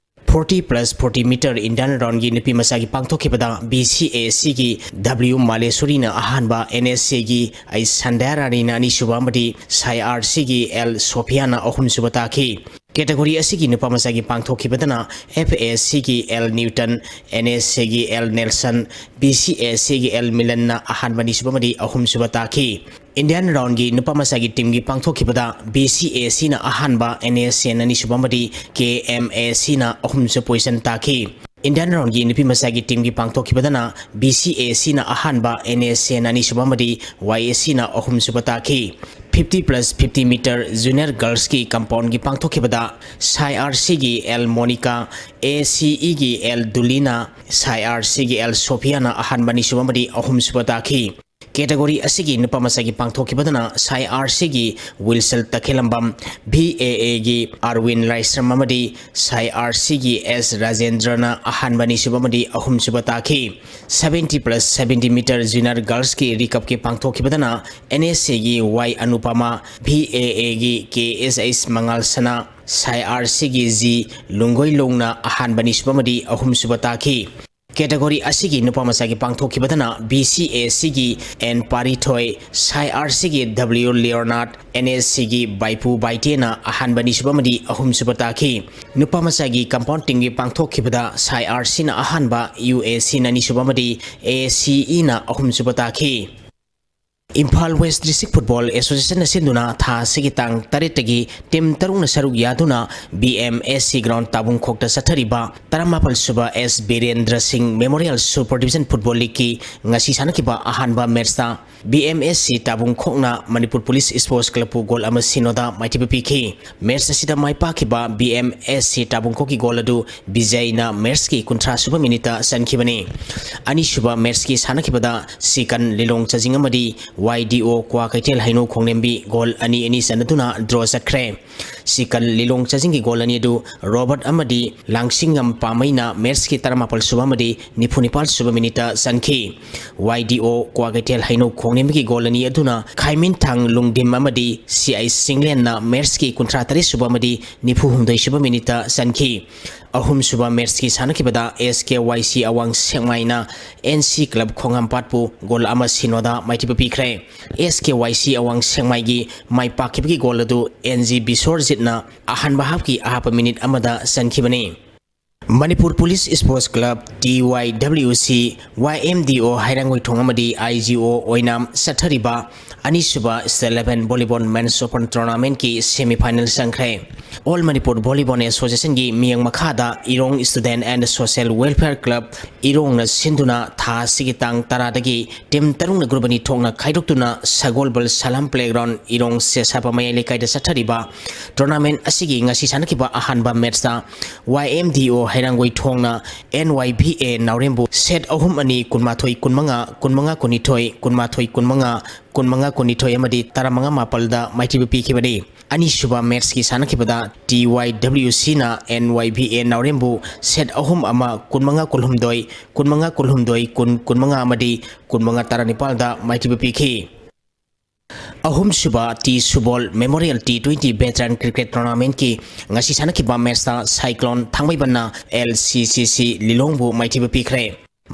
Forty plus forty metre Indian ꯔꯥꯎꯟꯒꯤ ꯅꯨꯄꯤ ꯃꯆꯥꯒꯤ ꯄꯥꯡꯊꯣꯛꯈꯤꯕꯗ ꯕꯤ ꯁꯤ ꯑꯦ ꯁꯤꯒꯤ ꯗꯕ꯭ꯂꯤꯎ ꯃꯥꯂꯦꯁꯣꯔꯤꯅ ꯑꯍꯥꯟꯕ, ꯑꯦꯟ ꯑꯦꯁ ꯑꯦꯒꯤ ꯑꯩ ꯁꯟꯗ꯭ꯌꯥꯔꯥꯅꯤꯅ ꯑꯅꯤꯁꯨꯕ ꯑꯃꯗꯤ ꯁꯥꯏ ꯑꯥꯔ ꯁꯤꯒꯤ ꯑꯦꯜ ꯁꯣꯐꯤꯌꯥꯅ ꯑꯍꯨꯝꯁꯨꯕ ꯇꯥꯈꯤ꯫ ꯀꯦꯇꯒꯣꯔꯤ ꯑꯁꯤꯒꯤ ꯅꯨꯄꯥ ꯃꯆꯥꯒꯤ ꯄꯥꯡꯊꯣꯛꯈꯤꯕꯗꯅ ꯑꯦꯐ ꯑꯦ ꯁꯤꯒꯤ ꯑꯦꯜ ꯅ꯭ꯌꯨꯇꯟ, ꯑꯦꯟ ꯑꯦꯁ ꯑꯦꯒꯤ ꯑꯦꯜ ꯅꯦꯜꯁꯟ, ꯕꯤ ꯁꯤ ꯑꯦ ꯁꯤꯒꯤ ꯑꯦꯜ ꯃꯤꯂꯟꯅ ꯑꯍꯥꯟꯕ, ꯑꯅꯤꯁꯨꯕ ꯑꯃꯗꯤ ꯑꯍꯨꯝꯁꯨꯕ ꯇꯥꯈꯤ꯫ ꯏꯟꯗꯤꯌꯥꯟ ꯔꯥꯎꯟꯒꯤ ꯅꯨꯄꯥ ꯃꯆꯥꯒꯤ ꯇꯤꯝꯒꯤ ꯄꯥꯡꯊꯣꯛꯈꯤꯕꯗ ꯕꯤ ꯁꯤ ꯑꯦ ꯁꯤꯅ ꯑꯍꯥꯟꯕ, ꯑꯦꯟ ꯑꯦꯁ ꯑꯦꯅ ꯑꯅꯤꯁꯨꯕ ꯑꯃꯗꯤ ꯀꯦ ꯑꯦꯝ ꯑꯦ ꯁꯤꯅ ꯑꯍꯨꯝꯁꯨꯕ ꯄꯣꯖꯤꯁꯟ ꯇꯥꯈꯤ꯫ ꯏꯟꯗꯤꯌꯥꯟ ꯔꯥꯎꯟꯒꯤ ꯅꯨꯄꯤ ꯃꯆꯥꯒꯤ ꯇꯤꯝꯒꯤ ꯄꯥꯡꯊꯣꯛꯈꯤꯕꯗꯅ ꯕꯤ ꯁꯤ ꯑꯦ ꯁꯤꯅ ꯑꯍꯥꯟꯕ, ꯑꯦꯟ ꯑꯦꯁ ꯑꯦꯅ ꯑꯅꯤꯁꯨꯕ ꯑꯃꯗꯤ ꯋꯥꯏ ꯑꯦ ꯁꯤꯅ ꯑꯍꯨꯝꯁꯨꯕ ꯇꯥꯈꯤ꯫ Fifty plus fifty metre junior ꯒꯔꯜꯁꯀꯤ ꯀꯝꯄꯥꯎꯟꯒꯤ ꯄꯥꯡꯊꯣꯛꯈꯤꯕꯗ ꯁꯥꯏ ꯑꯥꯔ ꯁꯤꯒꯤ ꯑꯦꯜ ꯃꯣꯅꯤꯀꯥ, ꯑꯦ ꯁꯤ ꯏꯒꯤ ꯑꯦꯜ ꯗꯨꯂꯤꯅꯥ, ꯁꯥꯏ ꯑꯥꯔ ꯁꯤꯒꯤ ꯑꯦꯜ ꯁꯣꯐꯤꯌꯥꯅ ꯑꯍꯥꯟꯕ, ꯑꯅꯤꯁꯨꯕ ꯑꯃꯗꯤ ꯑꯍꯨꯝꯁꯨꯕ ꯇꯥꯈꯤ꯫ ꯀꯦꯇꯒꯣꯔꯤ ꯑꯁꯤꯒꯤ ꯅꯨꯄꯥ ꯃꯆꯥꯒꯤ ꯄꯥꯡꯊꯣꯛꯈꯤꯕꯗꯅ ꯁꯥꯏ ꯑꯥꯔ ꯁꯤꯒꯤ ꯋꯤꯜꯁꯜ ꯇꯈꯦꯂꯝꯕꯝ, ꯚꯤ ꯑꯦ ꯑꯦꯒꯤ ꯑꯥꯔꯋꯤꯟ ꯂꯥꯏꯁ꯭ꯔꯝ ꯑꯃꯗꯤ ꯁꯥꯏ ꯑꯥꯔ ꯁꯤꯒꯤ ꯑꯦꯁ ꯔꯥꯖꯦꯟꯗ꯭ꯔꯅ ꯑꯍꯥꯟꯕ, ꯑꯅꯤꯁꯨꯕ ꯑꯃꯗꯤ ꯑꯍꯨꯝꯁꯨꯕ ꯇꯥꯈꯤ꯫ Seventy plus seventy metre junior ꯒꯔꯜꯁꯀꯤ ꯔꯤꯀꯞꯀꯤ ꯄꯥꯡꯊꯣꯛꯈꯤꯕꯗꯅ ꯑꯦꯟ ꯑꯦꯁ ꯑꯦꯒꯤ ꯋꯥꯏ ꯑꯅꯨꯄꯃꯥ, ꯚꯤ ꯑꯦ ꯑꯦꯒꯤ ꯀꯦ ꯑꯦꯁ ꯑꯩꯁ ꯃꯉꯥꯜ ꯁꯅꯥ, ꯁꯥꯏ ꯑꯥꯔ ꯁꯤꯒꯤ ꯖꯤ ꯂꯨꯡꯒꯣꯏꯂꯣꯡꯅ ꯑꯍꯥꯟꯕ, ꯑꯅꯤꯁꯨꯕ ꯑꯃꯗꯤ ꯑꯍꯨꯝꯁꯨꯕ ꯇꯥꯈꯤ꯫ Category ꯑꯁꯤꯒꯤ ꯅꯨꯄꯥ ꯃꯆꯥꯒꯤ ꯄꯥꯡꯊꯣꯛꯈꯤꯕꯗꯅ B C A Cꯒꯤ N ꯄꯥꯔꯤꯊꯣꯏ, Sai Artsꯀꯤ W Leonard, N S Cꯒꯤ ꯕꯥꯏꯄꯨ ꯕꯥꯏꯇꯦꯅ ꯑꯍꯥꯟꯕ, ꯑꯅꯤꯁꯨꯕ ꯑꯃꯗꯤ ꯑꯍꯨꯝꯁꯨꯕ ꯇꯥꯈꯤ꯫ ꯅꯨꯄꯥ ꯃꯆꯥꯒꯤ compound teamꯒꯤ ꯄꯥꯡꯊꯣꯛꯈꯤꯕꯗ Sai Artsꯅ ꯑꯍꯥꯟꯕ, U A Cꯅ ꯑꯅꯤꯁꯨꯕ ꯑꯃꯗꯤ A C Eꯅ ꯑꯍꯨꯝꯁꯨꯕ ꯇꯥꯈꯤ꯫ Imphal West District Football Associationꯅ ꯁꯤꯟꯗꯨꯅ ꯊꯥ ꯑꯁꯤꯒꯤ ꯇꯥꯡ ꯇꯔꯦꯠꯇꯒꯤ team ꯇꯔꯨꯛꯅ ꯁꯔꯨꯛ ꯌꯥꯗꯨꯅ B M S C ground ꯇꯥꯕꯨꯡꯈꯣꯛꯇ ꯆꯠꯊꯔꯤꯕ ꯇꯔꯥꯃꯥꯄꯜ ꯁꯨꯕ S ꯕꯤꯔꯦꯟꯗ꯭ꯔ ꯁꯤꯡ Memorial Super Division Football Leagueꯀꯤ ꯉꯁꯤ ꯁꯥꯟꯅꯈꯤꯕ ꯑꯍꯥꯟꯕ matchꯇ B M S C ꯇꯥꯕꯨꯡꯈꯣꯛꯅ ꯃꯅꯤꯄꯨꯔ ꯄꯨꯂꯤꯁ Sports Clubꯄꯨ goal ꯑꯃ ꯁꯤꯅꯣꯗ ꯃꯥꯏꯊꯤꯕ ꯄꯤꯈꯤ꯫ Match ꯑꯁꯤꯗ ꯃꯥꯏ ꯄꯥꯛꯈꯤꯕ B M S C ꯇꯥꯕꯨꯡꯈꯣꯛꯀꯤ goal ꯑꯗꯨ ꯕꯤꯖꯩꯅ matchꯀꯤ ꯀꯨꯟꯊ꯭ꯔꯥ ꯁꯨꯕ minuteꯇ ꯆꯟꯈꯤꯕꯅꯤ꯫ ꯑꯅꯤꯁꯨꯕ matchꯀꯤ ꯁꯥꯟꯅꯈꯤꯕꯗ ꯁꯤꯀꯟ ꯂꯤꯂꯣꯡ ꯆꯥꯖꯤꯡ ꯑꯃꯗꯤ Y D O ꯀ꯭ꯋꯥ ꯀꯩꯊꯦꯜ ꯍꯩꯅꯧ ꯈꯣꯡꯂꯦꯝꯕꯤ goal ꯑꯅꯤ ꯑꯅꯤ ꯆꯟꯅꯗꯨꯅ draw ꯆꯠꯈ꯭ꯔꯦ꯫ ꯁꯤꯀꯟ ꯂꯤꯂꯣꯡ ꯆꯥꯖꯤꯡꯒꯤ goal ꯑꯅꯤ ꯑꯗꯨ ꯔꯣꯕꯔꯠ ꯑꯃꯗꯤ ꯂꯥꯡꯁꯤꯡꯉꯝ ꯄꯥꯃꯩꯅ matchꯀꯤ ꯇꯔꯥꯃꯥꯄꯜ ꯁꯨꯕ ꯑꯃꯗꯤ ꯅꯤꯐꯨ ꯅꯤꯄꯥꯜ ꯁꯨꯕ minuteꯇ ꯆꯟꯈꯤ꯫ Y D O ꯀ꯭ꯋꯥ ꯀꯩꯊꯦꯜ ꯍꯩꯅꯧ ꯈꯣꯡꯂꯦꯝꯕꯤꯒꯤ goal ꯑꯅꯤ ꯑꯗꯨꯅ ꯈꯥꯏꯃꯤꯟꯊꯥꯡ ꯂꯨꯡꯗꯤꯝ ꯑꯃꯗꯤ C I ꯁꯤꯡꯂꯦꯟꯅ matchꯀꯤ ꯀꯨꯟꯊ꯭ꯔꯥ ꯇꯔꯦꯠ ꯁꯨꯕ ꯑꯃꯗꯤ ꯅꯤꯐꯨ ꯍꯨꯝꯗꯣꯏ ꯁꯨꯕ minuteꯇ ꯆꯟꯈꯤ꯫ ꯑꯍꯨꯝꯁꯨꯕ matchꯀꯤ ꯁꯥꯟꯅꯈꯤꯕꯗ S K Y C ꯑꯋꯥꯡ ꯁꯦꯛꯃꯥꯏꯅ N C Club ꯈꯣꯡꯍꯥꯝꯄꯥꯠꯄꯨ goal ꯑꯃ ꯁꯤꯅꯣꯗ ꯃꯥꯏꯊꯤꯕ ꯄꯤꯈ꯭ꯔꯦ꯫ S K Y C ꯑꯋꯥꯡ ꯁꯦꯛꯃꯥꯏꯒꯤ ꯃꯥꯏ ꯄꯥꯛꯈꯤꯕꯒꯤ goal ꯑꯗꯨ N G ꯕꯤꯁꯣꯔꯖꯤꯠꯅ ꯑꯍꯥꯟꯕ halfꯀꯤ ꯑꯍꯥꯞꯄ minute ꯑꯃꯗ ꯆꯟꯈꯤꯕꯅꯤ꯫ Manipur police Sports Club, T Y W C, Y M D O ꯍꯩꯔꯥꯡꯒꯣꯏꯊꯣꯡ ꯑꯃꯗꯤ I G O ꯑꯣꯏꯅꯥꯝ ꯆꯠꯊꯔꯤꯕ ꯑꯅꯤꯁꯨꯕ State Level Volleyball Men's Open Tournamentꯀꯤ semi final ꯆꯪꯈ꯭ꯔꯦ꯫ All Manipur Volleyball Associationꯒꯤ ꯃꯤꯠꯌꯦꯡ ꯃꯈꯥꯗ Irong Student and Social Welfare Club, ꯏꯔꯣꯡꯅ ꯁꯤꯟꯗꯨꯅ ꯊꯥ ꯑꯁꯤꯒꯤ ꯇꯥꯡ ꯇꯔꯥꯗꯒꯤ team ꯇꯔꯨꯛꯅ group ꯑꯅꯤ ꯊꯣꯛꯅ ꯈꯥꯏꯗꯣꯛꯇꯨꯅ ꯁꯒꯣꯜꯕꯜ ꯁꯂꯥꯝ playground, ꯏꯔꯣꯡ ꯁꯦꯁꯥꯄ ꯃꯌꯥꯏ ꯂꯩꯀꯥꯏꯗ ꯆꯠꯊꯔꯤꯕ tournament ꯑꯁꯤꯒꯤ ꯉꯁꯤ ꯁꯥꯟꯅꯈꯤꯕ ꯑꯍꯥꯟꯕ matchꯇ Y M D O ꯍꯩꯔꯥꯡꯒꯣꯏꯊꯣꯡꯅ N Y B A ꯅꯥꯎꯔꯦꯝꯕꯨ set ꯑꯍꯨꯝ ꯑꯅꯤ, ꯀꯨꯟꯃꯥꯊꯣꯏ ꯀꯨꯟꯃꯉꯥ, ꯀꯨꯟꯃꯉꯥ ꯀꯨꯟꯅꯤꯊꯣꯏ, ꯀꯨꯟꯃꯥꯊꯣꯏ ꯀꯨꯟꯃꯉꯥ, ꯀꯨꯟꯃꯉꯥ ꯀꯨꯟꯅꯤꯊꯣꯏ ꯑꯃꯗꯤ ꯇꯔꯥꯃꯉꯥ ꯃꯥꯄꯜꯗ ꯃꯥꯏꯊꯤꯕ ꯄꯤꯈꯤꯕꯅꯤ꯫ ꯑꯅꯤꯁꯨꯕ matchꯀꯤ ꯁꯥꯟꯅꯈꯤꯕꯗ T Y W Cꯅ N Y B A ꯅꯥꯎꯔꯦꯝꯕꯨ set ꯑꯍꯨꯝ ꯑꯃ, ꯀꯨꯟꯃꯉꯥ ꯀꯨꯟꯍꯨꯝꯗꯣꯏ, ꯀꯨꯟꯃꯉꯥ ꯀꯨꯟꯍꯨꯝꯗꯣꯏ, ꯀꯨꯟ ꯀꯨꯟꯃꯉꯥ ꯑꯃꯗꯤ ꯀꯨꯟꯃꯉꯥ ꯇꯔꯥꯅꯤꯄꯥꯜꯗ ꯃꯥꯏꯊꯤꯕ ꯄꯤꯈꯤ꯫ ꯑꯍꯨꯝꯁꯨꯕ T Subol memorial T twenty veteran cricket ꯇꯣꯔꯅꯥꯃꯦꯟꯠꯀꯤ ꯉꯁꯤ ꯁꯥꯟꯅꯈꯤꯕ ꯃꯦꯠꯁꯇ ꯁꯥꯏꯀ꯭ꯂꯣꯟ ꯊꯥꯡꯃꯩꯕꯟꯅ ꯑꯦꯜ ꯁꯤ ꯁꯤ ꯁꯤ ꯂꯤꯂꯣꯡꯕꯨ ꯃꯥꯏꯊꯤꯕ ꯄꯤꯈ꯭ꯔꯦ꯫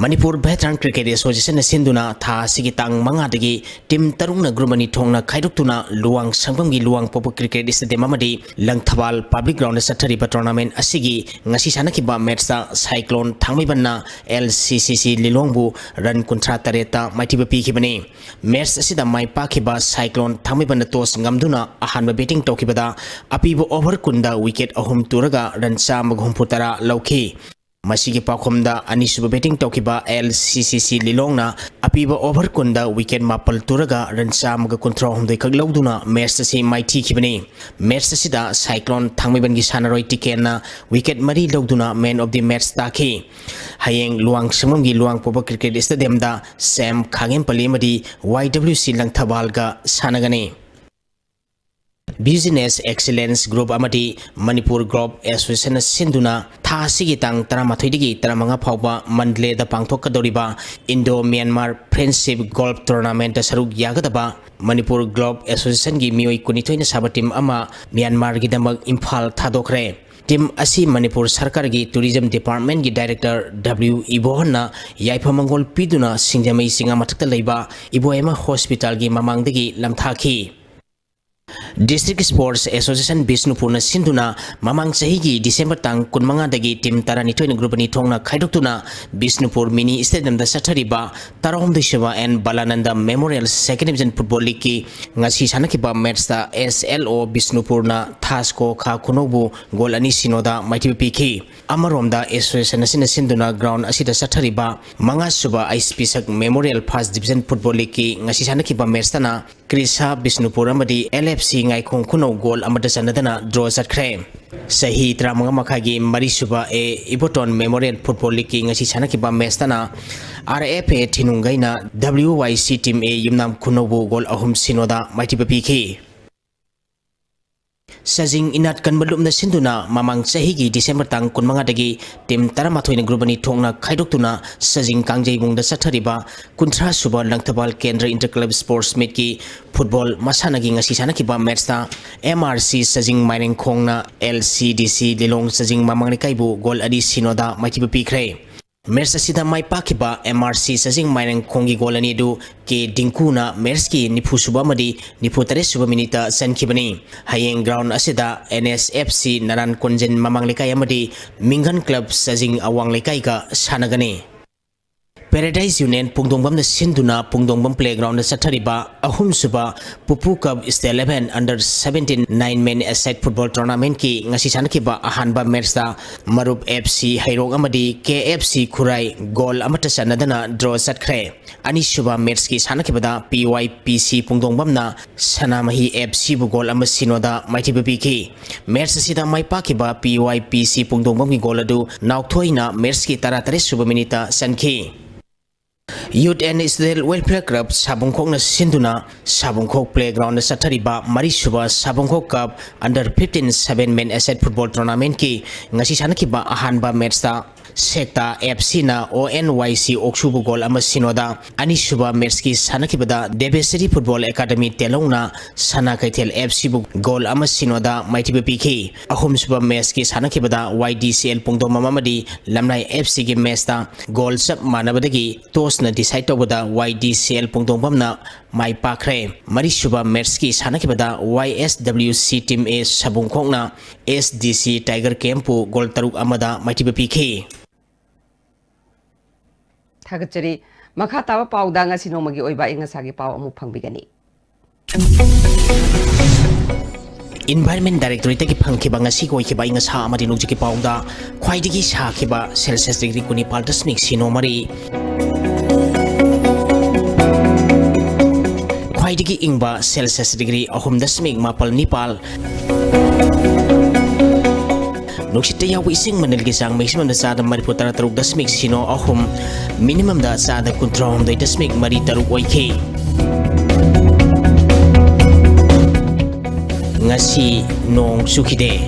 ꯃꯅꯤꯄꯨꯔ ꯚꯦꯇꯔꯟ ꯀ꯭ꯔꯤꯀꯦꯠ ꯑꯦꯁꯣꯁꯤꯌꯦꯁꯟꯅ ꯁꯤꯟꯗꯨꯅ ꯊꯥ ꯑꯁꯤꯒꯤ ꯇꯥꯡ ꯃꯉꯥꯗꯒꯤ ꯇꯤꯝ ꯇꯔꯨꯛꯅ ꯒ꯭ꯔꯨꯞ ꯑꯅꯤ ꯊꯣꯛꯅ ꯈꯥꯏꯗꯣꯛꯇꯨꯅ ꯂꯨꯋꯥꯡ ꯁꯪꯕꯝꯒꯤ ꯂꯨꯋꯥꯡ ꯄꯣꯛꯄ ꯀ꯭ꯔꯤꯀꯦꯠ ꯁ꯭ꯇꯦꯗꯤꯌꯝ ꯑꯃꯗꯤ ꯂꯪꯊꯕꯥꯜ ꯄꯕ꯭ꯂꯤꯛ ꯒ꯭ꯔꯥꯎꯟꯗ ꯆꯠꯊꯔꯤꯕ ꯇꯣꯔꯅꯥꯃꯦꯟꯠ ꯑꯁꯤꯒꯤ ꯉꯁꯤ ꯁꯥꯟꯅꯈꯤꯕ ꯃꯦꯠꯁꯇ ꯁꯥꯏꯀ꯭ꯂꯣꯟ ꯊꯥꯡꯃꯩꯕꯟꯅ ꯑꯦꯜ ꯁꯤ ꯁꯤ ꯁꯤ ꯂꯤꯂꯣꯡꯕꯨ ꯔꯟ ꯀꯨꯟꯊ꯭ꯔꯥ ꯇꯔꯦꯠꯇ ꯃꯥꯏꯊꯤꯕ ꯄꯤꯈꯤꯕꯅꯤ꯫ ꯃꯦꯠꯁ ꯑꯁꯤꯗ ꯃꯥꯏ ꯄꯥꯛꯈꯤꯕ ꯁꯥꯏꯀ꯭ꯂꯣꯟ ꯊꯥꯡꯃꯩꯕꯟꯅ ꯇꯣꯁ ꯉꯝꯗꯨꯅ ꯑꯍꯥꯟꯕ ꯕꯦꯇꯤꯡ ꯇꯧꯈꯤꯕꯗ ꯑꯄꯤꯕ ꯑꯣꯚꯔ ꯀꯨꯟꯗ ꯋꯤꯀꯦꯠ ꯑꯍꯨꯝ ꯇꯨꯔꯒ ꯔꯟ ꯆꯥꯝꯃꯒ ꯍꯨꯝꯐꯨ ꯇꯔꯥ ꯂꯧꯈꯤ꯫ ꯃꯁꯤꯒꯤ ꯄꯥꯎꯈꯨꯝꯗ ꯑꯅꯤꯁꯨꯕ ꯕꯦꯇꯤꯡ ꯇꯧꯈꯤꯕ ꯑꯦꯜ ꯁꯤ ꯁꯤ ꯁꯤ ꯂꯤꯂꯣꯡꯅ ꯑꯄꯤꯕ ꯑꯣꯚꯔ ꯀꯨꯟꯗ ꯋꯤꯀꯦꯠ ꯃꯥꯄꯜ ꯇꯨꯔꯒ ꯔꯟ ꯆꯥꯝꯃꯒ ꯀꯨꯟꯊ꯭ꯔꯥ ꯍꯨꯝꯗꯣꯏ ꯈꯛ ꯂꯧꯗꯨꯅ ꯃꯦꯠꯁ ꯑꯁꯤ ꯃꯥꯏꯊꯤꯈꯤꯕꯅꯤ꯫ ꯃꯦꯠꯁ ꯑꯁꯤꯗ ꯁꯥꯏꯀ꯭ꯂꯣꯟ ꯊꯥꯡꯃꯩꯕꯟꯒꯤ ꯁꯥꯟꯅꯔꯣꯏ ꯇꯤꯀꯦꯟꯅ ꯋꯤꯀꯦꯠ ꯃꯔꯤ ꯂꯧꯗꯨꯅ ꯃꯦꯟ ꯑꯣꯐ ꯗꯤ ꯃꯦꯠꯁ ꯇꯥꯈꯤ꯫ ꯍꯌꯦꯡ ꯂꯨꯋꯥꯡꯁꯪꯕꯝꯒꯤ ꯂꯨꯋꯥꯡꯄꯣꯛꯄ ꯀ꯭ꯔꯤꯀꯦꯠ ꯁ꯭ꯇꯦꯗꯤꯌꯝꯗ ꯁꯦꯝ ꯈꯥꯒꯦꯝꯄꯜꯂꯤ ꯑꯃꯗꯤ ꯋꯥꯏ ꯗꯕ꯭ꯂꯤꯎ ꯁꯤ ꯂꯪꯊꯕꯥꯜꯒ ꯁꯥꯟꯅꯒꯅꯤ꯫ ꯕꯤꯖꯤꯅꯦꯁ ꯑꯦꯛꯁꯤꯂꯦꯟꯁ ꯒ꯭ꯔꯨꯞ ꯑꯃꯗꯤ ꯃꯅꯤꯄꯨꯔ ꯒ꯭ꯂꯣꯕ ꯑꯦꯁꯣꯁꯤꯌꯦꯁꯟꯅ ꯁꯤꯟꯗꯨꯅ ꯊꯥ ꯑꯁꯤꯒꯤ ꯇꯥꯡ ꯇꯔꯥꯃꯥꯊꯣꯏꯗꯒꯤ ꯇꯔꯥꯃꯉꯥ ꯐꯥꯎꯕ ꯃꯟꯗꯂꯦꯗ ꯄꯥꯡꯊꯣꯛꯀꯗꯧꯔꯤꯕ ꯏꯟꯗꯣ ꯃ꯭ꯌꯥꯟꯃꯥꯔ ꯐ꯭ꯔꯦꯟꯗꯁꯤꯞ ꯒꯣꯜꯐ ꯇꯣꯔꯅꯥꯃꯦꯟꯠꯇ ꯁꯔꯨꯛ ꯌꯥꯒꯗꯕ ꯃꯅꯤꯄꯨꯔ ꯒ꯭ꯂꯣꯕ ꯑꯦꯁꯣꯁꯤꯌꯦꯁꯟꯒꯤ ꯃꯤꯑꯣꯏ ꯀꯨꯟꯅꯤꯊꯣꯏꯅ ꯁꯥꯕ ꯇꯤꯝ ꯑꯃ ꯃ꯭ꯌꯥꯟꯃꯥꯔꯒꯤꯗꯃꯛ ꯏꯝꯐꯥꯜ ꯊꯥꯗꯣꯛꯈ꯭ꯔꯦ꯫ ꯇꯤꯝ ꯑꯁꯤ ꯃꯅꯤꯄꯨꯔ ꯁꯔꯀꯥꯔꯒꯤ ꯇꯨꯔꯤꯖꯝ ꯗꯤꯄꯥꯔꯠꯃꯦꯟꯠꯀꯤ ꯗꯥꯏꯔꯦꯛꯇꯔ ꯗꯕ꯭ꯂꯤꯎ ꯏꯕꯣꯍꯟꯅ ꯌꯥꯏꯐ ꯃꯪꯒꯣꯜ ꯄꯤꯗꯨꯅ ꯁꯤꯡꯖꯃꯩ ꯆꯤꯉꯥ ꯃꯊꯛꯇ ꯂꯩꯕ ꯏꯕꯣꯌꯥꯏꯃ ꯍꯣꯁꯄꯤꯇꯥꯜꯒꯤ ꯃꯃꯥꯡꯗꯒꯤ ꯂꯝꯊꯥꯈꯤ꯫ ꯗꯤꯁꯇ꯭ꯔꯤꯛ ꯁ꯭ꯄꯣꯔꯠꯁ ꯑꯦꯁꯣꯁꯤꯌꯦꯁꯟ ꯕꯤꯁꯅꯨꯄꯨꯔꯅ ꯁꯤꯟꯗꯨꯅ ꯃꯃꯥꯡ ꯆꯍꯤꯒꯤ ꯗꯤꯁꯦꯝꯕꯔ ꯇꯥꯡ ꯀꯨꯟꯃꯉꯥꯗꯒꯤ ꯇꯤꯝ ꯇꯔꯥꯅꯤꯊꯣꯏꯅ ꯒ꯭ꯔꯨꯞ ꯑꯅꯤ ꯊꯣꯛꯅ ꯈꯥꯏꯗꯣꯛꯇꯨꯅ ꯕꯤꯁꯅꯨꯄꯨꯔ ꯃꯤꯅꯤ ꯁ꯭ꯇꯦꯗꯤꯌꯝꯗ ꯆꯠꯊꯔꯤꯕ ꯇꯔꯥꯍꯨꯝꯗꯣꯏꯁꯨꯕ N Balananda memorial second division football ꯂꯤꯒꯀꯤ ꯉꯁꯤ ꯁꯥꯟꯅꯈꯤꯕ ꯃꯦꯠꯁꯇ ꯑꯦꯁ ꯑꯦꯜ ꯑꯣ ꯕꯤꯁꯅꯨꯄꯨꯔꯅ ꯊꯥꯁꯀꯣ ꯈꯥ ꯈꯨꯅꯧꯕꯨ ꯒꯣꯜ ꯑꯅꯤ ꯁꯤꯅꯣꯗ ꯃꯥꯏꯊꯤꯕ ꯄꯤꯈꯤ꯫ ꯑꯃꯔꯣꯝꯗ ꯑꯦꯁꯣꯁꯤꯌꯦꯁꯟ ꯑꯁꯤꯅ ꯁꯤꯟꯗꯨꯅ ꯒ꯭ꯔꯥꯎꯟ ꯑꯁꯤꯗ ꯆꯠꯊꯔꯤꯕ ꯃꯉꯥꯁꯨꯕ ꯑꯩꯆ ꯄꯤ ꯁꯛ ꯃꯦꯃꯣꯔꯤꯌꯦꯜ ꯐꯥꯔꯁꯠ ꯗꯤꯕꯤꯖꯟ ꯐꯨꯠꯕꯣꯜ ꯂꯤꯒꯀꯤ ꯉꯁꯤ ꯁꯥꯟꯅꯈꯤꯕ ꯃꯦꯠꯁꯇꯅ ꯀ꯭ꯔꯤꯁꯥ ꯕꯤꯁꯅꯨꯄꯨꯔ ꯑꯃꯗꯤ ꯑꯦꯜ ꯑꯦꯐ ꯁꯤ ꯉꯥꯏꯈꯣꯡ ꯈꯨꯅꯧ ꯒꯣꯜ ꯑꯃꯗ ꯆꯟꯅꯗꯅ ꯗ꯭ꯔꯣ ꯆꯠꯈ꯭ꯔꯦ꯫ ꯆꯍꯤ ꯇꯔꯥꯃꯉꯥ ꯃꯈꯥꯏꯒꯤ ꯃꯔꯤꯁꯨꯕ ꯑꯦ ꯏꯕꯣꯇꯣꯟ ꯃꯦꯃꯣꯔꯤꯌꯦꯜ ꯐꯨꯠꯕꯣꯜ ꯂꯤꯒꯀꯤ ꯉꯁꯤ ꯁꯥꯟꯅꯈꯤꯕ ꯃꯦꯠꯁꯇꯅ ꯑꯥꯔ ꯑꯦꯐ ꯑꯦ ꯊꯤꯅꯨꯡꯒꯩꯅ ꯗꯕ꯭ꯂꯤꯎ ꯋꯥꯏ ꯁꯤ ꯇꯤꯝ ꯑꯦ ꯌꯨꯝꯅꯥꯝ ꯈꯨꯅꯧꯕꯨ ꯒꯣꯜ ꯑꯍꯨꯝ ꯁꯤꯅꯣꯗ ꯃꯥꯏꯊꯤꯕ ꯄꯤꯈꯤ꯫ ꯁꯖꯤꯡ ꯏꯅꯥꯠ ꯀꯟꯕ ꯂꯨꯞꯅ ꯁꯤꯟꯗꯨꯅ ꯃꯃꯥꯡ ꯆꯍꯤꯒꯤ December ꯇꯥꯡ ꯀꯨꯟꯃꯉꯥꯗꯒꯤ team ꯇꯔꯥꯃꯥꯊꯣꯏꯅ group ꯑꯅꯤ ꯊꯣꯛꯅ ꯈꯥꯏꯗꯣꯛꯇꯨꯅ ꯁꯖꯤꯡ ꯀꯥꯡꯖꯩꯕꯨꯡꯗ ꯆꯠꯊꯔꯤꯕ ꯀꯨꯟꯊ꯭ꯔꯥ ꯁꯨꯕ ꯂꯪꯊꯕꯥꯜ ꯀꯦꯟꯗ꯭ꯔ inter club sports meetꯀꯤ football ꯃꯁꯥꯟꯅꯒꯤ ꯉꯁꯤ ꯁꯥꯟꯅꯈꯤꯕ matchꯇ M R C ꯁꯖꯤꯡ ꯃꯥꯏꯔꯦꯡꯈꯣꯡꯅ L C D C ꯂꯤꯂꯣꯡ ꯁꯖꯤꯡ ꯃꯃꯥꯡ ꯂꯩꯀꯥꯏꯕꯨ goal ꯑꯅꯤ ꯁꯤꯅꯣꯗ ꯃꯥꯏꯊꯤꯕ ꯄꯤꯈ꯭ꯔꯦ꯫ Match ꯑꯁꯤꯗ ꯃꯥꯏ ꯄꯥꯛꯈꯤꯕ M R C ꯁꯖꯤꯡ ꯃꯥꯏꯔꯦꯡꯈꯣꯡꯒꯤ goal ꯑꯅꯤ ꯑꯗꯨ K ꯗꯤꯡꯀꯨꯅ matchꯀꯤ ꯅꯤꯐꯨ ꯁꯨꯕ ꯑꯃꯗꯤ ꯅꯤꯐꯨ ꯇꯔꯦꯠ ꯁꯨꯕ minuteꯇ ꯆꯟꯈꯤꯕꯅꯤ꯫ ꯍꯌꯦꯡ ground ꯑꯁꯤꯗ N S F C ꯅꯔꯥꯟ ꯀꯣꯟꯖꯦꯟ ꯃꯃꯥꯡ ꯂꯩꯀꯥꯏ ꯑꯃꯗꯤ ꯃꯤꯡꯒꯟ club ꯁꯖꯤꯡ ꯑꯋꯥꯡ ꯂꯩꯀꯥꯏꯒ ꯁꯥꯟꯅꯒꯅꯤ꯫ Paradise Union ꯄꯨꯡꯗꯣꯡꯕꯝꯅ ꯁꯤꯟꯗꯨꯅ ꯄꯨꯡꯗꯣꯡꯕꯝ playgroundꯗ ꯆꯠꯊꯔꯤꯕ ꯑꯍꯨꯝꯁꯨꯕ Pupu Cup State eleven under seventeen nine man aside football tournamentꯀꯤ ꯉꯁꯤ ꯁꯥꯟꯅꯈꯤꯕ ꯑꯍꯥꯟꯕ matchꯇ ꯃꯔꯨꯞ F C ꯍꯩꯔꯣꯛ ꯑꯃꯗꯤ K F C ꯈꯨꯔꯥꯏ goal ꯑꯃꯠꯇ ꯆꯟꯅꯗꯅ draw ꯆꯠꯈ꯭ꯔꯦ꯫ ꯑꯅꯤꯁꯨꯕ matchꯀꯤ ꯁꯥꯟꯅꯈꯤꯕꯗ P Y P C ꯄꯨꯡꯗꯣꯡꯕꯝꯅ ꯁꯅꯥꯃꯍꯤ F Cꯕꯨ goal ꯑꯃ ꯁꯤꯅꯣꯗ ꯃꯥꯏꯊꯤꯕ ꯄꯤꯈꯤ꯫ Match ꯑꯁꯤꯗ ꯃꯥꯏ ꯄꯥꯛꯈꯤꯕ P Y P C ꯄꯨꯡꯗꯣꯡꯕꯝꯒꯤ goal ꯑꯗꯨ ꯅꯥꯎꯊꯣꯏꯅ matchꯀꯤ ꯇꯔꯥꯇꯔꯦꯠ ꯁꯨꯕ minuteꯇ ꯆꯟꯈꯤ꯫ Youth and Student Welfare Club ꯁꯥꯕꯨꯡꯈꯣꯛꯅ ꯁꯤꯟꯗꯨꯅ ꯁꯥꯕꯨꯡꯈꯣꯛ playgroundꯗ ꯆꯠꯊꯔꯤꯕ ꯃꯔꯤꯁꯨꯕ ꯁꯥꯕꯨꯡꯈꯣꯛ Cup under fifteen seven man aside football tournamentꯀꯤ ꯉꯁꯤ ꯁꯥꯟꯅꯈꯤꯕ ꯑꯍꯥꯟꯕ matchꯇ ꯁꯦꯛꯇꯥ F Cꯅ O N Y C ꯑꯣꯛꯁꯨꯕꯨ goal ꯑꯃ ꯁꯤꯅꯣꯗ, ꯑꯅꯤꯁꯨꯕ matchꯀꯤ ꯁꯥꯟꯅꯈꯤꯕꯗ ꯗꯦꯕꯦꯁꯔꯤ Football Academy ꯇꯦꯂꯧꯅ ꯁꯅꯥ ꯀꯩꯊꯦꯜ F Cꯕꯨ goal ꯑꯃ ꯁꯤꯅꯣꯗ ꯃꯥꯏꯊꯤꯕ ꯄꯤꯈꯤ꯫ ꯑꯍꯨꯝꯁꯨꯕ matchꯀꯤ ꯁꯥꯟꯅꯈꯤꯕꯗ Y D C L ꯄꯨꯡꯗꯣꯡꯕꯝ ꯑꯃꯗꯤ ꯂꯝꯂꯥꯏ F Cꯒꯤ matchꯇ goal ꯆꯞ ꯃꯥꯟꯅꯕꯗꯒꯤ tossꯅ decide ꯇꯧꯕꯗ Y D C L ꯄꯨꯡꯗꯣꯡꯕꯝꯅ my ꯄꯥꯛꯈ꯭ꯔꯦ꯫ ꯃꯔꯤꯁꯨꯕ matchꯀꯤ ꯁꯥꯟꯅꯈꯤꯕꯗ Y S W C Team A ꯁꯥꯕꯨꯡꯈꯣꯛꯅ S D C Tiger Campꯄꯨ goal ꯇꯔꯨꯛ ꯑꯃꯗ ꯃꯥꯏꯊꯤꯕ ꯄꯤꯈꯤ꯫ ꯊꯥꯒꯠꯆꯔꯤ꯫ ꯃꯈꯥ ꯇꯥꯕ ꯄꯥꯎꯗ ꯉꯁꯤ ꯅꯣꯡꯃꯒꯤ ꯑꯣꯏꯕ ꯑꯏꯪ ꯑꯁꯥꯒꯤ ꯄꯥꯎ ꯑꯃꯨꯛ ꯐꯪꯕꯤꯒꯅꯤ꯫ Environment Directorateꯇꯒꯤ ꯐꯪꯈꯤꯕ ꯉꯁꯤꯒꯤ ꯑꯣꯏꯈꯤꯕ ꯑꯏꯪ ꯑꯁꯥ ꯑꯃꯗꯤ ꯅꯣꯡꯖꯨꯒꯤ ꯄꯥꯎꯗ ꯈ꯭ꯋꯥꯏꯗꯒꯤ ꯁꯥꯈꯤꯕ Celsius degree ꯀꯨꯟꯅꯤꯄꯥꯜ ꯗꯁꯃꯤꯛ ꯁꯤꯅꯣ ꯃꯔꯤ, ꯈ꯭ꯋꯥꯏꯗꯒꯤ ꯏꯪꯕ Celsius degree ꯑꯍꯨꯝ ꯗꯁꯃꯤꯛ ꯃꯥꯄꯜ ꯅꯤꯄꯥꯜ, ꯅꯨꯡꯁꯤꯠꯇ ꯌꯥꯎꯕ ꯏꯁꯤꯡ ꯃꯅꯤꯜꯒꯤ ꯆꯥꯡ maximumꯗ ꯆꯥꯗ ꯃꯔꯤꯐꯨ ꯇꯔꯥ ꯇꯔꯨꯛ ꯗꯁꯃꯤꯛ ꯁꯤꯅꯣ ꯑꯍꯨꯝ, minimumꯗ ꯆꯥꯗ ꯀꯨꯟꯊ꯭ꯔꯥ ꯍꯨꯝꯗꯣꯏ ꯗꯁꯃꯤꯛ ꯃꯔꯤ ꯇꯔꯨꯛ ꯑꯣꯏꯈꯤ꯫ ꯉꯁꯤ ꯅꯣꯡ ꯆꯨꯈꯤꯗꯦ꯫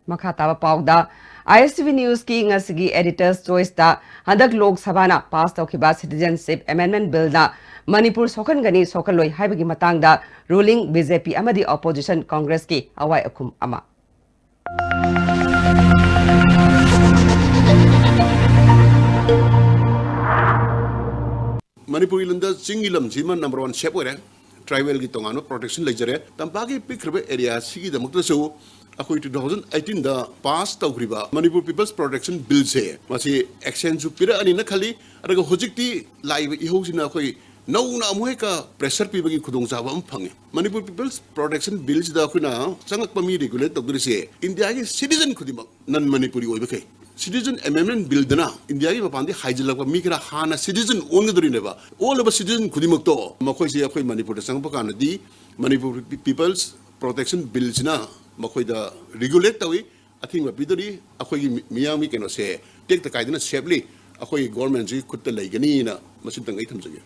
ꯃꯈꯥ ꯇꯥꯕ ꯄꯥꯎꯗ, ISTV Newsꯀꯤ ꯉꯁꯤꯒꯤ Editor's Choiceꯇ ꯍꯟꯗꯛ ꯂꯣꯛ ꯁꯚꯥꯅ ꯄꯥꯁ ꯇꯧꯈꯤꯕ Citizenship Amendment Billꯅ ꯃꯅꯤꯄꯨꯔ ꯁꯣꯛꯍꯟꯒꯅꯤ ꯁꯣꯛꯍꯜꯂꯣꯏ ꯍꯥꯏꯕꯒꯤ ꯃꯇꯥꯡꯗ ruling BJP ꯑꯃꯗꯤ opposition Congressꯀꯤ ꯑꯋꯥꯏ ꯑꯈꯨꯝ ꯑꯃ꯫ ꯃꯅꯤꯄꯨꯔꯒꯤ ꯂꯝꯗ ꯆꯤꯡꯒꯤ ꯂꯝꯁꯤꯃ number one safe ꯑꯣꯏꯔꯦ꯫ Tribalꯒꯤ ꯇꯣꯉꯥꯟꯕ protection ꯂꯩꯖꯔꯦ꯫ ꯇꯝꯄꯥꯛꯀꯤ ꯄꯤꯛꯈ꯭ꯔꯕ area ꯁꯤꯒꯤꯗꯃꯛꯇꯁꯨ ꯑꯩꯈꯣꯏ two thousand eighteenꯗ pass ꯇꯧꯈ꯭ꯔꯤꯕ Manipur People's Protection Billꯁꯦ ꯃꯁꯤ actionꯁꯨ ꯄꯤꯔꯛꯑꯅꯤꯅ ꯈꯜꯂꯤ꯫ ꯑꯗꯨꯒ ꯍꯧꯖꯤꯛꯇꯤ ꯂꯥꯛꯏꯕ ꯏꯍꯧꯁꯤꯅ ꯑꯩꯈꯣꯏ ꯅꯧꯅ ꯑꯃꯨꯛ ꯍꯦꯛꯀ pressure ꯄꯤꯕꯒꯤ ꯈꯨꯗꯣꯡꯆꯥꯕ ꯑꯃ ꯐꯪꯉꯤ꯫ Manipur People's Protection Billꯁꯤꯗ ꯑꯩꯈꯣꯏꯅ ꯆꯪꯉꯛꯄ ꯃꯤ regulate ꯇꯧꯗꯣꯔꯤꯁꯦ ꯏꯟꯗꯤꯌꯥꯒꯤ citizen ꯈꯨꯗꯤꯡꯃꯛ, non Manipuri ꯑꯣꯏꯕꯈꯩ꯫ Citizen Amendment Billꯗꯨꯅ ꯏꯟꯗꯤꯌꯥꯒꯤ ꯃꯄꯥꯟꯗꯒꯤ ꯍꯥꯏꯖꯤꯜꯂꯛꯄ ꯃꯤ ꯈꯔ ꯍꯥꯟꯅ citizen ꯑꯣꯟꯒꯗꯧꯔꯤꯅꯦꯕ꯫ ꯑꯣꯜꯂꯕ citizen ꯈꯨꯗꯤꯡꯃꯛꯇꯣ ꯃꯈꯣꯏꯁꯦ ꯑꯩꯈꯣꯏ ꯃꯅꯤꯄꯨꯔꯗ ꯆꯪꯉꯛꯄ ꯀꯥꯟꯗꯗꯤ Manipur People's Protection Billꯁꯤꯅ ꯃꯈꯣꯏꯗ regulate ꯇꯧꯏ, ꯑꯊꯤꯡꯕ ꯄꯤꯗꯣꯔꯤ꯫ ꯑꯩꯈꯣꯏꯒꯤ ꯃꯤ-, ꯃꯤꯌꯥꯝꯒꯤ ꯀꯩꯅꯣꯁꯦ ꯇꯦꯛꯇ ꯀꯥꯏꯗꯅ safely ꯑꯩꯈꯣꯏꯒꯤ governmentꯁꯤꯒꯤ ꯈꯨꯠꯇ ꯂꯩꯒꯅꯤꯅ ꯃꯁꯤꯇꯪ ꯑꯩ ꯊꯝꯖꯒꯦ꯫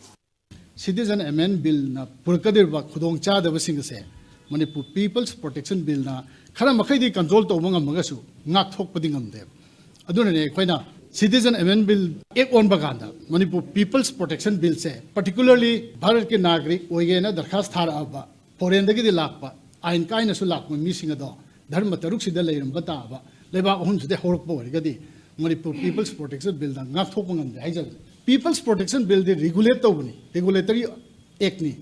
Citizen Amendment Billꯅ ꯄꯨꯔꯛꯀꯗꯧꯔꯤꯕ ꯈꯨꯗꯣꯡꯆꯥꯗꯕꯁꯤꯡ ꯑꯁꯦ Manipur People's Protection Billꯅ ꯈꯔ ꯃꯈꯩꯗꯤ control ꯇꯧꯕ ꯉꯝꯃꯒꯁꯨ ꯉꯥꯛꯊꯣꯛꯄꯗꯤ ꯉꯝꯗꯦꯕ꯫ ꯑꯗꯨꯅꯅꯦ ꯑꯩꯈꯣꯏꯅ Citizen Amendment Bill Act ꯑꯣꯟꯕ ꯀꯥꯟꯗ Manipur People's Protection Billꯁꯦ particularly ꯚꯥꯔꯠꯀꯤ ꯅꯥꯒꯔꯤꯛ ꯑꯣꯏꯒꯦꯅ ꯗꯔꯈꯥꯁ ꯊꯥꯔꯛꯑꯕ foreignꯗꯒꯤꯗꯤ ꯂꯥꯛꯄ ꯑꯥꯏꯟ ꯀꯥꯏꯅꯁꯨ ꯂꯥꯛꯄ ꯃꯤꯁꯤꯡ ꯑꯗꯣ ꯙꯔꯃ ꯇꯔꯨꯛꯁꯤꯗ ꯂꯩꯔꯝꯕ ꯇꯥꯕ ꯂꯩꯕꯥꯛ ꯑꯍꯨꯝꯁꯤꯗ ꯍꯧꯔꯛꯄ ꯑꯣꯏꯔꯒꯗꯤ Manipur People's Protection Billꯅ ꯉꯥꯛꯊꯣꯛꯄ ꯉꯝꯗꯦ ꯍꯥꯏꯖꯕꯅꯤ꯫ People's Protection Billꯗꯤ regulate ꯇꯧꯕꯅꯤ, regulatory actꯅꯤ꯫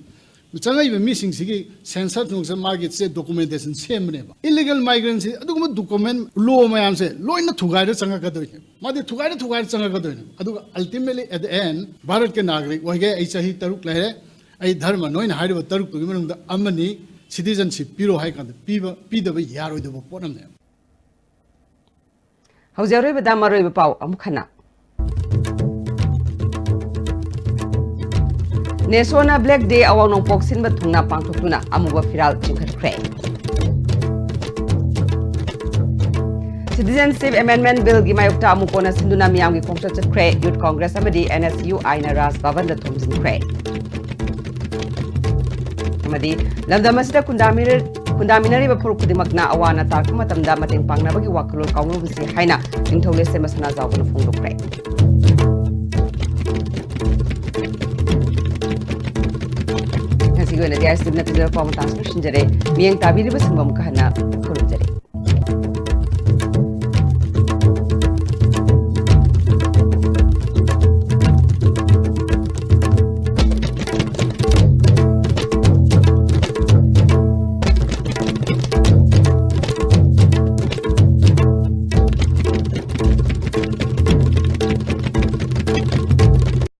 ꯆꯪꯉꯛꯏꯕ ꯃꯤꯁꯤꯡꯁꯤꯒꯤ census ꯅꯨꯡꯁꯟ ꯃꯥꯒꯤ ꯁꯦ documentation ꯁꯦꯝꯕꯅꯦꯕ꯫ Illegal migrantꯁꯤ ꯑꯗꯨꯒꯨꯝꯕ document law ꯃꯌꯥꯝꯁꯦ ꯂꯣꯏꯅ ꯊꯨꯒꯥꯏꯔ ꯆꯪꯉꯛꯀꯗꯣꯏꯅꯦ꯫ ꯃꯥꯗꯤ ꯊꯨꯒꯥꯏꯔ ꯊꯨꯒꯥꯏꯔ ꯆꯪꯉꯛꯀꯗꯣꯏꯅꯦ꯫ ꯑꯗꯨꯒ ultimately at the end ꯚꯥꯔꯠꯀꯤ ꯅꯥꯒꯔꯤꯛ ꯑꯣꯏꯒꯦ, ꯑꯩ ꯆꯍꯤ ꯇꯔꯨꯛ ꯂꯩꯔꯦ, ꯑꯩ ꯙꯔꯃ ꯅꯣꯏꯅ ꯍꯥꯏꯔꯤꯕ ꯇꯔꯨꯛꯇꯨꯒꯤ ꯃꯅꯨꯡꯗ ꯑꯃꯅꯤ, citizenship ꯄꯤꯔꯣ ꯍꯥꯏ ꯀꯥꯟꯗ ꯄꯤꯕ ꯄꯤꯗꯕ ꯌꯥꯔꯣꯏꯗꯕ ꯄꯣꯠ ꯑꯃꯅꯦꯕ꯫ ꯍꯧꯖꯤꯛ ꯑꯔꯣꯏꯕꯗ ꯃꯔꯨꯑꯣꯏꯕ ꯄꯥꯎ ꯑꯃꯨꯛ ꯍꯟꯅ꯫ ꯅꯦꯁꯣꯅ Black Day ꯑꯋꯥꯡ ꯅꯣꯡꯄꯣꯛ ꯁꯤꯟꯕ ꯊꯨꯡꯅ ꯄꯥꯡꯊꯣꯛꯇꯨꯅ ꯑꯃꯨꯕ ꯐꯤꯔꯥꯜ ꯆꯤꯡꯈꯠꯈ꯭ꯔꯦ꯫ Citizenship Amendment Billꯒꯤ ꯃꯥꯌꯣꯛꯇ ꯑꯃꯨꯛ ꯀꯣꯟꯅ ꯁꯤꯟꯗꯨꯅ ꯃꯤꯌꯥꯝꯒꯤ ꯈꯣꯡꯆꯠ ꯆꯠꯈ꯭ꯔꯦ꯫ Youth Congress ꯑꯃꯗꯤ NSUIꯅ ꯔꯥꯖ ꯚꯕꯟꯗ ꯊꯣꯝꯖꯤꯟꯈ꯭ꯔꯦ꯫ ꯑꯃꯗꯤ ꯂꯝꯗꯝ ꯑꯁꯤꯗ ꯈꯨꯟꯗꯥꯃꯤꯔ-, ꯈꯨꯟꯗꯥꯃꯤꯟꯅꯔꯤꯕ ꯐꯨꯔꯨꯞ ꯈꯨꯗꯤꯡꯃꯛꯅ ꯑꯋꯥ ꯑꯅꯥ ꯇꯥꯔꯛꯄ ꯃꯇꯝꯗ ꯃꯇꯦꯡ ꯄꯥꯡꯅꯕꯒꯤ ꯋꯥꯈꯜꯂꯣꯟ ꯀꯥꯎꯅꯔꯨꯕꯁꯤ ꯍꯥꯏꯅ ꯅꯤꯡꯊꯧ ꯂꯦꯁꯦꯝꯕ ꯁꯅꯥꯖꯥꯎꯕꯅ ꯐꯣꯡꯗꯣꯛꯈ꯭ꯔꯦ꯫ ꯉꯁꯤꯒꯤ ꯑꯣꯏꯅꯗꯤ ꯑꯥꯏ ꯑꯦꯁ ꯇꯤꯚꯤꯅ ꯄꯤꯖꯕ ꯄꯥꯎ ꯃꯇꯥꯡꯁꯤ ꯂꯣꯏꯁꯤꯟꯖꯔꯦ꯫ ꯃꯤꯠꯌꯦꯡ ꯇꯥꯕꯤꯔꯤꯕꯁꯤꯡꯕꯨ ꯑꯃꯨꯛꯀ ꯍꯟꯅ ꯈꯨꯔꯨꯝꯖꯔꯤ꯫